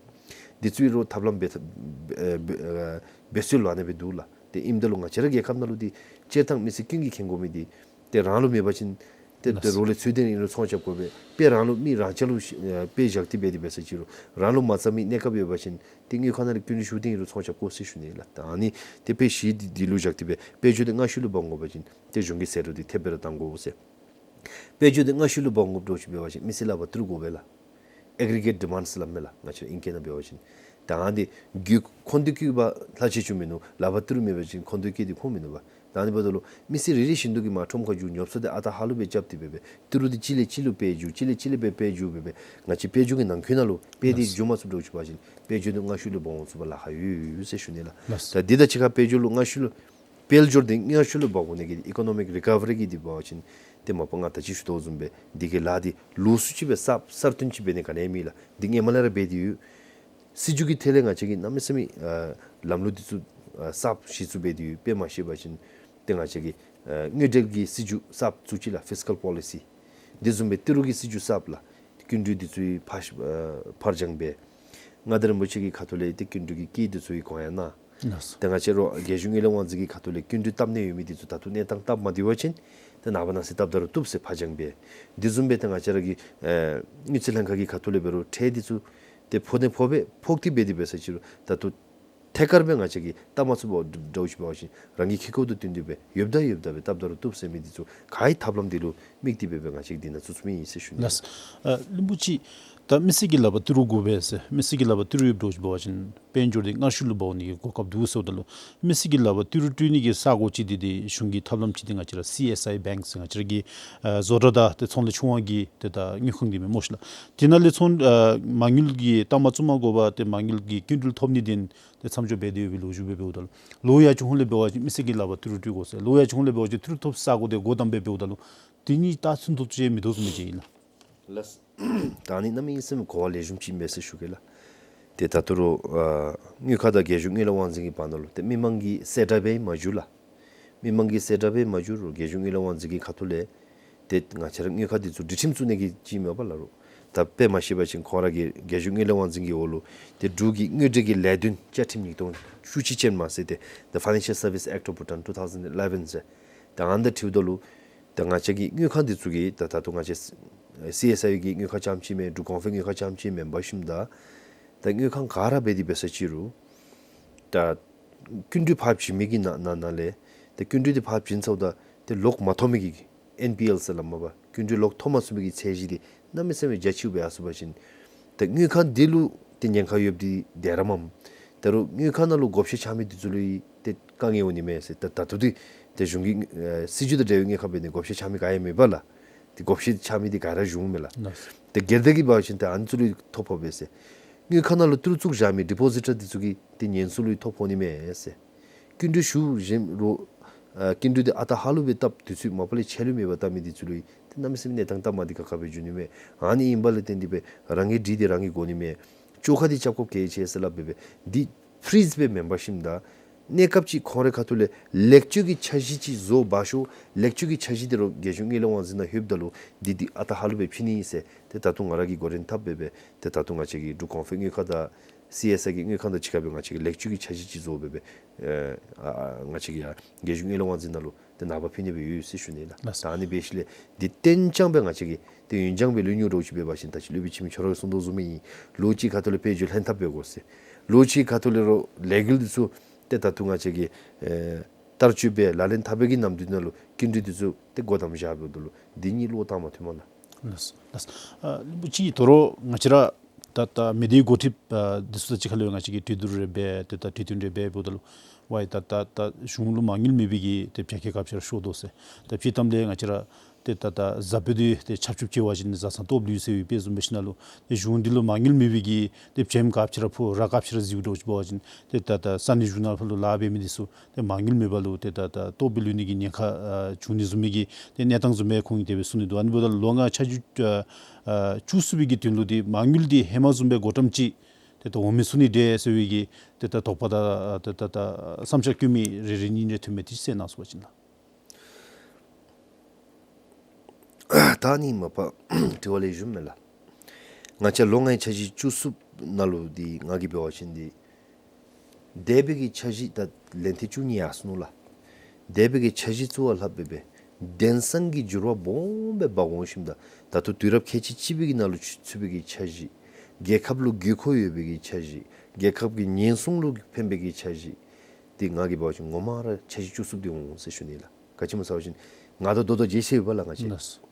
འདི་ཚུ་ཡང་རོགས་ཐབས་ལམ་འབད་ཐབས་འབད་ཨེ་འབད་ཨེ་འབད་སྲོལ་ལུ་ཨ་ནི་སྦེ་འདུག་ལགས། ཏེ་ཨིནམ་ད་ལུ་ང་བཅས་ར་རྒྱལ་ཁབ་ནང་ལུ་འདི་སྤྱིར་བཏང་མི་སེར་ཀུན་གྱིས་མཁྱེན་དགོ་མི་འདི་ཏེ་རང་ལུ་མེད་པ་ཅིན་ཏེ་ཏེ་ལགས། རོགས་ལས་ཚུར་དེ་ཨིན་རུང་ཚོང་རྐྱབ་དགོ་པས། དཔེ་རང་ལུ་མི་རང་ཅག་ལུ་ཨེ་དཔེ་བཞག་སྟེ་འབད་དེ་འབད་ཟེར་ཅི་རུང་རང་ལུ་མ་རྩ་མི་གནས་སྐབས་ཡོད་པ་ཅིན་ཏེ་དངུལ་ཁང་ནང་ལས་སྐྱིན་འགྲུལ་ཞུ་སྟེ་ཨིན་རུང་ཚོང་རྐྱབ་དགོ་ཟེར་ཞུ་ནི་ལགས། ད་ཨ་ནི་ཏེ་དཔེ་གཞི་འདི་འདི་ལུ་བཞག་སྟེ་འབད་དཔལ་འབྱོར་འདི་སྔ་ཤོས་ལུ་འབག་འོང་དགོ་པ་ཅིན་ཏེ་གཞུང་གི་ཟད་འགྲོ་འདི་ཐེབས་སྦེ་ར་གཏང་དགོ་ཟེར། དཔལ་འབྱོར་འདི་སྔ་ཤོས་ལུ་འབག་འོང་དགོཔ་འདྲཝ་ཅིག་འབད་བ་ཅིན་མི་སེར་ལཱ་འབད་བཏུབ་དགོ་པས་ལགས། aggregate demand ཟེར་སླབ་མས་ལགས་ང་བཅས་ཨིང་སྐད་ནང་འབད་བ་ཅིན། ད་ཨ་ནི་འདི་རྒྱུ་ཁོང་དུ་བསྐྱུར་བ་ལྷག་ཆད་བྱུང་མི་ནུག། ལག་པར་ཏི་རུ་མེད་པ་ཅིན་ཁོང་དུ་བསྐྱུར་ཏེ་ཁུངས་མིན་འདུག་པ། ད་ཨ་ནི་འབདཝ་ད་ལུ་མི་སེར་རེ་རེ་བཞིན་དུ་གིས་མར་ཁྲོམ་ཁར་འགྱོ་ཉོ་ས་དེ་ཨ་རྟག་ཧ་ལུགས་སྦེ་རྐྱབ་སྟེ་འབད་སྦེ་ཏི་རུ་འདི་ཅིག་ལས་ཅིག་ལུ་སྤེལ་འགྱོ་ཅིག་ལས་ཅིག་ལས་སྦེ་སྤེལ་འགྱོ་འབད་སྦེ་ང་བཅས་དཔལ་འབྱོར་གྱི་ནང་ཁུལ་ནང་ལུ་སྤེལ་ཏེ་ལགས། འགྱོ་མ་ཚུགསཔ་འདྲཝ་ཅིག་འབད་བ་ཅིན་དཔལ་འབྱོར་འདི་སྔར་ཤུལ་ལས་སྦོམ་འོང་ཚུགས་པར་ལཱ་ཁག་ཡོད་ཟེར་ཞུ་ནི་ལགས། ལགས། ད་འདི་དང་གཅིག་ཁར་དཔལ་འབྱོར་ལུ་སྔར་ཤུལ་ལུ་དཔལ་འབྱོར་འདི་སྔར་ཤུལ་ལུ་འབག་འོང་ནི་གི་ཨི་ཀོ་ནོ་མིག་རི་ཀ་བ་རི་གི་འདི་འབད་བ་ཅིན་ཏེ་མ་པ་ང་ད་ཅི་ཞུ་དོ་བཟུམ་སྦེ་འདི་གི་ལཱ་འདི་ལོགས་སུ་ཅིག་སྦེ་གསརཔ་གསར་བཏོན་ཅིག་འབད་ནི་ག་ནི་ཡང་མེད་ལགས། འདི་སྔོན་མ་ལས་ར་འབད་དེ་ཡོད། སྲིད་བྱུས་ཀྱི་ཐད་ལས་ང་བཅས་ཀྱིས་གནམ་མེད་ས་མེད་ཨ་ལམ་ལུགས་འདི་ཚུ་ཨ་གསརཔ་གཞི་བཙུགས་འབད་དེ་ཡོད། དཔེ་མ་བཤད་པ་ཅིན་ཏེ་ང་བཅས་ཀྱིས་ཨ་དངུལ་འབྲེལ་གྱི་སྲིད་བྱུས་གསརཔ་བཙུགས་ཅི་ལགས། ཕིས་ཀཱལ་པོ་ལི་སི། འདི་བཟུམ་སྦེ་ཏི་རུ་གི་སྲིད་བྱུས་གསརཔ་ལགས། སྐྱིན་འགྲུལ་འདི་ཚུ་ཕར་ཕར་འགྱངས་འབད། མངའ་བདག་རིན་པོ་ཆེ་གི་ཁ་ཐུག་ལས་ཏེ་སྐྱིན་འགྲུལ་གྱི་སྐྱེད་འདི་ཚུ་གི་གོང་ཡང་གནང་། ལགས་སོ། ཏེ་ང་བཅས་ར་རྒྱལ་གཞུང་དངུལ་ལས་དབང་འཛིན་གྱི་ཁ་ཐུག་ལས་སྐྱིན་འགྲུལ་བཏབ་ནི་ཡོད་མི་འདི་ཚུ་ད་ལྟོ་གནས་སྟངས་སྟབས་མ་བདེ་བ་ཅིན་ཏེ་ནངས་པ་གནངས་ཚེ་བཏབ་ད་རུང་བཏུབ་ཟེར་ཕར་འགྱངས་འབད། འདི་བཟུམ་སྦེ་ཏེ་ང་བཅས་ར་གི་ཨེ་དངུལ་རྩིས་ལྷན་ཁག་གི་ཁ་ཐུག་ལས་འབད་རུང་ཁྲལ་འདི་ཚུ་ཏེ་ཕོག་ནི་ཕོག་སྦེ་ཕོག་སྟེ་འབད་དེ་འབད་ས་ཅིག་རུང་ད་ལྟོ་ཐད་ཀར་སྦེ་ང་བཅས་ཀྱིས་བཏབ་མ་ཚུགས་པ་འདྲཝ་ཅིག་འབད་བ་ཅིན་རང་གི་ཁེ་ཀོ་དང་བསྟུན་ཏེ་སྦེ་ཡོདཔ་ད་ཡོདཔ་ད་སྦེ་བཏབ་ད་རུང་བཏུབ་ཟེར་མི་འདི་ཚུ་ག་ར་ཐབས་ལམ་འདི་ལུ་དམིགས་ཏེ་སྦེ་སྦེ་ང་བཅས་ཀྱིས་འདི་ནང་བཙུགས་བཙུགསཔ་ཨིན་ཟེར་ཞུ་ནི། ལགས། ཨ་རིན་པོ་ཆེ། ད་མི་སེར་གྱི་ལག་པར་ཏི་རུ་དགོ་པས་ཟེར་མི་སེར་གྱི་ལག་པར་ཏི་རུ་ཡོདཔ་འདྲཝ་ཅིག་འབད་བ་ཅིན་དཔལ་འབྱོར་འདི་སྔར་ཤུལ་ལུ་འབག་འོང་ནི་གི་གོ་སྐབས་འདུག་ཟེརཝ་ད་ལུ་མི་སེར་གྱི་ལག་པར་ཏི་རུ་སྤྲོད་ནི་གི་ས་སྒོ་ཅིག་འདི་འདི་གཞུང་གི་ཐབས་ལམ་ཅིག་འདི་ང་བཅས་ར་སི་ཨེསི་ཨའི་བེངཀ་ཟེར་ང་བཅས་ར་གི་ཨ་བཟོ་གྲྭ་དང་ཏེ་ཚོང་ལས་ཆུང་བ་གི་ཏེ་ད་དངུལ་ཁང་འདི་མས་སྨོ་ཤི་ལགས། དེ་ནང་ལས་ཚོང་ཨ་མ་དངུལ་གྱི་ལྟ་མ་བཙུམ་མ་དགོ་པར་ཏེ་མ་དངུལ་གྱི་སྐྱིན་འགྲུལ་ཐོབ་ནི་འདི་ཏེ་མཚམས་འཇོག་འབད་དེ་ཡོད་པའི་ལོ་རྒྱུས་སྦེ་འབདཝ་ད་ལུ་ལོགས་ཡར་བྱུང་ལས་འབད་བ་ཅིན་མི་སེར་གྱི་ལག་པར་ཏི་རུ་སྤྲོད་དགོ་ཟེར། ལོགས་ཡར་བྱུང་ལས་འབད་བ་ཅིན་ཏི་རུ་ཐོབ་ས་སྒོ་འདི་སྒོ་བསྡམ་སྦེ་འབདཝ་ད་ལུ་དེ་གཉིས་ད་ཚུན་ཚོད་ཅིག་མི་འདྲཝ་བཟུམ་ཅིག་ཨིན་ལགས། ལགས། ད་ཨ་ནི་གནམ་མེད་ས་མེད་གོ་བ་ལེགས་ཤོམ་ཅིག་ཨིན་པས་ཟེར་ཞུ་གེ་ལགས། ཏེ་ད་ལྟོ་ར་ཨ་དངུལ་ཁང་དང་རྒྱལ་གཞུང་དངུལ་ལས་དབང་འཛིན་གྱི་བར་ན་ལུ་ཏེ་མི་མང་གི་གསལ་བསྒྲགས་སྦེ་མ་བྱུང་ལགས། མི་མང་གི་གསལ་བསྒྲགས་སྦེ་མ་བྱུང་རུང་རྒྱལ་གཞུང་དངུལ་ལས་དབང་འཛིན་གྱི་ཁ་ཐུག་ལས་ཏེ་ང་བཅས་ར་དངུལ་ཁང་འདི་ཚུ་སྒྲིག་ཁྲིམས་བཙུགས་ནི་གི་ཅིག་མས་པ་ལགས་རོགས། ད་དཔེ་མ་བཤད་པ་ཅིན་ཁོང་ར་གི་རྒྱལ་གཞུང་དངུལ་ལས་དབང་འཛིན་གྱི་འོག་ལུ་ཏེ་འབྲུག་གི་དངུལ་འབྲེལ་གྱི་ལས་དོན་བཅའ་ཁྲིམས་ཉིས་སྟོང་བཅུ་གཅིག་ཅན་མ་ཟེར་ཏེ་The Financial Service Act of Bhutan two thousand eleven ཟེར། ད་ཨ་ནི་དང་འཁྲིལཝ་ད་ལུ་ད་ང་བཅས་ཀྱི་དངུལ་ཁང་འདི་ཚུ་གིས་ད་ད་ལྟོ་ང་བཅས་སི་ཨེསི་ཨའི་གི་དངུལ་ཁང་རྐྱངམ་ཅིག་མེན། འབྲུག་གོང་འཕེལ་དངུལ་ཁང་རྐྱངམ་ཅིག་མེན་པར་ཞིནམ་ད་ད་དངུལ་ཁང་ག་ར་འབད་དེ་འབད་ས་ཅིག་རུང་ད་སྐྱིན་འགྲུལ་ཕར་བྱིན་མི་གི་ནང་ནང་ནང་ལས་ད་སྐྱིན་འགྲུལ་འདི་ཕར་བྱིན་ཚརཝ་ད་ཏེ་ལོག་མ་ཐོབ་མི་གི་ཨེན་པི་ཨེལ་ཟེར་སླབ་མས་པ། སྐྱིན་འགྲུལ་ལོག་ཐོབ་མ་ཚུགས་མི་གི་ཚད་གཞི་འདི་གནམ་མེད་ས་མེད་རྒྱ་ཆེཝ་སྦེ་ཡར་སོང་པ་ཅིན་ཏེ་དངུལ་ཁང་འདི་ལུ་ཏེ་ཉེན་ཁ་ཡོདཔ་འདི་འདི་ར་མས། ད་རུང་དངུལ་ཁང་ནང་ལུ་བགོ་བཤའ་རྐྱབ་མི་འདི་ཚུ་ལུ་ཏེ་དཀའ་ངལ་འོང་ནི་མས་ཟེར། ད་ད་ལྟོ་འདི་ཏེ་གཞུང་གི་ཨེ་སྲིད་བྱུས་དང་འབྲེལ་བའི་དངུལ་ཁང་འབད་ནི་བགོ་བཤའ་རྐྱབ་མི་ག་ཡང་མེད་པ་ལགས། ཏེ་བགོ་བཤའ་རྐྱབ་མི་འདི་ག་ར་གཞུང་མས་ལགས། ལགས། ཏེ་སྒེར་སྡེ་གིས་འབད་བ་ཅིན་ཏེ་ཨ་ནི་ཚུ་ལུ་ཐོ་ཕོག་པས་ཟེར། དངུལ་ཁང་ནང་ལུ་ཏི་རུ་བཙུགས་བཞག་མི་ཌི་པོ་ཟི་ཊར་འདི་ཚུ་གི་ཏེ་ཉེན་སྲུང་ལུ་ཐོ་ཕོག་ནི་མས་ཟེར། སྐྱིན་འགྲུལ་ཞུ་བཞིན་རུང་ཨ་སྐྱིན་འགྲུལ་འདི་ཨ་རྟག་ཧ་ལུགས་སྦེ་བཏབ་དུས་ཚོད་མ་པ་ལས་ཆད་ལུས་མེད་པར་བཏབ་མི་འདི་ཚུ་ལུ་ཏེ་གནམ་མེད་ས་མེད་གནས་སྟངས་སྟབས་མ་བདེ་ཁག་ཁ་སྦེ་འགྱོ་ནི་མས། ཨ་ནི་ཨིན་པ་ལས་བརྟེན་ཏེ་སྦེ་རང་གི་སྒྲིག་འདི་རང་གིས་དགོ་ནི་མས། བཅོ་ཁ་འདི་རྐྱབ་དགོཔ་གལ་ཆེ་ཟེར་སླབ་སྦེ་སྦེ་འདི་ཕི་རིཛ་སྦེ་མེན་པར་ཞིནམ་ད་གནས་སྐབས་ཅིག་ཁོང་རའི་ཁ་ཐུག་ལས་ལེགས་བཅོས་ཀྱི་འཆར་གཞི་ཅིག་བཟོ་འབག་ཤོག། ལེགས་བཅོས་ཀྱི་འཆར་གཞི་འདི་ར་རྒྱལ་གཞུང་དངུལ་ལས་དབང་འཛིན་ནང་ལྷོདཔ་ད་ལུ་འདི་འདི་ཨ་རྟག་ཧ་ལུགས་སྦེ་ཕུལ་ནི་ཨིན་ཟེར། ཏེ་ད་ལྟོ་ང་ར་གིས་འགོ་འདྲེན་འཐབ་སྦེ་སྦེ་ཏེ་ད་ལྟོ་ང་བཅས་ཀྱི་འབྲུག་གོང་འཕེལ་དངུལ་ཁང་དང་སི་ཨེསི་ཨའི་གི་དངུལ་ཁང་དང་གཅིག་ཁར་སྦེ་ང་བཅས་ཀྱིས་ལེགས་བཅོས་ཀྱི་འཆར་གཞི་ཅིག་བཟོ་སྦེ་སྦེ་ཨ་ཨ་ང་བཅས་ཀྱིས་ཡར་རྒྱལ་གཞུང་དངུལ་ལས་དབང་འཛིན་ནང་ལུ་ཏེ་ནངས་པ་ཕུལ་ནི་སྦེ་ཡོད་ཟེར་ཞུ་ནི་ལགས། ལགས། ད་ཨ་ནི་འབད་ཞིནམ་ལས་འདི་གཏན་འཇགས་སྦེ་ང་བཅས་ཀྱིས་ཏེ་ཡུན་འགྱངས་སྦེ་ལུས་ནི་འདྲཝ་ཅིག་འབད་བ་ཅིན་ད་ཅི་སློབ་དཔོན་འཆི་མེད་ཁྱོད་ར་གིས་གསུང་དོ་བཟུམ་ཨིན། ལོ་གཅིག་ཁ་ཐུག་ལས་དཔལ་འབྱོར་ལྷན་ཐབས་འབད་དགོ་ཟེར། ལོ་གཅིག་ཁ་ཐུག་ལས་ར་ལས་འགུལ་འདི་ཚུ་ཏེ་ད་ལྟོ་ང་བཅས་ཀྱིས་ཨེ་བསྟར་སྤྱོད་འབད་ལག་ལེན་འཐབ་པའི་གི་ནམ་དུས་ནང་ལུ་སྐྱིན་འགྲུལ་འདི་ཚུ་ཏེ་སྒོ་བསྡམས་བཞག་འབདཝ་ད་ལུ་འདི་གཉིས་བློ་བཏང་མ་ཐུབ་མས་ལགས། ལགས་སོ། ལགས་སོ། ཨ་རིན་པོ་ཆེ་དོ་རུང་ང་བཅས་ར་ད་ད་མི་སྡེའི་འགོ་ཁྲིདཔ་ཨ་འདི་ཚུ་དང་གཅིག་ཁར་ལུ་ང་བཅས་ཀྱིས་གྲོས་བསྡུར་རེ་འབད་ཏེ་ད་གྲོས་བསྟུན་རེ་འབད་འབདཝ་ད་ལུ་ཝའི་ད་ད་ད་གཞུང་ལུ་མ་དངུལ་མེད་པའི་གི་ཏེ་བྱ་སྐྱེད་ག་ཅི་ར་ཤོར་དོ་ཟེར། ད་དཔྱེ་གཏམ་ལས་ང་བཅས་ར་ཏེ་ད་ད་བཟའ་དཔོག་འདི་ཏེ་ཆབ་ཆུབ་སྐྱེ་བ་ཅིན་བཟའ་ཚང་སྟོབས་ལུས་ཟེར་བའི་དཔེ་བཟུམ་འབད་ཞིནམ་ལས་ཏེ་གཞུང་འདི་ལུ་མ་དངུལ་མེད་པའི་གི་ཏེ་བྱེམ་ག་ཅི་ར་ཕོག་ར་ག་ཅི་ར་བཟོ་དོ་ཅིག་འབད་བ་ཅིན་ཏེ་ད་ད་ས་གནས་གཞུང་ནང་ཕར་ལུ་ལཱ་འབད་མི་འདི་ཚུ་ཏེ་མ་དངུལ་མེད་པ་ལུ་ཏེ་ད་ད་སྟོབས་སྦེ་ལུས་ནི་གི་ཉེན་ཁ་ཨ་བྱུང་ནི་བཟུམ་མའི་གི་ཏེ་གནས་སྟངས་བཟུམ་སྦེ་ཁོང་གིས་དེ་སྦེ་གསུང་ནི་འདུག། ཨ་ནི་འབདཝ་ད་ལོ་ལྔའི་འཆར་གཞི་ཨ་ཨ་བཅུ་གསུམ་པའི་གི་དོན་ལུ་འདི་མ་དངུལ་འདི་ཧེ་མ་བཟུམ་སྦེ་འགོ་འདྲེན་ཅིག་ཏེ་ད་འོང་མི་ཚུགས་ནི་འདྲས་ཟེར་བའི་གི་ཏེ་ད་དོགས་པ་དང་ཏེ་ད་ད་བསམ་འཆར་བཀོད་མི་རེ་རེ་གཉིས་གཉིས་ཐོན་མས། དེ་ཅིག་གསལ་གནང་ཟེར་བ་ཅིན་ལགས། ད་ཨ་ནི་མ་པ་དྲི་བ་ལེགས་ཤོམ་མས་ལགས། ང་བཅས་ལོ་ལྔའི་འཆར་གཞི་བཅུ་གསུམ་ནང་ལུ་འདི་ང་གིས་འབད་བ་ཅིན་འདི་འདས་པའི་གི་འཆར་གཞི་ད་ལན་ཐེངས་བཅུ་གཉིས་ཡར་སོ་ནུག་ལགས། འདས་པའི་གི་འཆར་གཞི་བཙུགས་པ་ལྷག་སྦེ་སྦེ་དེང་སང་གི་འགྱུར་བ་སྦོམ་སྦེ་འབག་འོང་ཞིནམ་ད་ད་ལྟོ་དུས་རབས་ཁལ་གཅིག་གཅིག་པའི་གི་ནང་ལུ་ཚུད་པའི་གི་འཆར་གཞི། རྒྱལ་ཁབ་ལུ་དགོས་མཁོ་ཡོད་པའི་གི་འཆར་གཞི། རྒྱལ་ཁབ་ཀྱི་ཉེན་སྲུང་ལུ་ཕན་པའི་གི་འཆར་གཞི། འདི་ང་གིས་འབད་བ་ཅིན་ངོ་མ་ར་འཆར་གཞི་བཅུ་གསུམ་འདི་འོང་ཟེར་ཞུ་ནི་ལགས། ག་ཅི་སྨོ་ཟེར་བ་ཅིན་ང་དང་རྡོག་རྡོག་འབྱེད་ས་ཡོད་པ་ལགས་ང་བཅས། ལགས་སོ།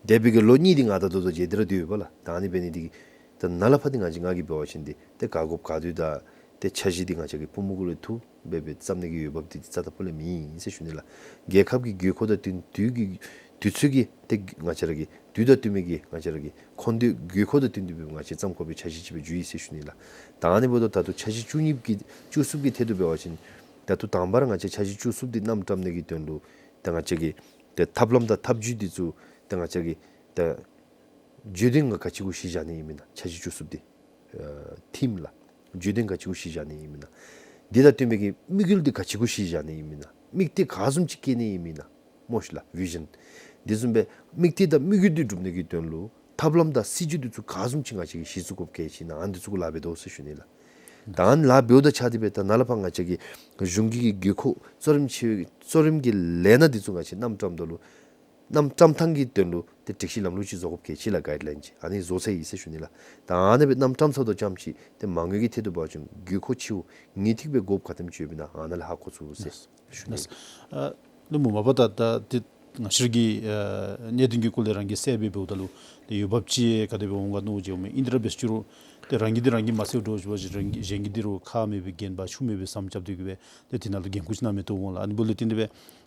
འདས་པའི་གི་ལོ་གཉིས་འདི་ང་དང་རྡོག་རྡོག་འབྱེད་དེ་ར་སྡོད་ཡོད་པ་ལགས། ད་ཨ་ནི་འབད་ནི་འདི་གིས་ད་ ནཱ་ལས་ཕར་འདི་ང་བཅས་ང་གིས་འབད་བ་ཅིན་འདི་ཏེ་ག་དགོཔ་ག་འདོད་ད་ཏེ་འཆར་གཞི་འདི་ང་བཅས་ཀྱིས་པུས་མོ་གུ་ལུ་འཐུ་སྦེ་སྦེ་བརྩམ་ནི་གི་འོས་འབབ་འདི་རྩ་དང་པོ་ལས་མེད་ཟེར་ཞུ་ནི་ལགས། རྒྱལ་ཁབ་ཀྱི་དགོས་མཁོ་དང་བསྟུན་དུས་ཀྱི་དུས་ཚོད་ཀྱི་ཏེ་ང་བཅས་ར་གི་དུས་དང་བསྟུན་མི་གི་ང་བཅས་ར་གི་མཁོ་འདོད་དགོས་མཁོ་དང་བསྟུན་ཏེ་སྦེ་ང་བཅས་བརྩམ་དགོ་པའི་འཆར་གཞི་ཅིག་སྦེ་འགྱོ་ཡི་ཟེར་ཞུ་ནི་ལགས། ད་ཨ་ནི་འབདཝ་ད་ད་ལྟོ་འཆར་གཞི་བཅུ་གཉིས་ཀྱི་བཅུ་གསུམ་གྱི་ཐད་དུ་འབད་བ་ཅིན་ད་ལྟོ་དང་པ་ར་ང་བཅས་འཆར་གཞི་བཅུ་གསུམ་འདི་བསྣམས་བཀྲམ་ནི་གི་དོན་ལུ་ད་ང་བཅས་ཀྱི་ཏེ་ཐབས་ལམ་དང་ཐབས་བྱུས་འདི་ཚུ་ད་ང་བཅས་ཀྱི་ད་བརྗོད་དོན་ག་ག་ཅི་གུ་གཞི་བཞག་ནི་ཨིན་མེན་ན། འཆར་གཞི་བཅུ་གསུམ་འདི་ཨ་ཐིམ་ལགས། བརྗོད་དོན་ག་ཅི་གུ་གཞི་བཞག་ནི་ཨིན་མེན་ན། འདི་དང་བསྟུན་པའི་གི་དམིགས་ཡུལ་འདི་ག་ཅི་གུ་གཞི་བཞག་ནི་ཨིན་མེན་ན། དམིགས་གཏད་ག་བཟུམ་ཅིག་བསྐྱེད་ནི་ཨིན་མེན་ན། སྨོ་ཤི་ལགས། བི་ཞཱན་འདི་བཟུམ་སྦེ་དམིགས་གཏད་དང་དམིགས་ཡུལ་འདི་སྒྲུབ་ནི་གི་དོན་ལུ་ཐབས་ལམ་དང་སྲིད་བྱུས་འདི་ཚུ་ག་བཟུམ་ཅིག་ང་བཅས་ཀྱིས་གཞི་བཙུགས་དགོཔ་གལ་ཆེ་ན་ཨ་ནི་འདི་ཚུ་གུ་ལཱ་འབད་དོ་ཟེར་ཞུ་ནི་ལགས། ད་ཨ་ནི་ལཱ་འབདཝ་དང་ཆ་སྟེ་སྦེ་ད་ནཱ་ལས་ཕར་ང་བཅས་ཀྱི་གཞུང་གི་དགོས་མཁོ་གཙོ་རིམ་ཆེ་གཙོ་རིམ་གྱི་ལས་སྣ་འདི་ཚུ་ང་བཅས་བསྣམས་བཀྲམ་ད་ལུ་བསྣམས་བཀྲམ་ཐངས་ཀྱི་དོན་ལུ་ཏེ་སྒྲིག་གཞི་ལམ་ལུགས་ཅིག་བཟོ་དགོཔ་གལ་ཆེ་ལགས། གཱའིཌ་ལཱའིན་ཅིག་ཨ་ནི་བཟོ་ཚར་ཡི་ཟེར་ཞུ་ནི་ལགས། ད་ཨ་ནི་སྦེ་བསྣམས་བཀྲམ་ཚརཝ་དང་ཙམ་ཅིག་ཏེ་མ་དངུལ་གྱི་ཐད་དུ་འབད་བ་ཅིན་དགོས་མཁོ་ཆེཝ་ངེས་ཏིག་སྦེ་དགོཔ་ག་དེམ་ཅིག་ཡོདཔ་ཨིན་ན་ཨ་ནཱ་ལས་ཧ་གོ་ཚུགས་ཟེར་ཞུ་ནི་ལགས། ཨ་ནི་སྨོ་མ་པ་ད་ད་ཏེ་ང་བཅས་ཀྱི་ཨ་གནད་དོན་གྱི་སྐོར་ལས་རང་གིས་གསལ་སྦེ་འབདཝ་ད་ལུ་ཏེ་འོས་འབབ་ཅིག་ག་དེ་སྦེ་འོང་ག་མནོ་བྱུང་མས། ཨིན་ཏེ་ར་འབད་ཅི་རུང་ཏེ་རང་གིས་འདི་རང་གིས་མ་གསལཝ་འདྲཝ་ཅིག་འབད་བ་ཅིན་རང་གིས་གཞན་གྱིས་འདི་རུང་ཁ་མེད་པའི་རྒན་པ་ཆུ་མེད་པའི་ཟམ་རྐྱབ་སྟེ་གི་སྦེ་ཏེ་དེ་ནང་ལུ་འགན་ཁུར་ཅིག་གནང་མི་བཏུབ་འོང་ལགས། ཨ་ནི་འབདཝ་ལས་བརྟེན་ཏེ་སྦེ་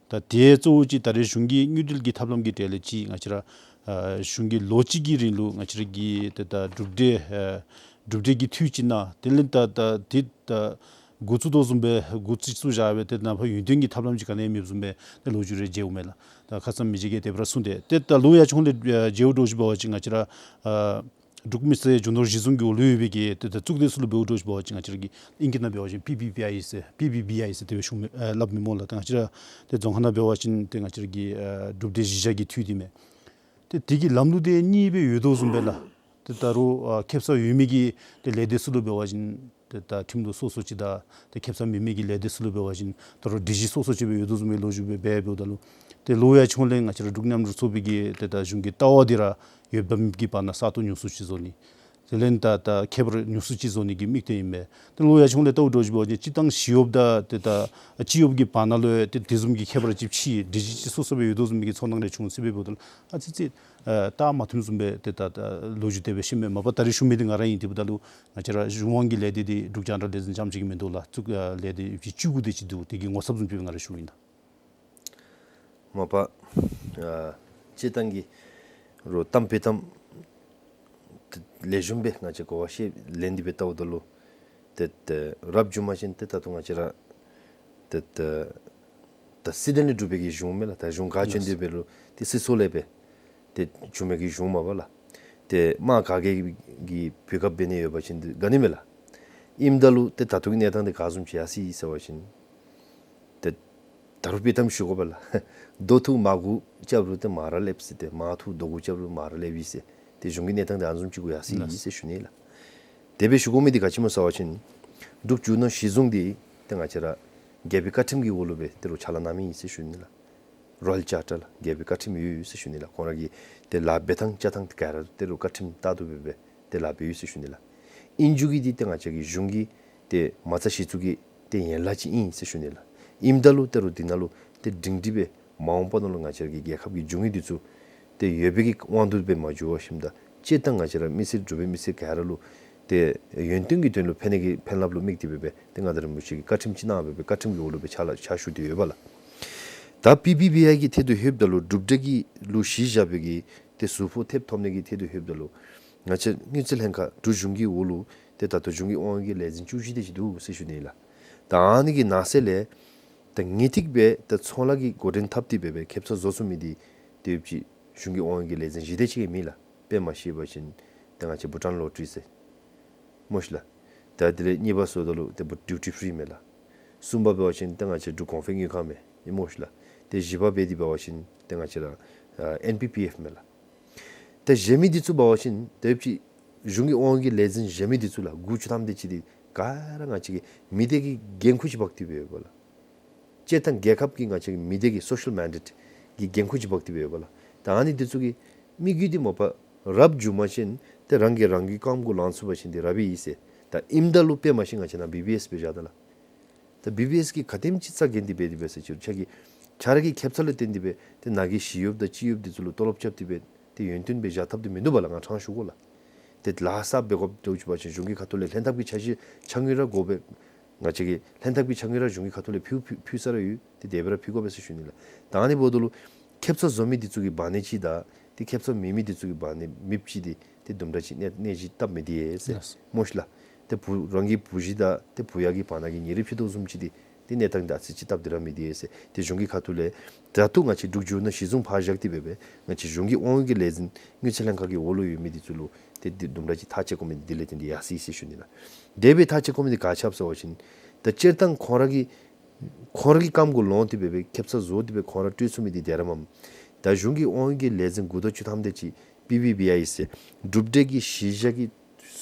ད་དེ་གཙོ་བོ་ཅིག་ད་རེས་གཞུང་གི་དངུལ་འབྲེལ་གྱི་ཐབས་ལམ་གྱི་གྲས་ལས་ཅིག་ང་བཅས་ར་ཨ་གཞུང་གི་ལོ་གཅིག་གི་རིང་ལུ་ང་བཅས་ར་གི་ཏེ་ད་གྲུབ་འབྲས་ཨ་གྲུབ་འབྲས་ཀྱི་འཐུས་ཅིག་གནང་། དེ་ལས་ད་ད་དེ་ད་འགོ་བཙུགས་དོ་བཟུམ་སྦེ་འགོ་བཙུགས་བཙུགས་བཞག་སྦེ་ཏེ་ནཱ་ཕར་ཡུན་བརྟན་གྱི་ཐབས་ལམ་ཅིག་ག་ནི་ཡང་མེདཔ་བཟུམ་སྦེ་ཏེ་ལོ་རྒྱུས་རེ་མཇལཝ་མས་ལགས། ད་ཁ་ཙ་མི་རྗེ་གིས་དེ་སྦེ་ར་གསུངས་ཏེ། ཏེ་ད་ལོ་ཡར་བྱུང་ལས་ཨ་མཇལཝ་འདྲཝ་ཅིག་འབད་བ་ཅིན་ང་བཅས་ར་ཨ་འབྲུག་མི་སེར་རྒྱུ་ནོར་གཞི་བཟུང་གི་འོག་ལུ་ཡོད་པའི་གི་ཏེ་ད་གཙུག་སྡེ་ཚུ་ལུ་འབདཝ་འདྲཝ་ཅིག་འབད་བ་ཅིན་ང་བཅས་ར་གི་ཨིང་སྐད་ནང་འབད་བ་ཅིན་པི་བི་བི་ཨའི་ཟེར་པི་བི་བི་ཨའི་ཟེར་དེ་སྦེ་ཞུཝ་མས། ཨ་སླབ་མས་སྨོ་ལགས། ད་ང་བཅས་ར་ཏེ་རྫོང་ཁ་ནང་འབད་བ་ཅིན་ཏེ་ང་བཅས་ར་གི་ཨ་གྲུབ་འབྲས་གཞི་བཞག་གི་འཐུས་འདི་མས། ཏེ་དེ་གི་ལམ་ལུགས་དེ་གཉིས་སྦེ་ཡོད་དོ་བཟུམ་སྦེ་ལགས། ཏེ་ད་རུང་ཨ་ཁེ་སང་ཡོད་མི་གི་ཏེ་ལས་སྡེ་ཚུ་ལུ་འབད་བ་ཅིན་ཏེ་ད་ཁྲིམས་ལུགས་སོ་སོ་ཅིག་དང་ཏེ་ཁེ་སང་མེད་མི་གི་ལས་སྡེ་ཚུ་ལུ་འབད་བ་ཅིན་ད་རུང་སྒྲིག་གཞི་སོ་སོ་ཅིག་སྦེ་ཡོད་དོ་བཟུམ་སྦེ་ལོ་རྒྱུས་སྦེ་འབད་འབདཝ་ད་ལུ་ཏེ་ལོ་ཡར་བྱུང་ལས་ང་བཅས་ར་འབྲུག་མཉམ་འབྲེལ་ཚོགས་པའི་གི་ཏེ་ད་གཞུང་གི་ལྟ་བ་འདི་ར་འོས་འབབ་ཀྱི་བར་ན་ས་སྟོང་ཉུང་སུ་ཅིག་བཟོ་ནི། དེ་ལས་ད་ད་ཁྱད་པར་ཉུང་སུ་ཅིག་བཟོ་ནི་གི་དམིགས་དོན་ཨིན་པས། ཏེ་ལོ་ཡར་བྱུང་ལས་ལྟཝ་འདྲཝ་ཅིག་འབད་བ་ཅིན་སྤྱིར་བཏང་ཞི་གཡོགཔ་དང་ཏེ་ད་སྤྱི་གཡོགཔ་ཀྱི་བར་ན་ལུ་ཡང་ཏེ་དེ་བཟུམ་གྱི་ཁྱད་པར་ཅིག་ཕྱེ་སྒྲིག་གཞི་ཅིག་སོ་སོ་སྦེ་ཡོད་དོ་བཟུམ་གྱི་ཚོར་སྣང་རེ་བྱུང་ཟེར་སྦེ་འབདཝ་ད་ལུ་ཨ་ཙི་ཙི་ཨ་རྟགས་མ་མཐུནམ་བཟུམ་སྦེ་ཏེ་ད་ད་ལོ་རྒྱུས་དེ་སྦེ་ཤེས་མས། མ་པ་ད་རེས་ཞུ་མི་འདི་ང་ར་ཨིན། དེ་འབདཝ་ད་ལུ་ང་བཅས་ར་གཞུང་དབང་གི་ལས་སྡེ་འདི་འབྲུག་རྒྱང་བསྒྲགས་ལས་འཛིན་རྐྱངམ་ཅིག་གི་མིན་འདུག་ལགས། གཙུག་ཨ་ལས་སྡེ་བཅུ་དགུ་དེ་ཅིག་འདུག། དེ་གི་ངོ་ཚབ་བཟུམ་ཅིག་སྦེ་ང་ར་ཞུཝ་ཨིན་ད། མ་པ་ཨ་སྤྱིར་བཏང་གི་རུང་གཏམ་དཔྱེ་གཏམ་ལེགས་ཤོམ་སྦེ་ང་བཅས་གོ་བ་བཤད་ལེན་ཏེ་སྦེ་ལྟཝ་ད་ལུ་ཏེ་ཏེ་རབ་བྱུང་པ་ཅིན་ཏེ་ད་ལྟོ་ང་བཅས་ར་ཏེ་ཏེ་ད་སྲིད་དོན་ལས་གྲུབ་པའི་གི་གཞུང་མས་ལགས། ད་གཞུང་ག་བྱོན་ཏེ་འབད་རུང་ཏེ་སྲིད་ཚོགས་ལས་སྦེ་ཏེ་བྱུང་མི་གི་གཞུང་མས་པ་ལགས། ཏེ་དམངས་ག་གིས་གི་བོད་ཁ་འབད་ནི་ཡོད་པ་ཅིན་ཏེ་དགའ་ནི་མས་ལགས། ཨིནམ་ད་ལུ་ཏེ་ད་ལྟོ་གི་གནས་སྟངས་འདི་ག་བཟུམ་ཅིག་ཡར་སོ་ཡི་ཟེར་བ་ཅིན་ཏེ་ད་རུང་དཔྱེ་གཏམ་ཞུ་དགོ་པས་ལགས། རྡོ་ཐུག་མར་གུ་རྐྱབ་རུང་ཏེ་མར་ར་སླེབས་ཟེར། ཏེ་མར་ཐུག་རྡོ་གུ་རྐྱབ་རུང་མར་ར་སླེབས་ཡི་ཟེར། ཏེ་གཞུང་གི་གནས་སྟངས་འདི་ཨ་ནི་བཟུམ་ཅིག་གུ་ཡར་སོ་ཡི་ཟེར་ཞུ་ནི་ལགས། དེ་སྦེ་ཞུ་དགོ་མི་འདི་ག་ཅི་སྨོ་ཟེར་བ་ཅིན་འབྲུག་རྒྱུ་ནོར་གཞི་བཟུང་འདི་ཏེ་ང་བཅས་ར་རྒྱལ་པོའི་བཀའ་ཁྲིམས་ཀྱི་འོག་ལུ་སྦེ་ཏེ་རུང་ཕྱག་ལཱ་གནང་མི་ཨིན་ཟེར་ཞུ་ནི་ལགས། རོ་ཡལ་ཅར་ཊར་ལགས། རྒྱལ་པོའི་བཀའ་ཁྲིམས་ཡོད་ཡོད་ཟེར་ཞུ་ནི་ལགས། ཁོང་ར་གི་ཏེ་ལཱ་འབད་ཐངས་རྐྱབ་ཐངས་ཏེ་ག་ར་ཏེ་རུང་བཀའ་ཁྲིམས་ལྟར་དུ་སྦེ་སྦེ་ཏེ་ལཱ་འབད་ཡོད་ཟེར་ཞུ་ནི་ལགས། ཨིན་རྒྱུ་གི་འདི་ཏེ་ང་བཅས་ཀྱི་གཞུང་གི་ཏེ་མ་རྩ་གཞི་བཙུགས་ཀྱི་ཏེ་ཡན་ལག་ཅིག་ཨིན་ཟེར་ཞུ་ནི་ལགས། ཨིནམ་ད་ལུ་ཏེ་རུང་འདི་ནང་ལུ་ཏེ་སྒྲིང་སྒྲི་སྦེ་མ་འོངས་པ་ནང་ལུ་ང་བཅས་ཀྱི་རྒྱལ་ཁབ་ཀྱི་འབྱུང་གནས་འདི་ཚུ་ཏེ་ཡོད་པའི་གི་དབང་དུ་སྦེ་མ་འགྱོ་བ་ཞིནམ་ད་སྤྱིར་བཏང་ང་བཅས་ར་མི་སེར་འབྲུག་པའི་མི་སེར་ག་ར་ལུ་ཏེ་ཡོན་ཏན་གྱི་དོན་ལུ་ཕན་ནི་གི་ཕན་རླབས་ལུ་དམིགས་ཏེ་སྦེ་སྦེ་ཏེ་མངའ་བདག་རིན་པོ་ཆེ་གིས་བཀའ་ཁྲིམས་ཅིག་གནང་སྦེ་སྦེ་བཀའ་ཁྲིམས་ཀྱི་འོག་ལུ་སྦེ་ཕྱག་ལཱ་ཕྱག་ཞུ་སྟེ་ཡོད་པ་ལགས། ད་པི་བི་བི་ཨའི་གི་ཐད་དུ་ལྷོདཔ་ད་ལུ་གྲུབ་འབྲས་ཀྱི་ལུ་གཞི་བཞག་པའི་གི་ཏེ་ཟུར་ཕོགས་ཐེབས་ཐོབ་ནི་གི་ཐད་དུ་ལྷོདཔ་ད་ལུ་ང་བཅས་དངུལ་རྩིས་ལྷན་ཁག་འབྲུག་གཞུང་གི་འོག་ལུ་ཏེ་ད་ལྟོ་གཞུང་གི་དབང་འོག་གི་ལས་འཛིན་བཅུ་བཞི་དེ་ཅིག་འདུག་ཟེར་ཞུ་ནི་ལགས། ད་ཨ་ནི་གི་ནང་གསེས་ལས་ད་ངེས་ཏིག་སྦེ་ད་ཚོང་ལཱ་གི་འགོ་འདྲེན་འཐབ་སྟེ་སྦེ་སྦེ་ཁེ་སང་བཟོ་ཚུགས་མི་འདི་ཏེ་ཡོད་ཅི་གཞུང་གི་དབང་འོག་གི་ལས་འཛིན་བཞི་དེ་ཅིག་གིས་མེད་ལགས། དཔེ་མ་བཤད་པ་ཅིན་ཏེ་ང་བཅས་བྷུ་ཊཱན་ལོ་ཊ་རི་ཟེར་སྨོ་ཤི་ལགས། ད་དེ་ལས་གཉིས་པ་བཟོཝ་ད་ལུ་ཏེ་བྷུ་ཌིའུ་ཊི་ཕི་རི་མས་ལགས། གསུམ་པ་འབད་བ་ཅིན་ཏེ་ང་བཅས་འབྲུག་གོང་འཕེལ་དངུལ་ཁང་མས་ཨིན་སྨོ་ཤི་ལགས། ཏེ་བཞི་པ་འབད་དེ་འབད་བ་ཅིན་ཏེ་ང་བཅས་ར་ཨ་ཨེན་པི་པི་ཨེཕ་མས་ལགས། ཏེ་གཞན་མི་འདི་ཚུ་འབད་བ་ཅིན་ཏེ་ཡོད་ཅི་གཞུང་གི་དབང་འོག་གི་ལས་འཛིན་གཞན་མི་འདི་ཚུ་ལགས་དགུ་བཅུ་ཐམ་དེ་ཅིག་འདི་ག་ར་ང་བཅས་ཀྱི་མི་སྡེ་གི་འགན་ཁུར་ཅིག་འབག་སྟེ་སྦེ་ཡོདཔ་ལགས། སྤྱིར་བཏང་རྒྱལ་ཁབ་ཀྱི་ང་བཅས་ཀྱི་མི་སྡེ་གི་སོ་ཤལ་མེན་ཌེཊ་ཀྱི་འགན་ཁུར་ཅིག་འབག་སྟེ་སྦེ་ཡོདཔ་ལགས། ད་ཨ་ནི་འདི་ཚུ་གི་དམིགས་ཡུལ་འདི་མ་པ་རབ་བྱུང་པ་ཅིན་ཏེ་རང་གིས་རང་གི་རྐངམ་གུ་ལངས་ཚུགས་པ་ཅིན་འདི་རབ་ཨིན་ཟེར། ད་ཨིནམ་ད་ལུ་དཔེ་མ་བཤད་ང་བཅས་ནཱ་བི་བི་ཨེསི་སྦེ་བཞག་ད་ལགས། ད་བི་བི་ཨེསི་གིས་ག་དེམ་ཅིག་རྩ་འགེངས་ཏེ་འབད་དེ་འབད་ཟེར་ཅི་རུང་ཁྱོད་ཀྱི་ཁྱོད་ར་གི་ཁེ་སང་ལུ་བརྟེན་ཏེ་འབད་ཏེ་ནཱ་གི་ཞི་གཡོགཔ་དང་སྤྱི་གཡོགཔ་འདི་ཚུ་ལུ་ཏོ་ལོབ་རྐྱབ་སྟེ་འབད་ཏེ་ཡོན་ཏན་སྦེ་བཞག་ཐབས་འདི་མིན་འདུག་པ་ལགས། ང་ཕྲང་ཞུ་དགོ་ལགས། ཏེ་ལཱ་གསརཔ་འབད་དགོཔ་འདྲཝ་ཅིག་འབད་བ་ཅིན་གཞུང་གི་ཁ་ཐུག་ལས་ལྷན་ཐབས་ཀྱི་ཕྱག་ཕྱི་ཕྱག་དངུལ་ར་དགོ་པས། ང་བཅས་ཀྱིས་ལྷན་ཐབས་ཀྱི་ཕྱག་དངུལ་ར་གཞུང་གི་ཁ་ཐུག་ལས་ཕུལ་ཕུལ་ཕུལ་ས་ར་ཡོད། ཏེ་དེ་སྦེ་ར་ཕུལ་དགོ་པས་ཟེར་ཞུ་ནི་ལགས། ད་ཨ་ནི་འབདཝ་ད་ལུ་ཁེབ་ས་བཟོ་མི་འདི་ཚུ་གི་བར་ན་ཅིག་དང་ཏེ་ཁེབ་ས་མེད་མི་འདི་ཚུ་གི་བར་ན་མེདཔ་ཅིག་འདི་ཏེ་དུམ་གྲ་ཅིག་གནས་གནས་གཞི་སྟབས་མི་བདེ་ཟེར། ལགས། སྨོ་ཤི་ལགས། ཏེ་བུ་རང་གི་བུ་གཞི་དང་ཏེ་བུ་ཡ་གི་བར་ན་གི་ཉེ་རིང་ཕྱད་དོ་བཟུམ་ཅིག་འདི་ཏེ་གནས་སྟངས་འདི་ཨ་ཙི་ཅིག་སྟབས་བདེ་ར་མི་བདེ་ཟེར། ཏེ་གཞུང་གི་ཁ་ཐུག་ལས་ད་ལྟོ་ང་བཅས་འབྲུག་རྒྱུ་ནོར་གཞི་བཟུང་ཕར་བཞག་སྟེ་འབད་འབད་ང་བཅས་གཞུང་གི་དབང་ཡོད་ཀྱི་ལས་འཛིན་དངུལ་རྩིས་ལྷན་ཁག་གི་འོག་ལུ་ཡོད་མི་འདི་ཚུ་ལུ་ཏེ་འདི་དུམ་གྲ་ཅིག་ཐག་བཅད་དགོ་མི་འདི་ལས་བརྟེན་ཏེ་ཡར་སོ་ཡི་ཟེར་ཞུ་ནི་ལགས། དེ་སྦེ་ཐག་བཅད་དགོ་མི་འདི་ག་ཅི་འབད་ཟེར་བ་ཅིན་ད་སྤྱིར་བཏང་ཁོང་ར་གི་ཁོང་ར་གི་རྐངམ་གུ་ལོང་སྟེ་འབད་འབད་ཁེབ་ས་བཟོ་སྟེ་འབད་ཁོང་ར་སྤྲོད་ཚུགས་མི་འདི་དེ་ར་མེན། ད་གཞུང་གི་དབང་ཡོད་ཀྱི་ལས་འཛིན་དགུ་དང་བཅུ་ཐམ་དེ་ཅིག་པི་བི་བི་ཨའི་ཟེར་གྲུབ་འབྲས་ཀྱི་གཞི་བཞག་གི་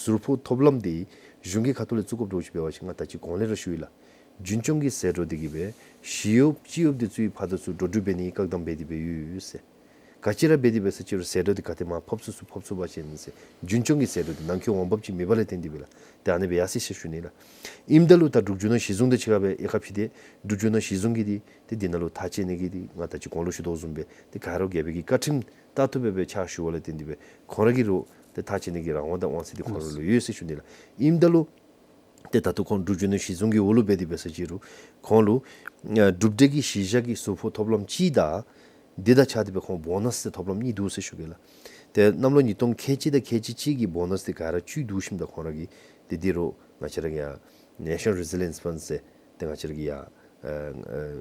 ཟུར་ཕོགས་ཐོབ་ལམ་འདི་གཞུང་གི་ཁ་ཐུག་ལས་བཙུགས་དགོཔ་འདྲཝ་ཅིག་འབད་བ་ཅིན་ང་ད་ཅི་གོང་ལས་ར་ཞུ་ཡི་ལགས། རྒྱུན་སྐྱོང་གི་ཟད་འགྲོ་འདི་གིས་འབད་ཞི་གཡོགཔ་སྤྱི་གཡོགཔ་འདི་ཚུ་གི་ཕར་དང་ཚུར་འགྲོ་འགྲུལ་འབད་ནི་བཀག་དམ་འབད་དེ་འབད་ཡོད་ཟེར། ག་ཅི་ར་འབད་དེ་འབད་ས་ཅི་རུང་ཟད་འགྲོ་འདི་ག་ཏེ་མར་ཕབ་ཚུགས་ཚུགས་ཕབ་ཚུགས་པ་ཅིན་ཟེར་རྒྱུན་སྐྱོང་གི་ཟད་འགྲོ་འདི་ནང་འཁོད་འོང་འབབ་ཅིག་མེད་པ་ལས་བརྟེན་ཏེ་འབད་ལགས། ཏེ་ཨ་ནི་སྦེ་ཡར་སོ་ཡི་ཟེར་ཞུ་ནི་ལགས། ཨིནམ་ད་ལུ་ད་འབྲུག་རྒྱུ་ནོར་གཞི་བཟུང་འདི་ཕྱི་ཁར་འབད་དབྱེ་ཁག་ཕྱེ་སྟེ་འབྲུག་རྒྱུ་ནོར་གཞི་བཟུང་གི་འདི་ཏེ་འདི་ནང་ལུ་ཐག་བཅད་ནི་གི་འདི་ང་ད་ཅི་གོང་ལུ་ཞུ་དོ་བཟུམ་སྦེ་ཏེ་ག་ར་རྒྱལ་པོའི་གི་བཀའ་ཁྲིམས་ལྟར་དུ་འབད་འབད་ཕྱག་ཞུ་བ་ལས་བརྟེན་ཏེ་འབད་ཁོང་ར་གི་རུང་ཏེ་ཐག་བཅད་ནི་གི་རང་དབང་དང་དབང་ཚད་འདི་ཁོང་ར་ལུ་ཡོད་ཟེར་ཞུ་ནི་ལགས། ཨིནམ་ད་ལུ་ཏེ་ད་ལྟོ་ཁོང་འབྲུག་རྒྱུ་ནོར་གཞི་བཟུང་གི་འོག་ལུ་འབད་དེ་འབད་ས་ཅི་རུང་ཁོང་ལུ་ཨ་གྲུབ་འབྲས་ཀྱི་གཞི་བཞག་གི་ཟུར་ཕོགས་ཐོབ་ལམ་གཅིག་དང་འདི་དང་གཅིག་ཁར་འབད་ཁོང་བོ་ནཱས་ཟེར་ཐོབ་ལམ་གཉིས་འདུག་ཟེར་ཞུ་གེ་ལགས། ཏེ་གནམ་ལོ་ཉིས་སྟོང་ཁལ་གཅིག་དང་ཁལ་གཅིག་གཅིག་གི་བོ་ནཱས་འདི་ག་ར་བཅུད་བསྡུ་ཞིནམ་ད་ཁོང་ར་གིས་ཏེ་འདི་རུང་ང་བཅས་ར་གི་ཡར་National Resilience Fund ཟེར་ཏེ་ང་བཅས་ར་གི་ཡར་ཨ་ཨ་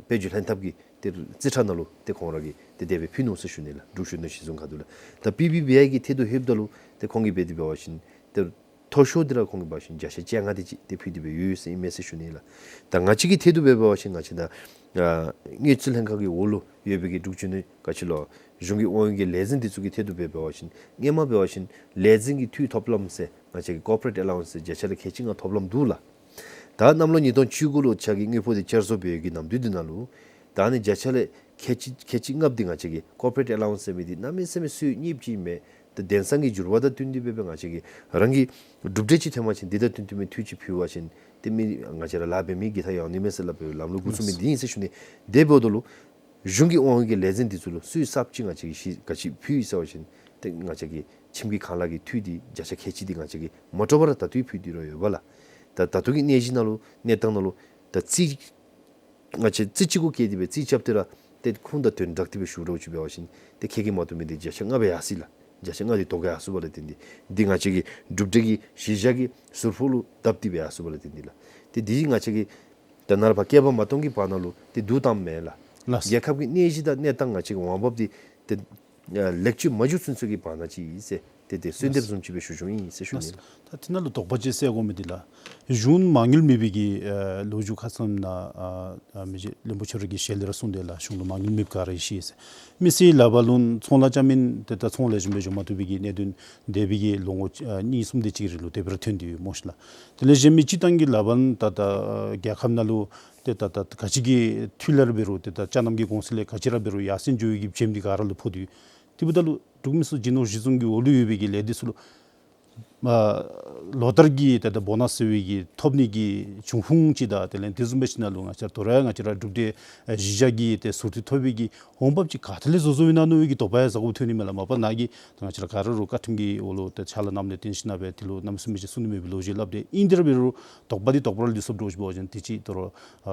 དཔལ་འབྱོར་ལྷན་ཐབས་ཀྱི་ཏེ་རྩིས་ཁྲ་ནང་ལུ་ཏེ་ཁོང་ར་གིས་ཏེ་དེ་སྦེ་ཕུལ་ནུག་ཟེར་ཞུ་ནི་ལགས། འབྲུག་རྒྱུ་ནོར་གཞི་བཟུང་ཁ་ཐུག་ལས། ད་པི་བི་བི་ཨའི་གི་ཐད་དུ་ལྷོདཔ་ད་ལུ་ཏེ་ཁོང་གིས་འབད་དེ་འབད་བ་ཅིན་ཏེ་མཐོ་ཤོས་འདི་ར་ཁོང་གིས་འབད་བ་ཅིན་བརྒྱ་ཆ་བཅོ་ལྔ་དེ་ཅིག་ཏེ་ཕུལ་ཏེ་འབད་ཡོད་ཟེར་ཨིན་མས་ཟེར་ཞུ་ནི་ལགས། ད་ང་བཅས་ཀྱི་ཐད་དུ་འབད་བ་ཅིན་ང་བཅས་ད་ཨ་དངུལ་རྩིས་ལྷན་ཁག་གི་འོག་ལུ་ཡོད་པའི་གི་འབྲུག་རྒྱུ་ནོར་ག་ཅི་ལོ་གཞུང་གི་དབང་ཡོད་ཀྱི་ལས་འཛིན་འདི་ཚུ་གི་ཐད་དུ་འབད་བ་ཅིན་སྔོན་མ་འབད་བ་ཅིན་ལས་འཛིན་གྱི་འཐུས་ཐོབ་ལམ་ཟེར་ང་བཅས་ཀྱི་corporate allowance ཟེར་བརྒྱ་ཆ་ལས་ཁལ་གཅིག་ལྔ་ཐོབ་ལམ་འདུག་ལགས། ད་གནམ་ལོ་ཉིས་སྟོང་བཅུ་དགུ་ལུ་ང་བཅས་ཀྱི་དངུལ་ཕོགས་འདི་བསྐྱར་བཟོ་འབད་བའི་གི་ནམ་དུས་འདི་ནང་ལུ་ད་ཨ་ནི་བརྒྱ་ཆ་ལས་ཁལ་གཅིག་ཁལ་གཅིག་ལྔ་འདི་ང་བཅས་ཀྱི་corporate allowance ཟེར་མི་འདི་གནམ་མེད་ས་མེད་སུ་ཡང་རྙེདཔ་ཅིག་མེད། ཏེ་དེང་སང་གི་འགྱུར་བ་དང་བསྟུན་ཏེ་འབད་འབད་ང་བཅས་ཀྱིས་རང་གི་གྲུབ་འབྲས་ཅིག་ཐོན་པ་ཅིན་འདི་དང་བསྟུན་བསྟུན་མི་འཐུས་ཅིག་ཕུལ་བ་ཅིན་ཏེ་མི་ང་བཅས་ར་ལཱ་འབད་མི་གི་ཐད་ཡང་ནི་མས་ཟེར་སླབ་པའི་ལམ་ལུགས་འགོ་བཙུགས་མི་འདི་ཨིན་ཟེར་ཞུ་ནི། དེ་འབདཝ་ད་ལུ་གཞུང་གི་དབང་ཡོད་ཀྱི་ལས་འཛིན་འདི་ཚུ་ལུ་སུ་ཡང་གསརཔ་ཅིག་ང་བཅས་ཀྱིས་གཞི་ག་ཅི་ཕུལ་ཡི་ཟེར་བ་ཅིན་ཏེ་ང་བཅས་ཀྱི་ཁྱིམ་གྱི་ཁང་གླ་གི་འཐུས་འདི་བརྒྱ་ཆ་ཁལ་གཅིག་འདི་ང་བཅས་ཀྱིས་མ་འདྲཝ་ར་ད་ལྟོ་ཡང་ཕུལ་ཏེ་ར་ཡོད་པ་ལགས། ད་ད་ལྟོ་གི་གནས་གཞི་ནང་ལུ་གནས་སྟངས་ནང་ལུ་ད་རྩིས་ང་བཅས་རྩིས་ཅིག་གུ་བཀལ་ཏེ་འབད་རྩིས་རྐྱབ་སྟེ་ར་ཏེ་ཁུངས་དང་དོན་བསྒྲགས་ཏེ་འབད་ཞུ་འདྲཝ་ཅིག་འབད་བ་ཅིན་ཏེ་ཁེ་གི་མ་བཏུབ་མི་འདི་བརྒྱ་ཆ་ལྔ་སྦེ་ཡར་སོ་ཡི་ལགས། བརྒྱ་ཆ་ལྔ་འདི་ཐོབ་ག་ཡར་སོ་བ་ལས་བརྟེན་ཏེ་འདི་ང་བཅས་ཀྱི་གྲུབ་འབྲས་ཀྱི་གཞི་བཞག་གི་ཟུར་ཕོགས་ལུ་བརྡབ་སྟེ་འབད་ཡར་སོ་བ་ལས་བརྟེན་ཏེ་ལགས། ཏེ་འདི་ང་བཅས་ཀྱིས་ད་ནཱ་ལས་ཕར་བསྐལ་པ་མ་སྟོང་གི་བར་ན་ལུ་ཏེ་བསྡུ་བཏངམ་མེན་ལགས། ལགས། རྒྱལ་ཁབ་ཀྱི་གནས་གཞི་དང་གནས་སྟངས་ང་བཅས་ཀྱི་འོང་འབབ་འདི་ཏེ་ཨ་ལེགས་བཅོས་མ་འགྱོ་ཚུན་ཚོད་ཀྱི་བར་ན་ཅིག་ཨིན་ཟེར་ཏེ་ཏེ་གསོལ་འདེབས་བཟུམ་ཅིག་སྦེ་ཞུ་ཞུཝ་ཨིན་ཟེར་ཞུ་ནི་ལགས། ད་དེ་ནང་ལུ་དོགས་པ་ཅིག་སེལ་དགོ་མི་འདི་ལགས། གཞུང་མ་དངུལ་མེད་པའི་གི་ཨ་ལོ་རྒྱུས་ཁ་ཙ་ནཱ་ཨ་ཨ་མི་རྗེ་བློན་པོ་ཆེ་ར་གི་ཞལ་ལས་ར་གསུངས་དེས་ལགས། གཞུང་ལུ་མ་དངུལ་མེདཔ་ག་ར་ཡང་ཤེས་ཟེར། མི་སེར་ལག་པར་ལོན་ཚོང་ལཱ་རྐྱབ་མི་ཏེ་ད་ཚོང་ལེགས་ཤོམ་སྦེ་འགྱོ་མ་བཏུབ་པའི་གི་གནད་དོན་འདས་པའི་གི་ལོ་ངོ་ཨ་གཉིས་གསུམ་དེ་ཅིག་རིང་ལུ་དེ་སྦེ་ར་ཐོན་ཏེ་ཡོད་སྨོ་ཤི་ལགས། དེ་ལས་གཞན་མི་སྤྱིར་བཏང་གི་ལག་པར་ད་ད་རྒྱལ་ཁབ་ནང་ལུ་ཏེ་ད་ད་ག་ཅི་གི་འཐུས་ལས་ར་འབད་རུང་ཏེ་ད་ཅ་རྣམ་གྱི་གོང་ཚད་ལས་ག་ཅི་ར་འབད་རུང་ཡར་སེང་འགྱོ་བའི་གི་བྱེམ་འདི་ག་ར་ལུ་ཕོག་སྟེ་ཡོད། དེ་འབདཝ་ད་ལུ་འབྲུག་མི་སེར་རྒྱུ་ནོར་གཞི་བཟུང་གི་འོག་ལུ་ཡོད་པའི་གི་ལས་སྡེ་ཚུ་ལུ་ཨ་ལོ་ལྟར་གྱི་ཏེ་ད་བོ་ནཱས་ཟེར་བའི་གི་ཐོབ་ནི་གི་བྱུང་ཁུངས་ཅིག་དང་དེ་ལས་དེ་བཟུམ་སྦེ་ཞིནམ་ལས་ང་བཅས་དོ་རུང་ང་བཅས་ར་གྲུབ་འབྲས་ཨ་གཞི་བཞག་གི་ཏེ་ཟུར་འཐུས་ཐོབ་པའི་གི་འོང་འབབ་ཅིག་ག་ཏེ་ལས་བཟོ་བཟོཝ་ཨིན་ན་མནོ་བའི་གི་དོགས་པ་ཡང་ཟ་དགོཔ་ཐོན་ནི་མས་ལགས། མ་པ་ནཱ་གི་ད་ང་བཅས་ར་ག་ར་རུང་བཀའ་ཁྲིམས་ཀྱི་འོག་ལུ་ཏེ་ཕྱག་ལཱ་གནངམ་ལས་བརྟེན་ཞིནམ་ལས་འབད་དེ་ལུ་གནམ་མེད་ས་མེད་ཅིག་གསུང་ནི་མེད་པའི་ལོ་རྒྱུས་སླབ་སྟེ་ཨིན། དེ་ར་འབད་རུང་དོགས་པ་འདི་དོགས་པ་ར་ལུས་སོཔ་འདྲཝ་ཅིག་འབད་བ་ཅིན་དེ་ཅིག་དོ་རུང་ཨ་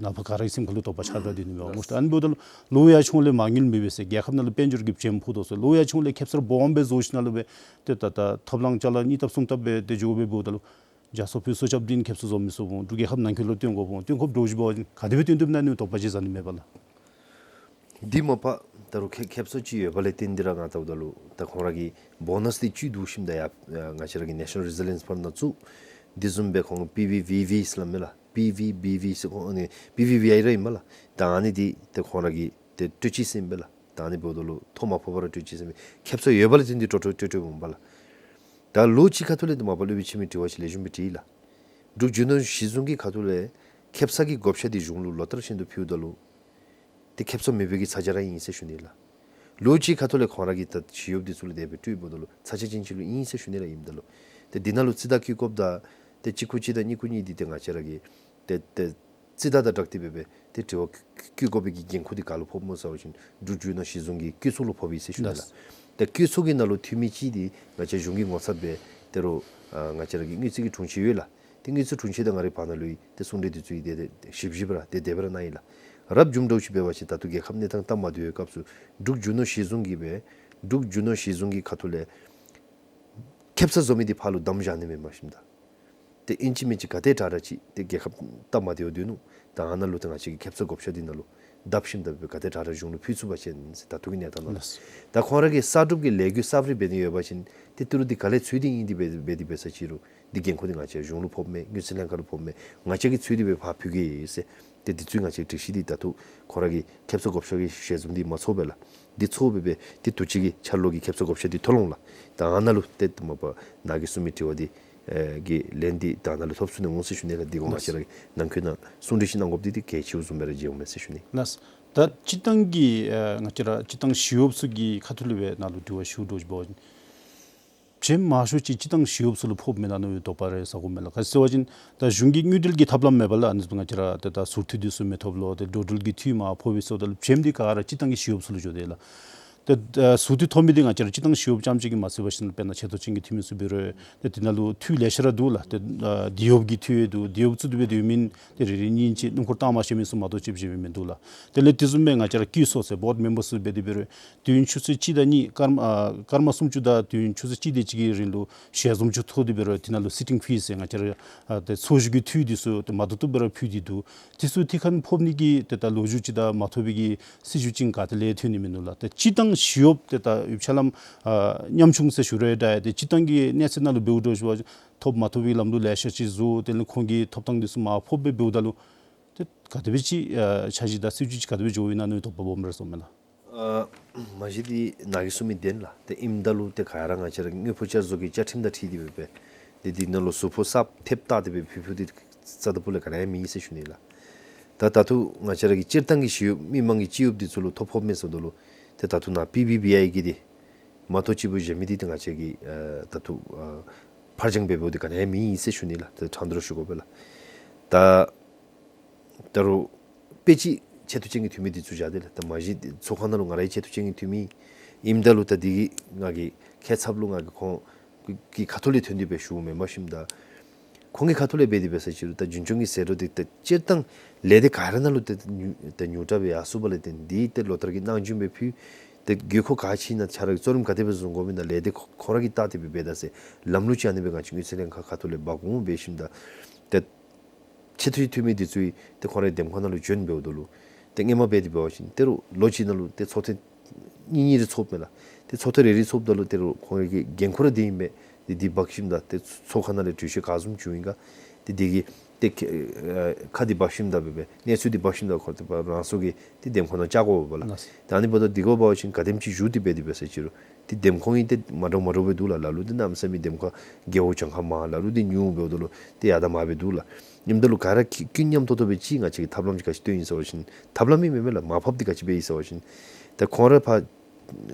ནཱ་ཕར་ག་ར་གི་སེམས་ཁ་ལུ་དོགས་པ་ཆགས་དོ་སྡོད་ནི་མས་སྨོ་ཤི་ལགས། ཨ་ནི་འབདཝ་ད་ལུ་ལོ་ཡར་ཆུང་ལས་མ་དངུལ་མེད་པས་ཟེར། རྒྱལ་ཁབ་ནང་ལུ་དཔལ་འབྱོར་གྱི་བྱེམ་ཕོག་དོ་ཟེར། ལོ་ཡར་ཆུང་ལས་ཁེབ་སར་སྦོམ་སྦེ་བཟོ་ཞིནམ་ལས་འབད་དེ་ད་ད་ཐོབ་ལང་ཅ་ལ་གཉིས་ལྟབ་གསུམ་ལྟབ་འབད་དེ་འགྱོ་སྦེ་འབདཝ་ད་ལུ་རྒྱ་སོ་ཕུལ་སོ་རྐྱབ་སྟེ་ཁེབ་སར་བཟོ་མི་ཚུགས་འོང་། འབྲུག་རྒྱལ་ཁབ་ནང་འཁོད་ལུ་བཏོན་དགོཔ་འོང་། བཏོན་དགོཔ་འདྲཝ་ཅིག་འབད་བ་ཅིན་ག་དེ་སྦེ་བཏོན་བཏོནམ་ཨིན་ན་ནི་དོགས་པ་ཅིག་ཟ་ནི་མས་པ་ལགས། འདི་མ་པ་ད་རུང་ཁེ་ཁེབ་སར་ཅིག་ཡོད་པ་ལས་བརྟེན་ཏེ་ར་ང་བལྟཝ་ད་ལུ་ད་ཁོང་ར་གི་བོ་ནཱས་འདི་བཅུད་བསྡུ་ཞིནམ་ད་ཡར་ང་བཅས་ར་གི་National Resilience Fund ནང་བཙུགས། དེ་བཟུམ་སྦེ་ཁོང་པི་བི་བི་ཝི་ཟེར་སླབ་མས་ལགས། པི་བི་བི་ཝི་ཟེར་ཁོང་ཨ་ནི་པི་བི་ཝི་ཨའི་ར་ཨིན་མས་ལགས། ད་ཨ་ནི་འདི་ཏེ་ཁོང་ར་གིས་ཏེ་སྤྲོད་ཅི་ཟེར་ཨིན་པས་ལགས། ད་ཨ་ནི་འབདཝ་ད་ལུ་ཐོ་མ་ཕོག་པར་སྤྲོད་ཅི་ཟེར་ཨིན་པས། ཁེབ་སར་ཡོད་པ་ལས་བརྟེན་ཏེ་སྤྲོད་སྤྲོད་སྤྲོད་སྤྲོདཔ་འོང་པས་ལགས། ད་ལོ་གཅིག་ཁ་ཐུག་ལས་ཏེ་མ་པ་སློབ་དཔོན་ཆེན་མོའི་དྲི་བ་ཅིག་ལེགས་ཤོམ་སྦེ་དྲིས་ལགས། འབྲུག་རྒྱུ་ནོར་གཞི་བཟུང་གི་ཁ་ཐུག་ལས་ཁེབ་སར་གྱི་བགོ་བཤའ་འདི་གཞུང་ལུ་ལོ་ལྟར་བཞིན་དུ་ཕུལཝ་ད་ལུ་ཏེ་ཁེབ་སར་མེད་པའི་གི་ཚ་གྱང་ར་ཨིན་ཟེར་ཞུ་ནི་ལགས། ལོ་གཅིག་ཁ་ཐུག་ལས་ཁོང་ར་གིས་ད་ཞི་གཡོགཔ་འདི་ཚུ་ལུ་དེ་སྦེ་སྤྲོདཔ་ད་ལུ་ཚ་གྱང་ཅན་ཅིག་ལུ་ཨིན་ཟེར་ཞུ་ནི་ལགས། ཨིནམ་ད་ལུ་ཏེ་འདི་ནང་ལུ་རྩིས་བདའ་བཀོད་དགོཔ་དང་ཏེ་གཅིག་ཁུ་གཅིག་དང་གཉིས་ཁུ་གཉིས་འདི་ཏེ་ང་བཅས་ར་གིས་ཏེ་ཏེ་རྩིས་བདའ་དང་སྦྲགས་ཏེ་འབད་འབད་ཏེ་དྲི་བ་བཀོད་དགོ་པའི་གི་འགན་ཁུར་འདི་ག་ལུ་ཕོགཔ་སྨོ་ཟེར་བ་ཅིན་འབྲུག་རྒྱུ་ནོར་གཞི་བཟུང་གི་བཀོད་ཚོགས་ལུ་ཕོག་པས་ཟེར་ཞུ་ནི་ལགས། ལགས། ཏེ་བཀོད་ཚོགས་ཀྱི་ནང་ལུ་འཐུས་མི་ཅིག་འདི་ང་བཅས་གཞུང་གི་ངོ་ཚབ་སྦེ་ཏེ་རུང་ཨ་ང་བཅས་ར་གི་དངུལ་རྩིས་ཀྱི་དྲུང་ཆེན་ཡོད་ལགས། ཏེ་དངུལ་རྩིས་དྲུང་ཆེན་དང་ང་རའི་བར་ན་ལུ་ཡང་ཏེ་གསུང་གྲོས་འདི་ཚུ་ཡང་ཏེ་ཏེ་ཞིབ་ཞིབ་ར་ཏེ་དེ་སྦེ་ར་གནང་ཡི་ལགས། རབ་བྱུང་འདྲཝ་ཅིག་འབད་བ་ཅིན་ད་ལྟོ་རྒྱལ་ཁབ་གནས་སྟངས་སྟབས་མ་བདེ་བའི་སྐབས་སུ་འབྲུག་རྒྱུ་ནོར་གཞི་བཟུང་གི་སྦེ་འབྲུག་རྒྱུ་ནོར་གཞི་བཟུང་གི་ཁ་ཐུག་ལས་ཁེབ་ས་བཟོ་མི་འདི་ཕར་ལུ་བསྡམ་བཞག་ནི་མེན་མས་ཤིམ་ད། ཏེ་ཨིན་ཅི་མིན་ཅི་ག་དེ་དྲག་དྲག་ཅིག་ཏེ་རྒྱལ་ཁབ་སྟབས་མ་བདེཝ་སྡོད་ནུག། ད་ཨ་ནཱ་ལུ་ཏེ་ང་བཅས་ཀྱིས་ཁེབ་ས་བགོ་བཤའ་འདི་ནང་ལུ་བརྡབ་ཞིནམ་ད་སྦེ་ག་དེ་དྲག་དྲག་གཞུང་ལུ་ཕུལ་ཚུགས་པ་ཅིན་ཟེར་ད་ལྟོ་གི་གནས་སྟངས་ནང་ལུ། ལགས། ད་ཁོང་ར་གིས་གསར་སྒྲུབ་ཀྱི་ལས་འགུལ་གསརཔ་རེ་འབད་ནི་ཡོད་པ་ཅིན་ཏེ་ཏི་རུ་འདི་ག་ལས་འཚོལ་ཏེ་ཨིན་ཏེ་འབད་འབད་དེ་འབད་ས་ཅིག་རུང་འདི་འགན་ཁུར་འདི་ང་བཅས་གཞུང་ལུ་ཕོགཔ་མས། དངུལ་རྩིས་ལྷན་ཁག་ལུ་ཕོགཔ་མས། ང་བཅས་ཀྱིས་འཚོལ་ཏེ་སྦེ་ཕར་ཕུལ་གེ་ཟེར། ཏེ་འདི་ཚུ་ང་བཅས་དྲི་གཞི་འདི་ད་ལྟོ་ཁོང་ར་གི་ཁེབ་ས་བགོ་བཤའ་གི་ཞལ་འཛོམས་འདི་མ་ཚོགས་པས་ལགས། འདི་ཚོགས་སྦེ་སྦེ་ཏེ་དུས་ཅི་གི་འཆར་ལོ་གི་ཁེབ་ས་བགོ་བཤའ་འདི་ཐོན་འོང་ལགས། ད་ཨ་ནཱ་ལུ་ཏེ་མ་པ་ནཱ་གིས་གསུངས་མི་དྲི་བ་འདི་ཨེ་གི་ལན་འདི་ད་ཨ་ནཱ་ལུ་ཐོབ་ཚུགས་ནི་འོང་ཟེར་ཞུ་ནི་ལགས། འདི་གུ་ང་བཅས་ར་ནང་འཁོད་ནང་གསུང་གྲོས་ཅིག་གནང་དགོཔ་འདི་འདི་གལ་ཆེཝ་བཟུམ་སྦེ་ར་མཇལཝ་མས་ཟེར་ཞུ་ནི་ལགས། ད་སྤྱིར་བཏང་གི་ཨེ་ང་བཅས་ར་སྤྱིར་བཏང་ཞི་གཡོགཔ་ཚུ་གི་ཁ་ཐུག་ལས་སྦེ་ནཱ་ལུ་དྲི་བ་ཞུ་དོ་ཅིག་འབད་བ་ཅིན་བྱེམ་མང་ཤོས་ཅིག་སྤྱིར་བཏང་ཞི་གཡོགཔ་ཚུ་ལུ་ཕོགཔ་མེན་ན་མནོ་བའི་དོགས་པ་རེ་ཟ་དགོ་མས་ལགས། ག་ཅི་ཟེར་བ་ཅིན་ད་གཞུང་གི་དངུལ་འབྲེལ་གྱི་ཐབས་ལམ་མེད་པར་ལགས། ཨ་ནི་ང་བཅས་ར་ཏེ་ད་ཟུར་འཐུས་འདི་ཚུ་མི་ཐོབ་ལོ། ཏེ་འགྲོ་འགྲུལ་གྱི་འཐུས་མར་ཕོག་པའི་ཟེརཝ་ད་ལུ་བྱེམ་འདི་ག་ར་སྤྱིར་བཏང་གི་ཞི་གཡོགཔ་ཚུ་ལུ་འགྱོ་དེས་ལགས། ཏེ་ཨ་ཟུར་འཐུས་ཐོབ་མི་འདི་ང་བཅས་ར་སྤྱིར་བཏང་ཞི་གཡོགཔ་རྐྱངམ་ཅིག་གིས་མ་ཚད་པར་ཞིནམ་དཔེར་ན་ཆེ་མཐོ་ཅན་གྱི་འཐུས་མི་ཚུ་འབད་རུང་ཏེ་འདི་ནང་ལུ་འཐུས་ལེ་ཤ་ར་འདུག་ལགས། ཏེ་ཨ་འདི་གཡོགཔ་གི་འཐུས་ཡང་འདུག། འདི་གཡོགཔ་ཚུ་འདི་སྦེ་འདི་མེན། ཏེ་རེ་རེ་གཉིས་གཅིག་སྣུམ་འཁོར་བཏང་མ་ཤེས་མི་ཚུ་མ་གཏོགས་ཅིག་བྱེམ་མི་མིན་འདུག་ལགས། དེ་ལས་དེ་བཟུམ་སྦེ་ང་བཅས་ར་བཀོད་ཚོགས་ཟེར་བོརཌ་མེམ་བར་ཚུ་འབད་དེ་འབད་རུང་དུས་ཡུན་ཆུ་ཚོད་གཅིག་དང་གཉིས་སྐར་མ་ཨ་སྐར་མ་སུམ་ཅུ་དང་དུས་ཡུན་ཆུ་ཚོད་གཅིག་དེ་ཅིག་གི་རིང་ལུ་ཞལ་འཛོམས་ཅིག་ཚོགས་ཏེ་འབད་རུང་དེ་ནང་ལུ་སི་ཊིང་ཕིས་ཟེར་ང་བཅས་ར་ཨ་ཏེ་ཚོགས་བཞུགས་ཀྱི་འཐུས་འདི་ཚུ་ཏེ་མ་བཏུབ་བཏུབ་སྦེ་ར་ཕུལ་ཏེ་འདུག། དེ་ཚུ་འཐུས་ཁང་ཕོག་ནི་གི་ཏེ་ད་ལོ་རྒྱུས་ཅིག་དང་མ་ཐོབ་པའི་གི་སྲིད་བྱུས་ཅིག་ག་ཏེ་ལས་ཐོན་ནི་མིན་འདུག་ལགས། ཏེ་སྤྱིར་བཏང་ཞི་གཡོགཔ་ཏེ་ད་ཡོདཔ་ཆ་ལམ་ཨ་ཉམ་ཆུང་ཟེར་ཞུ་རུང་ད་ཏེ་སྤྱིར་བཏང་གི་གནས་ཚད་ནང་ལུ་འབདཝ་འདྲཝ་ཅིག་འབད་བ་ཅིན་ཐོབ་མ་ཐོབ་པའི་ལམ་ལུགས་ལེ་ཤ་ཅིག་བཟོ། དེ་ལས་ཁོང་གི་ཐོབ་ཐང་འདི་ཚུ་མར་ཕབ་སྦེ་འབདཝ་ད་ལུ་ཏེ་ག་དེ་སྦེ་ཅིག་ཨ་འཆར་གཞི་དང་སྲིད་བྱུས་ཅིག་ག་དེ་སྦེ་འགྱོཝ་ཨིན་ན་མནོ་བའི་དོགས་པ་སྦོམ་རེ་སོང་མས་ལགས། ཨ་མ་གཞི་འདི་ནཱ་གིས་གསུངས་མི་བདེན་ལགས། ཏེ་ཨིནམ་ད་ལུ་ཏེ་ག་ར་ང་བཅས་ར་དངུལ་ཕོགས་བསྐྱར་བཟོ་གི་བཅའ་ཁྲིམས་དང་འཁྲིལ་ཏེ་སྦེ་སྦེ་ཏེ་འདི་ནང་ལུ་ཟུར་ཕོགས་གསརཔ་ཐེབས་བཏགས་ཏེ་སྦེ་ཕུལ་ཕུལཝ་འདི་རྩ་དང་སྤུ་ལས་ག་ནི་ཡང་མེད་ཟེར་ཞུ་ནི་ལགས། ད་ད་ལྟོ་ང་བཅས་ར་གི་སྤྱིར་བཏང་གི་ཞི་གཡོགཔ་མི་མང་གི་སྤྱི་གཡོགཔ་འདི་ཚུ་ལུ་ཐོ་ཕོགཔ་མས་ཟེརཝ་ད་ལུ་ཏེ་ད་ལྟོ་ནཱ་པི་བི་བི་ཨའི་གི་འདི་མ་གཏོགས་གཅིག་པུ་གཞན་མི་འདི་ཏེ་ང་བཅས་ཀྱིས་ཨ་ད་ལྟོ་ཨ་ཕར་འགྱངས་འབད་འབདཝ་འདི་ག་ནི་ཡང་མེད་ཟེར་ཞུ་ནི་ལགས། ཏེ་ཕྲང་སྒྲོག་ཞུ་དགོ་པས་ལགས། ད་ད་རུང་དཔེ་ཅིག་ཆེ་མཐོ་ཅན་གྱི་འཐུས་མི་འདི་ཚུ་བཞག་སྟེ་ལགས། ད་མ་གཞི་ཚོགས་ཁང་ནང་ལུ་ང་ར་ཡང་ཆེ་མཐོ་ཅན་གྱི་འཐུས་མི་ཨིནམ་ད་ལུ་ད་འདི་གི་ང་གི་ཁྱད་མཚརཔ་ལུ་ང་གིས་ཁོང་གི་ཁ་ཐུག་ལས་ཐོན་ཏེ་སྦེ་ཞུཝ་མེན་པར་ཞིནམ་ད་ཁོང་གི་ཁ་ཐུག་ལས་འབད་དེ་འབད་ས་ཅིག་རུང་ད་རྒྱུན་སྐྱོང་གི་ཟད་འགྲོ་འདི་ད་སྤྱིར་བཏང་ལས་སྡེ་ག་ར་ནང་ལུ་ད་ཉུང་ད་ཉུང་དྲགས་སྦེ་ཡར་སོང་བ་ལས་ཏེ་འདི་ཏེ་ལོ་ལྟར་གྱི་གནང་སྦྱིན་སྦེ་ཕུལ། ཏེ་དགོས་མཁོ་ག་ཅི་ཨིན་ན་ཆ་ར་གིས་གཙོ་རིམ་ག་དེ་སྦེ་བཟུང་དགོཔ་ཨིན་ན་ལས་སྡེ་ཁོ་ཁོ་ར་གིས་བལྟ་སྟེ་སྦེ་འབད་ད་ཟེར་ལམ་ལུགས་ཅིག་ཨ་ནི་སྦེ་ང་བཅས་དངུལ་རྩིས་ལྷན་ཁག་ཁ་ཐུག་ལས་འབག་འོང་འབད་ཞིནམ་ད་ཏེ་ཆེ་མཐོའི་འཐུས་མི་འདི་ཚུ་ཡང་ཏེ་ཁོང་རའི་འདེམས་ཁོངས་ནང་ལུ་བྱོན་འབདཝ་ད་ལུ་ཏེ་སྔོན་མ་འབད་དེ་འབད་བ་ཅིན་ཏེ་རུང་ལོ་གཅིག་ནང་ལུ་ཏེ་ཚོགས་ཐེངས་གཉིས་གཉིས་རེ་ཚོགསཔ་མས་ལགས། ཏེ་ཚོགས་ཐེངས་རེ་རེ་ཚོགསཔ་ད་ལུ་ཏེ་རུང་ཁོང་རའི་གི་འགན་ཁུར་ར་འདི་ཨིན་པས། ཏེ་འདི་འབག་ཞིནམ་ད་ཏེ་ཚོགས་ཁང་ནང་ལས་གྲོས་ཆོད་ག་བཟུམ་བྱུང་ཡི་ག་ཏེ་འདི་གི་ཏེ་ཁ་ཨ་ཁ་འདི་འབག་ཞིནམ་ད་སྦེ་སྦེ་གནས་ཚུལ་འདི་འབག་ཞིནམ་ད་ཁོ་ཏེ་རང་སོ་གི་ཏེ་འདེམས་ཁོངས་ནང་བཅར་དགོ་པས་ལགས། ལགས། ད་ཨ་ནི་འབདཝ་ད་འདི་གུ་འབད་བ་ཅིན་ག་དེམ་ཅིག་བཞུགས་ཏེ་འབད་དེ་འབད་ས་ཅིག་རུང་ཏེ་འདེམས་ཁོངས་ཨིན་ཏེ་མ་འདྲཝ་མ་འདྲཝ་སྦེ་འདུག་ལགས། ལ་ལུ་འདི་གནམ་མེད་ས་མེད་འདེམས་ཁོངས་རྒེད་འོག་གྱངས་ཁ་མང་། ལ་ལུ་འདི་ཉུང་འབདཝ་ད་ལུ་ཏེ་ཡར་དང་མར་སྦེ་འདུག་ལགས། ཨིནམ་ད་ལུ་ག་ར་ཀུན་ཀུན་མཉམ་ཏོག་ཏོ་སྦེ་ཅིག་ང་བཅས་ཀྱིས་ཐབས་ལམ་ཅིག་ག་ཅི་བཏོན་ཡི་ཟེར་བ་ཅིན་ཐབས་ལམ་ཨིན་མས་མས་ལགས། མར་ཕབ་འདི་ག་ཅི་འབད་ཡི་ཟེར་བ་ཅིན་ཏེ་ཁོང་ར་ཕར་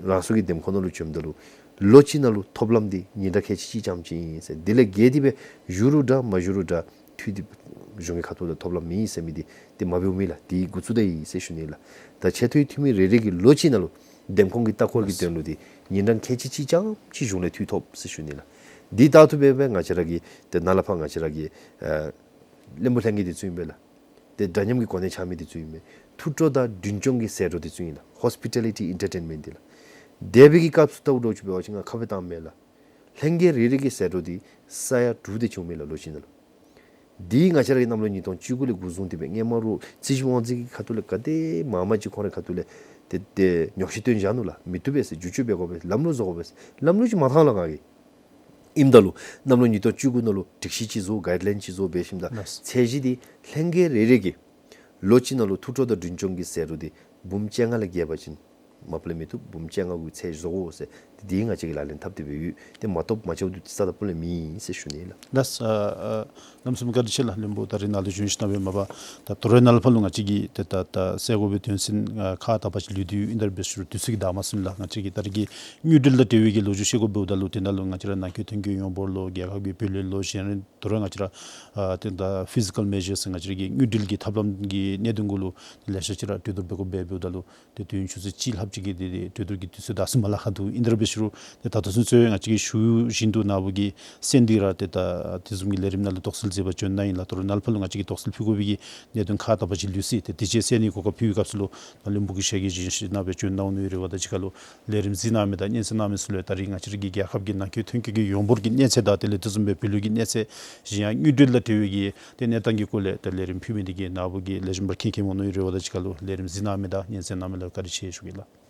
རང་སོ་གི་འདེམས་ཁོངས་ནང་ལུ་བྱོནམ་ད་ལུ་ལོ་གཅིག་ནང་ལུ་ཐོབ་ལམ་འདི་ཉིན་གྲངས་ཁལ་གཅིག་གཅིག་རྐྱངམ་ཅིག་ཨིན་ཟེར། དེ་ལས་བརྒལ་ཏེ་སྦེ་བཞུགས་རུང་འདྲ་མ་བཞུགས་རུང་འདྲ་འཐུས་འདི་གཞུང་གི་ཁ་ཐུག་ལས་ཐོབ་ལམ་མེད་ཟེར་མི་འདི་ཏེ་མ་འབདཝ་མས་ལགས། འདི་འགོ་བཙུགས་ད་ཡི་ཟེར་ཞུ་ནི་ལགས། ད་ཆེ་མཐོའི་འཐུས་མི་རེ་རེ་གིས་ལོ་གཅིག་ནང་ལུ་འདེམས་ཁོངས་ཀྱི་ལྟ་སྐོར་གྱི་དོན་ལུ་འདི་ཉིན་གྲངས་ཁལ་གཅིག་གཅིག་རྐྱངམ་ཅིག་གཞུང་ལས་འཐུས་ཐོབ་ཟེར་ཞུ་ནི་ལགས། འདི་ལྟར་དུ་འབད་འབད་ང་བཅས་ར་གི་ཏེ་ནཱ་ལས་ཕར་ང་བཅས་ར་གི་ཨ་བློན་པོ་ལྷན་རྒྱས་འདི་ཚུ་ཨིན་པས་ལགས། ཏེ་འདྲ་མཉམ་གྱི་གོ་གནས་འཆང་མི་འདི་ཚུ་ཨིན་མས། ཐུགས་སྤྲོ་དང་མགྲོན་སྐྱོང་གི་ཟད་འགྲོ་འདི་ཚུ་ཨིན་ལགས། ཧོསི་པི་ཊ་ལི་ཊི་ཨེན་ཊར་ཊེན་མེནཊ་འདི་ལགས། དེ་སྦེ་གི་སྐབས་སུ་ལྟཝ་འདྲཝ་ཅིག་འབད་བ་ཅིན་ང་ཁ་དཔེ་བཏངམ་མས་ལགས། ལྷན་རྒྱས་རེ་རེ་གི་ཟད་འགྲོ་འདི་ས་ཡ་དྲུག་དེ་ཅིག་འོང་མས་ལགས་ལོ་གཅིག་ནང་ལུ། འདི་ང་བཅས་ར་གི་གནམ་ལོ་ཉིས་སྟོང་བཅུ་དགུ་ལས་འགོ་བཟུང་སྟེ་སྦེ་སྔོན་མ་རུང་རྩིས་ཞིབ་དབང་འཛིན་གྱི་ཁ་ཐུག་ལས་ག་དེ་མང་མང་ཅིག་ཁོང་རའི་ཁ་ཐུག་ལས་ཏེ་ཏེ་ཉོགས་བཤད་བཏོན་བཞག་ནུག་ལགས། མི་བཏུབ་པས་ཟེར། བསྒྱུར་བཅོས་འབད་དགོ་པས། ལམ་ལུགས་བཟོ་དགོ་པས། ལམ་ལུགས་ཅིག་མ་ཐང་ལགས་ང་གིས། ཨིནམ་ད་ལུ་གནམ་ལོ་ཉིས་སྟོང་བཅུ་དགུ་ནང་ལུ་སྒྲིག་གཞི་ཅིག་བཟོ་གཱའིཌ་ལའིན་ཅིག་བཟོ་འབད་ཞིནམ་ད་ལགས། ཚད་གཞི་འདི་ལྷན་རྒྱས་རེ་རེ་གིས་ལོ་གཅིག་ནང་ལུ་ཐུགས་སྤྲོ་དང་མགྲོན་སྐྱོང་གི་ཟད་འགྲོ་འདི་འབུམ་བཅོ་ལྔ་ལས་བརྒལ་བ་ཅིན་མ་པ་ལས་མི་བཏུབ། འབུམ་བཅོ་ལྔ་གུ་ཚད་བཟོ་དགོ་ཟེར་འདི་ང་བཅས་ཀྱིས་ལག་ལེན་འཐབ་སྟེ་སྦེ་ཡོད། ཏེ་མ་ཐོབ་མ་འཆརཝ་འདི་རྩ་དང་སྤུ་ལས་མེད་ཟེར་ཞུ་ནི་ལགས། ལགས། ཨ་ཨ་གནམ་མེད་ས་མེད་བཀའ་དྲིན་ཆེ་ལགས། བློན་པོ་ད་རིས་ནཱ་ལུ་བྱོན་ཞིནམ་ལས་མ་པ་ད་དོ་རུང་ནཱ་ལས་ཕར་ལུ་ང་བཅས་ཀྱིས་ཏེ་ད་ད་གསལ་དགོ་པའི་དོན་ཚན་ཨ་ཁག་དག་པ་ཅིག་ལུས་ཏེ་ཡོད། ཨིན་ཏེ་འབད་རུང་དུས་ཚོད་ཀྱིས་བདའ་མ་ཟུན་ལགས། ང་བཅས་ཀྱིས་ད་རིས་ཀྱི་དངུལ་འབྲེལ་དང་འབྲེལ་བའི་གི་ལོ་རྒྱུས་བཤད་དགོཔ་འབདཝ་ད་ལུ་དེ་ནང་ལུ་ང་བཅས་ར་ནང་འཁོད་ཐོན་སྐྱེད་ཡོངས་འབོར་ལོ་རྒྱལ་ཁབ་ཀྱི་བུ་ལོན་ལོ་གཞན་རིགས་དོ་རུང་ང་བཅས་ར་ཨ་ཏེ་ད་ཕི་ཟི་ཀཱལ་མེ་ཇར་ཟེར་ང་བཅས་ར་གི་དངུལ་འབྲེལ་གྱི་ཐབས་ལམ་གྱི་གནད་དོན་གུ་ལུ་ལེ་ཤ་ཅིག་ར་གྲོས་བསྡུར་འབད་དགོཔ་འབདཝ་ད་ལུ་ཏེ་དུས་ཡུན་ཆུ་ཚོད་གཅིག་ལྷག་ ཅིག་གི་དེ་དེ་གྲོས་བསྡུར་གྱི་དུས་ཚོད་དང་ཟིན་མ་ལང་ཁ་འདུག། ཨིན་དེ་ར་འབད་ཞུ་རུང་ཏེ་ད་ལྟོ་ཚུན་ཚོད་ང་བཅས་ཀྱིས་ཞུ་བཞིན་དུ་ནཱ་བུ་གིས་གསན་ཏེ་ར་ཏེ་ད་དེ་བཟུམ་གྱི་ལས་རིམ་ནང་ལུ་དོགས་སེལ་མཛད་པར་བྱོན་གནང་ཡི་ལགས། ད་རུང་ནཱ་ལས་ཕར་ལུ་ང་བཅས་ཀྱིས་དོགས་སེལ་ཕུལ་དགོ་པའི་གི་གནད་དོན་ཁག་དག་པ་ཅིག་ལུས་སི། ཏེ་དེ་ཅིག་གསན་ནིའི་གོ་སྐབས་ཕུལ་བའི་སྐབས་སུ་ལུ་ནཱ་ལུ་འབོ་གི་ཤ་གི་བཞེངས་ཞིནམ་ལས་བྱོན་གནང་ནི་ཡོད་རེ་བ་དང་གཅིག་ཁར་ལུ་ལས་རིམ་གཟིགས་གནང་མི་དང་སྙན་གསན་གནང་མི་ཚུ་ལུ་ད་རིས་ང་བཅས་ར་གི་རྒྱལ་ཁབ་ཀྱི་ནང་འཁོད་ཐོན་སྐྱེད་ཀྱི་ཡོང་འབོར་གྱི་གནས་ཚད་དང་དེ་ལས་དེ་བཟུམ་སྦེ་བོད་ལུགས་ཀྱི་གནས་ཚད་གཞན་ཡང་དངུལ་འབྲེལ་དང་འབྲེལ་བའི་གི་ཏེ་གནས་སྟངས་ཀྱི་སྐོར་ལས་ཏེ་ལས་རིམ་ཕུལ་མི་འདི་གིས་ནཱ་བུ་གིས་ལེགས་ཤོམ་སྦེ་མཁྱེན་མཁྱེནམ་འོང་ནི་ཡོད་རེ་བ་དང་གཅིག་ཁར་ལུ་ལས་རིམ་གཟིགས་གནང་མི་དང་སྙན་གསན་གནང་མི་ལུ་བཀའ་དྲིན་ཆེ་ཞུ་གེ་ལགས།